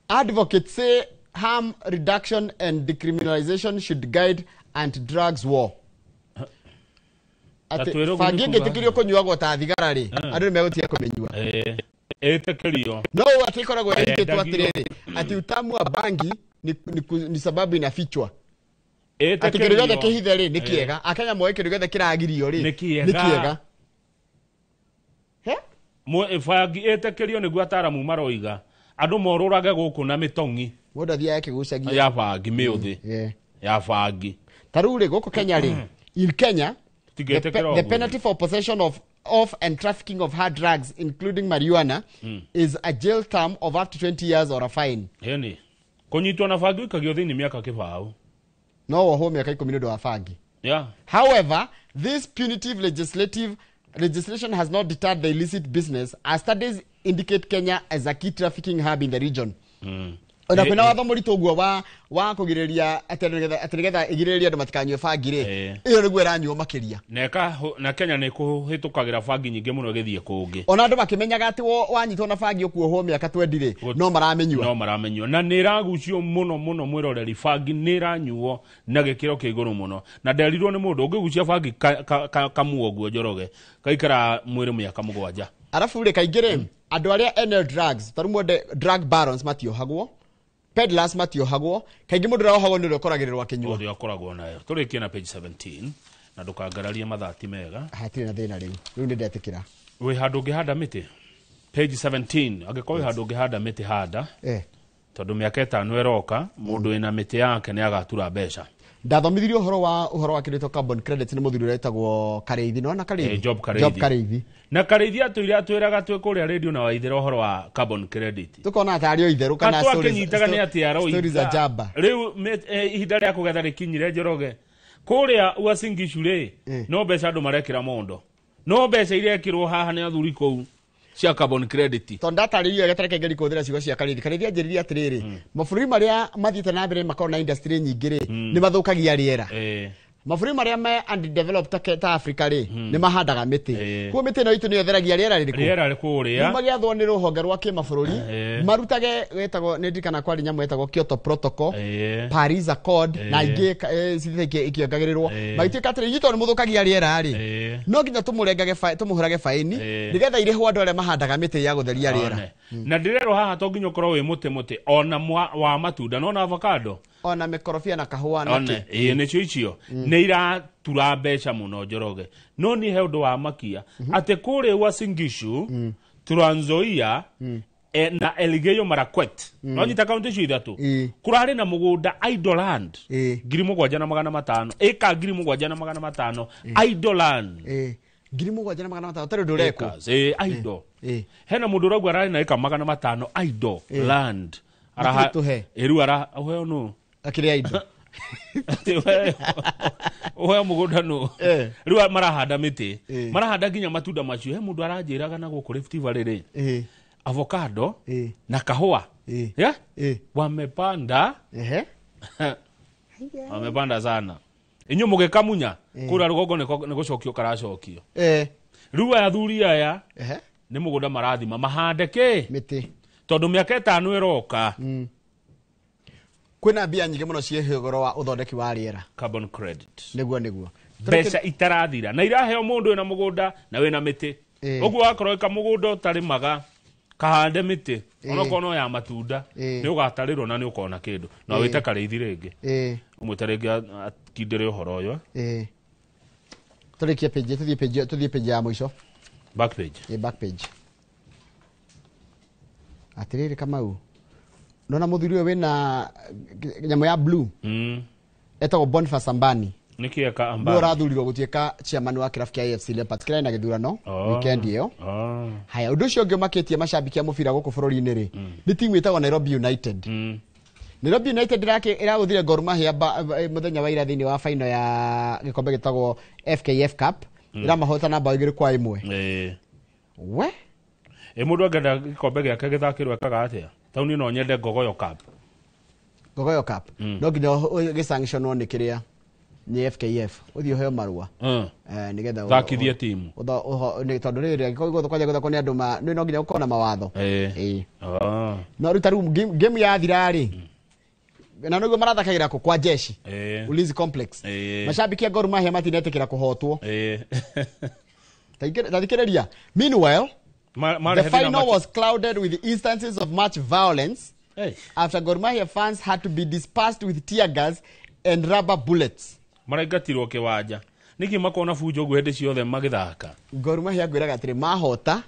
Advocates say harm reduction and decriminalization should guide anti-drugs war. Ati bangi ĩngĩtĩkĩrio kũnyuagwo ta thigara rĩ, andũ nĩ megũtiga kũmĩnyua. Ĩtĩkĩrio. No ati ikoragwo ĩhingĩtwo atĩrĩrĩ ati utamu wa bangi ni sababu inafichwa. Ati kĩndũ gĩothe kĩhithe rĩ nĩ kĩega. Akenya moĩ kĩndũ gĩothe kĩragirio rĩ nĩ kĩega. Bangi ĩtĩkĩrio nĩguo ataaramu maroiga andũ morũrage gũkũ na mĩtong'i. Mũndũ athiaga akĩgucagia ya bangi mĩũthĩ ya bangi. Ta rĩu rĩ gũkũ Kenya rĩ, in Kenya the penalty for possession of and trafficking of hard drugs including marijuana is a jail term of up to 20 years or a fine. Ĩni kũnyitwo na bangi ũikagio thĩinĩ mĩaka kĩbaũ. No wohwo mĩaka 10 nĩ ũndũ wa bangi. Yeah. However, this punitive legislation has not deterred the illicit business, as studies indicate Kenya as a key trafficking hub in the region. Ona kwĩna watho mũritũ ũguo wa kũgirĩrĩria atĩ nĩgetha ĩgirĩrĩrie andũ matikanyue bangi rĩ, ĩyo nĩguo ĩranyuo makĩria. Na Kenya nĩ kũhĩtũkagĩra bangi nyingĩ mũno ĩgĩthiĩ kũngĩ. Ona andũ makĩmenyaga atĩ wanyitwo na bangi ũkuohwo mĩaka 20 rĩ, no maramĩnyua. No maramĩnyua. Na nĩ ĩragucio mũno mũno mwĩroreri, bangi nĩ ĩranyuo na gĩkĩro kĩa igũrũ mũno. Na nderirwo nĩ mũndũ ũngĩgucia bangi kamua ũguo Njoroge, kaikara mwĩrĩ mĩaka 7. Arabu rĩ kaingĩ rĩ, andũ arĩa ene drugs, ta rĩu mwende drug barons matiohagwo. Peddlers matiohagwo, kaingĩ mũndũ ũrĩa wohagwo nĩ ũrĩa ũkoragĩrĩrwo akĩnyua. Ũrĩa ũkoragwo nayo. Tũrĩkie na page 17 na ndũkangararie mathaa ti mega. Hatirĩ na thĩna rĩu. Rĩu nĩ ndetĩkĩra. Wĩ handũ ũngĩhanda mĩtĩ? Page 17 angĩkorwo wĩ handũ ũngĩhanda mĩtĩ handa. Tondũ mĩaka 5 ĩroka mũndũ wĩna mĩtĩ yake nĩ agatura mbeca. Ndathomithirio ũhoro wa kĩndũ carbon credit nĩ mũthuri ũrĩa wĩtagwo Karĩithi. Nĩwona Karĩithi? Job Karĩithi. Job Karĩithi. Na Karĩithi atũire atwĩraga twĩ kũrĩa radio na waithĩra ũhoro wa carbon credit. Tũkona tarĩ o itherũ kana stories. Nĩ atĩ aroiga. Stories za jaba. Rĩu ihinda rĩa kũgetha rĩkinyire Njoroge. Kũrĩa Uasin Gishu rĩ, no mbeca andũ marekĩra mondo. No mbeca irekĩrwo haha nĩ athuri kũu cia carbon credit. Tondũ ndatarĩirio wega tareke ngerie kũhũthĩra ciugo cia Karĩithi. Karĩithi anjĩrire atĩrĩrĩ, mabũrũri marĩa mathiĩte na mbere makoragwo na industry nyingĩ rĩ, nĩ mathũkagia rĩera. Mabũrũri marĩa me undeveloped ta Africa rĩ, nĩ mahandaga mĩtĩ. Koguo mĩtĩ ĩno itũ nĩyo ĩtheragia rĩera rĩrĩkũ? Rĩera kũrĩa. Rĩu magĩathwo nĩ rũhonge rwa kĩmabũrũri, marutage wetagwo nĩ ndirikana kwarĩ nyamũ yetagwo Kyoto Protocol, Paris Accord na ingĩ cithiĩte ikĩongagĩrĩrwo. Magĩtuĩka atĩrĩ, inyuĩ tondũ nĩ mũthũkagia rĩera rĩ, no nginya tũmũhũrage baini nĩgetha irĩhwo andũ arĩa mahandaga mĩtĩ ya gũtheria rĩera. Na ndĩrerwo haha to nginya ũkorwo wĩ mũtĩ ona wa matunda no na avocado. Ona mĩkorobia na kahũa na kĩ. Ĩĩ nĩcio icio nĩ iratura mbeca mũno Njoroge. No niĩ he ũndũ wa makia atĩ kũrĩa Uasin Gishu, Trans Nzoia na Elgeyo Marakwet. No nyita kaunti icio ithatũ. Kũrarĩ na mũgũnda idle land 7,500 ĩka 7,500 idle land. 7,500 tarĩ ũndũ ũrekwo. Idle. Hena mũndũ ũrauga ararĩ na ĩka 500 idle land. Araha ĩru ara ũheo nũ? Akĩrĩa indo. Ũheo mũgũnda nũ? Rĩu marahanda mĩtĩ. Marahanda nginya matunda macio. He mũndũ aranjĩraga na gũkũ Rift Valley rĩ. Avocado na kahũa. Yeah? Wamepanda. Ehe. Wamepanda sana. Inyuĩ mũgĩkamunya kũrĩa rũgongo nĩ gũcokio karacokio. Rĩu aya athuri aya nĩ mũgũnda marathima mahande kĩ? Mĩtĩ. Tondũ mĩaka 5 ĩroka. Kwĩna mbia nyingĩ mũno ciĩ ũhoro wa ũthondeki wa rĩera. Carbon credit. Nĩguo. Mbeca itarathira na iraheo mũndũ wĩna mũgũnda na wĩna mĩtĩ. Ũguo wakorwo ĩka mũgũnda ũtarĩmaga kahande mĩtĩ onokorwo no ya matunda nĩ ũgatarĩrwo na nĩ ũkona kĩndũ na wĩte karĩithi rĩngĩ. Ũmwĩte rĩngĩ akindĩre ũhoro ũyũ. Tũrĩkie page, tũthiĩ page ya mũico. Back page. Back page. Atĩrĩrĩ Kamau, nona mũthuri ũyũ wĩna nyamũ ya blue. Etagwo Boniface Ambani. Nĩkĩ eka Ambani? Nĩwe ũrathurirwo gũtuĩka chairman wa kĩrabu kĩa AFC Leopards kĩrĩa na gĩthurano weekend ĩyo. Haya, ũndũ ũcio ũngĩ ũmakĩtie macambĩki a mũbira gũkũ bũrũri-inĩ rĩ, nĩ timu ĩtagwo Nairobi United. Nairobi United ĩragũthire Gor Mahia mũthenya wa ira thĩinĩ wa final ya gĩkombe gĩtagwo FKF Cup. Ĩramahota na bao 2-1. We? Mũndũ angĩenda gĩkombe gĩake gĩthakĩrwo ekaga atĩa? Taũni no nyende Ngogoyo Cup. Ngogoyo Cup. No nginya gĩsanctionwo nĩ kĩrĩa nĩ FKF ũthiĩ ũheo marũa nĩgetha thakithie timu tondũ rĩrĩ angĩkorwo kwanja gũthakwo nĩ andũ no nginya gũkorwo na mawatho. No rĩu ta rĩu game yathira rĩ, na nĩguo marathakagĩra kũ kwa jeshi Ulinzi Complex. Mashabiki a Gor Mahia matinetĩkĩra kũhotwo. Tathikĩrĩria. Meanwhile, the final was clouded with instances of much violence after Gor Mahia fans had to be dispersed with tear gas and rubber bullets. Maraingatirwo kĩwanja. Nĩkĩ makona bunjo ũguo hĩndĩ ciothe magĩthaka? Gor Mahia ngwĩraga atĩrĩ mahota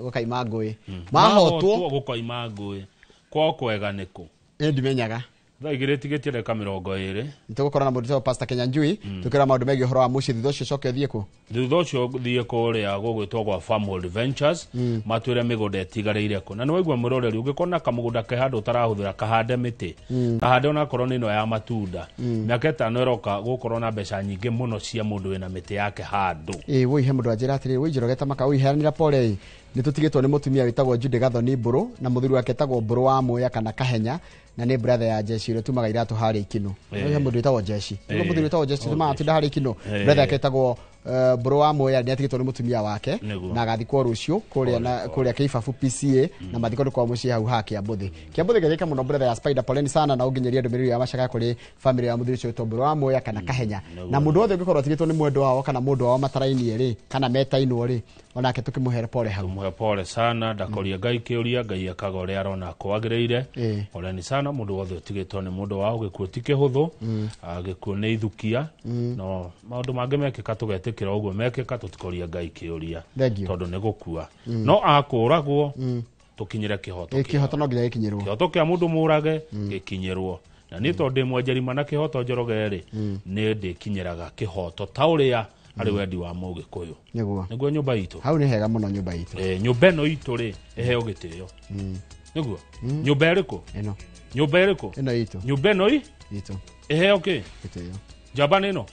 gũkaima ngũĩ. Mahotwo gũkaima ngũĩ. Kwao kwega nĩkũ? Ĩ ndimenyaga. Thaa 2 tigĩtie ndagĩka 20. Nĩtũgũkorwo na mũndũ wĩtagwo Pastor Kenyanjui tũkĩra maũndũ megiĩ ũhoro wa mũciĩ. Thutha ũcio ũcoke ũthiĩ kũ? Thutha ũcio thiĩ kũrĩa gũgwĩtwo gwa Farmhold Ventures matwĩre mĩgũnda ĩtigarĩire kũ. Na nĩwaigua mwĩroreri ũngĩkorwo na kamũgũnda ke handũ ũtarahũthĩra kahande mĩtĩ, kahande onakorwo nĩ ĩno ya matunda, mĩaka 5 ĩroka gũkorwo na mbeca nyingĩ mũno cia mũndũ wĩna mĩtĩ yake handũ. Woi he mũndũ anjĩra atĩrĩrĩ, woi Njoroge ta maka woi heanĩra pole ĩ, nĩtũtigĩtwo nĩ mũtumia wĩtagwo Jude Gathoni Mbũrũ na mũthuri wake etagwo Mbũrũ wa Muya kana Kahenya, na nĩ brother ya Jeshi ũrĩa tumaga iratũ harĩa Ikino. He mũndũ wĩtagwo Jeshi. Nĩguo mũthuri wĩtagwo Jeshi tumaga matunda harĩa Ikino. Brother yake etagwo Mbũrũ wa Muya nĩ atigĩtwo nĩ mũtumia wake na agathikwo rũciũ kũrĩa Kĩibabu PCA na mathiko nĩ kwao mũciĩ hau ha Kĩambũthĩ. Kĩambũthĩ gĩthĩka mũno brother ya Spider, poleni sana na ũnginyerie ndũmĩrĩri ya macaka kũrĩ family ya mũthuri ũcio wĩtagwo Mbũrũ wa Muya kana Kahenya. Na mũndũ wothe ũngĩkorwo atigĩtwo nĩ mwendwa wao kana mũndũ wao matarainie rĩ kana metainwo rĩ, onake tũkĩmũhere pole hau. Tũmũhe pole sana, ndakoria Ngai kĩũria, Ngai ekaga ũrĩa arona kwagĩrĩire. Poleni sana mũndũ wothe ũtigĩtwo nĩ mũndũ wao, gĩkuũ ti kĩhũthũ, gĩkuũ nĩ ithukia, no maũndũ mangĩ mekĩka tũgetĩkĩra ũguo mekĩka, tũtikoria Ngai kĩũria tondũ nĩ gũkua. No akũragwo tũkinyĩre kĩhoto. Kĩhoto no nginya gĩkinyĩrwo. Kĩhoto kĩa mũndũ mũrage gĩkinyĩrwo. Na niĩ tondũ ndĩ mwenjerima na kĩhoto Njoroge rĩ, nĩ ndĩkinyĩraga kĩhoto ta ũrĩa arĩ wendi wa mũgĩkũyũ. Nĩguo nyũmba itũ. Hau nĩ hega mũno nyũmba itũ. Nyũmba ĩno itũ rĩ ĩheo gĩtĩo. Nĩguo? Nyũmba ĩrĩkũ? Ĩno. Nyũmba ĩrĩkũ? Ĩno itũ. Nyũmba ĩno itũ. Ĩheo kĩ? Gĩtĩo. Njamba nĩ ĩno?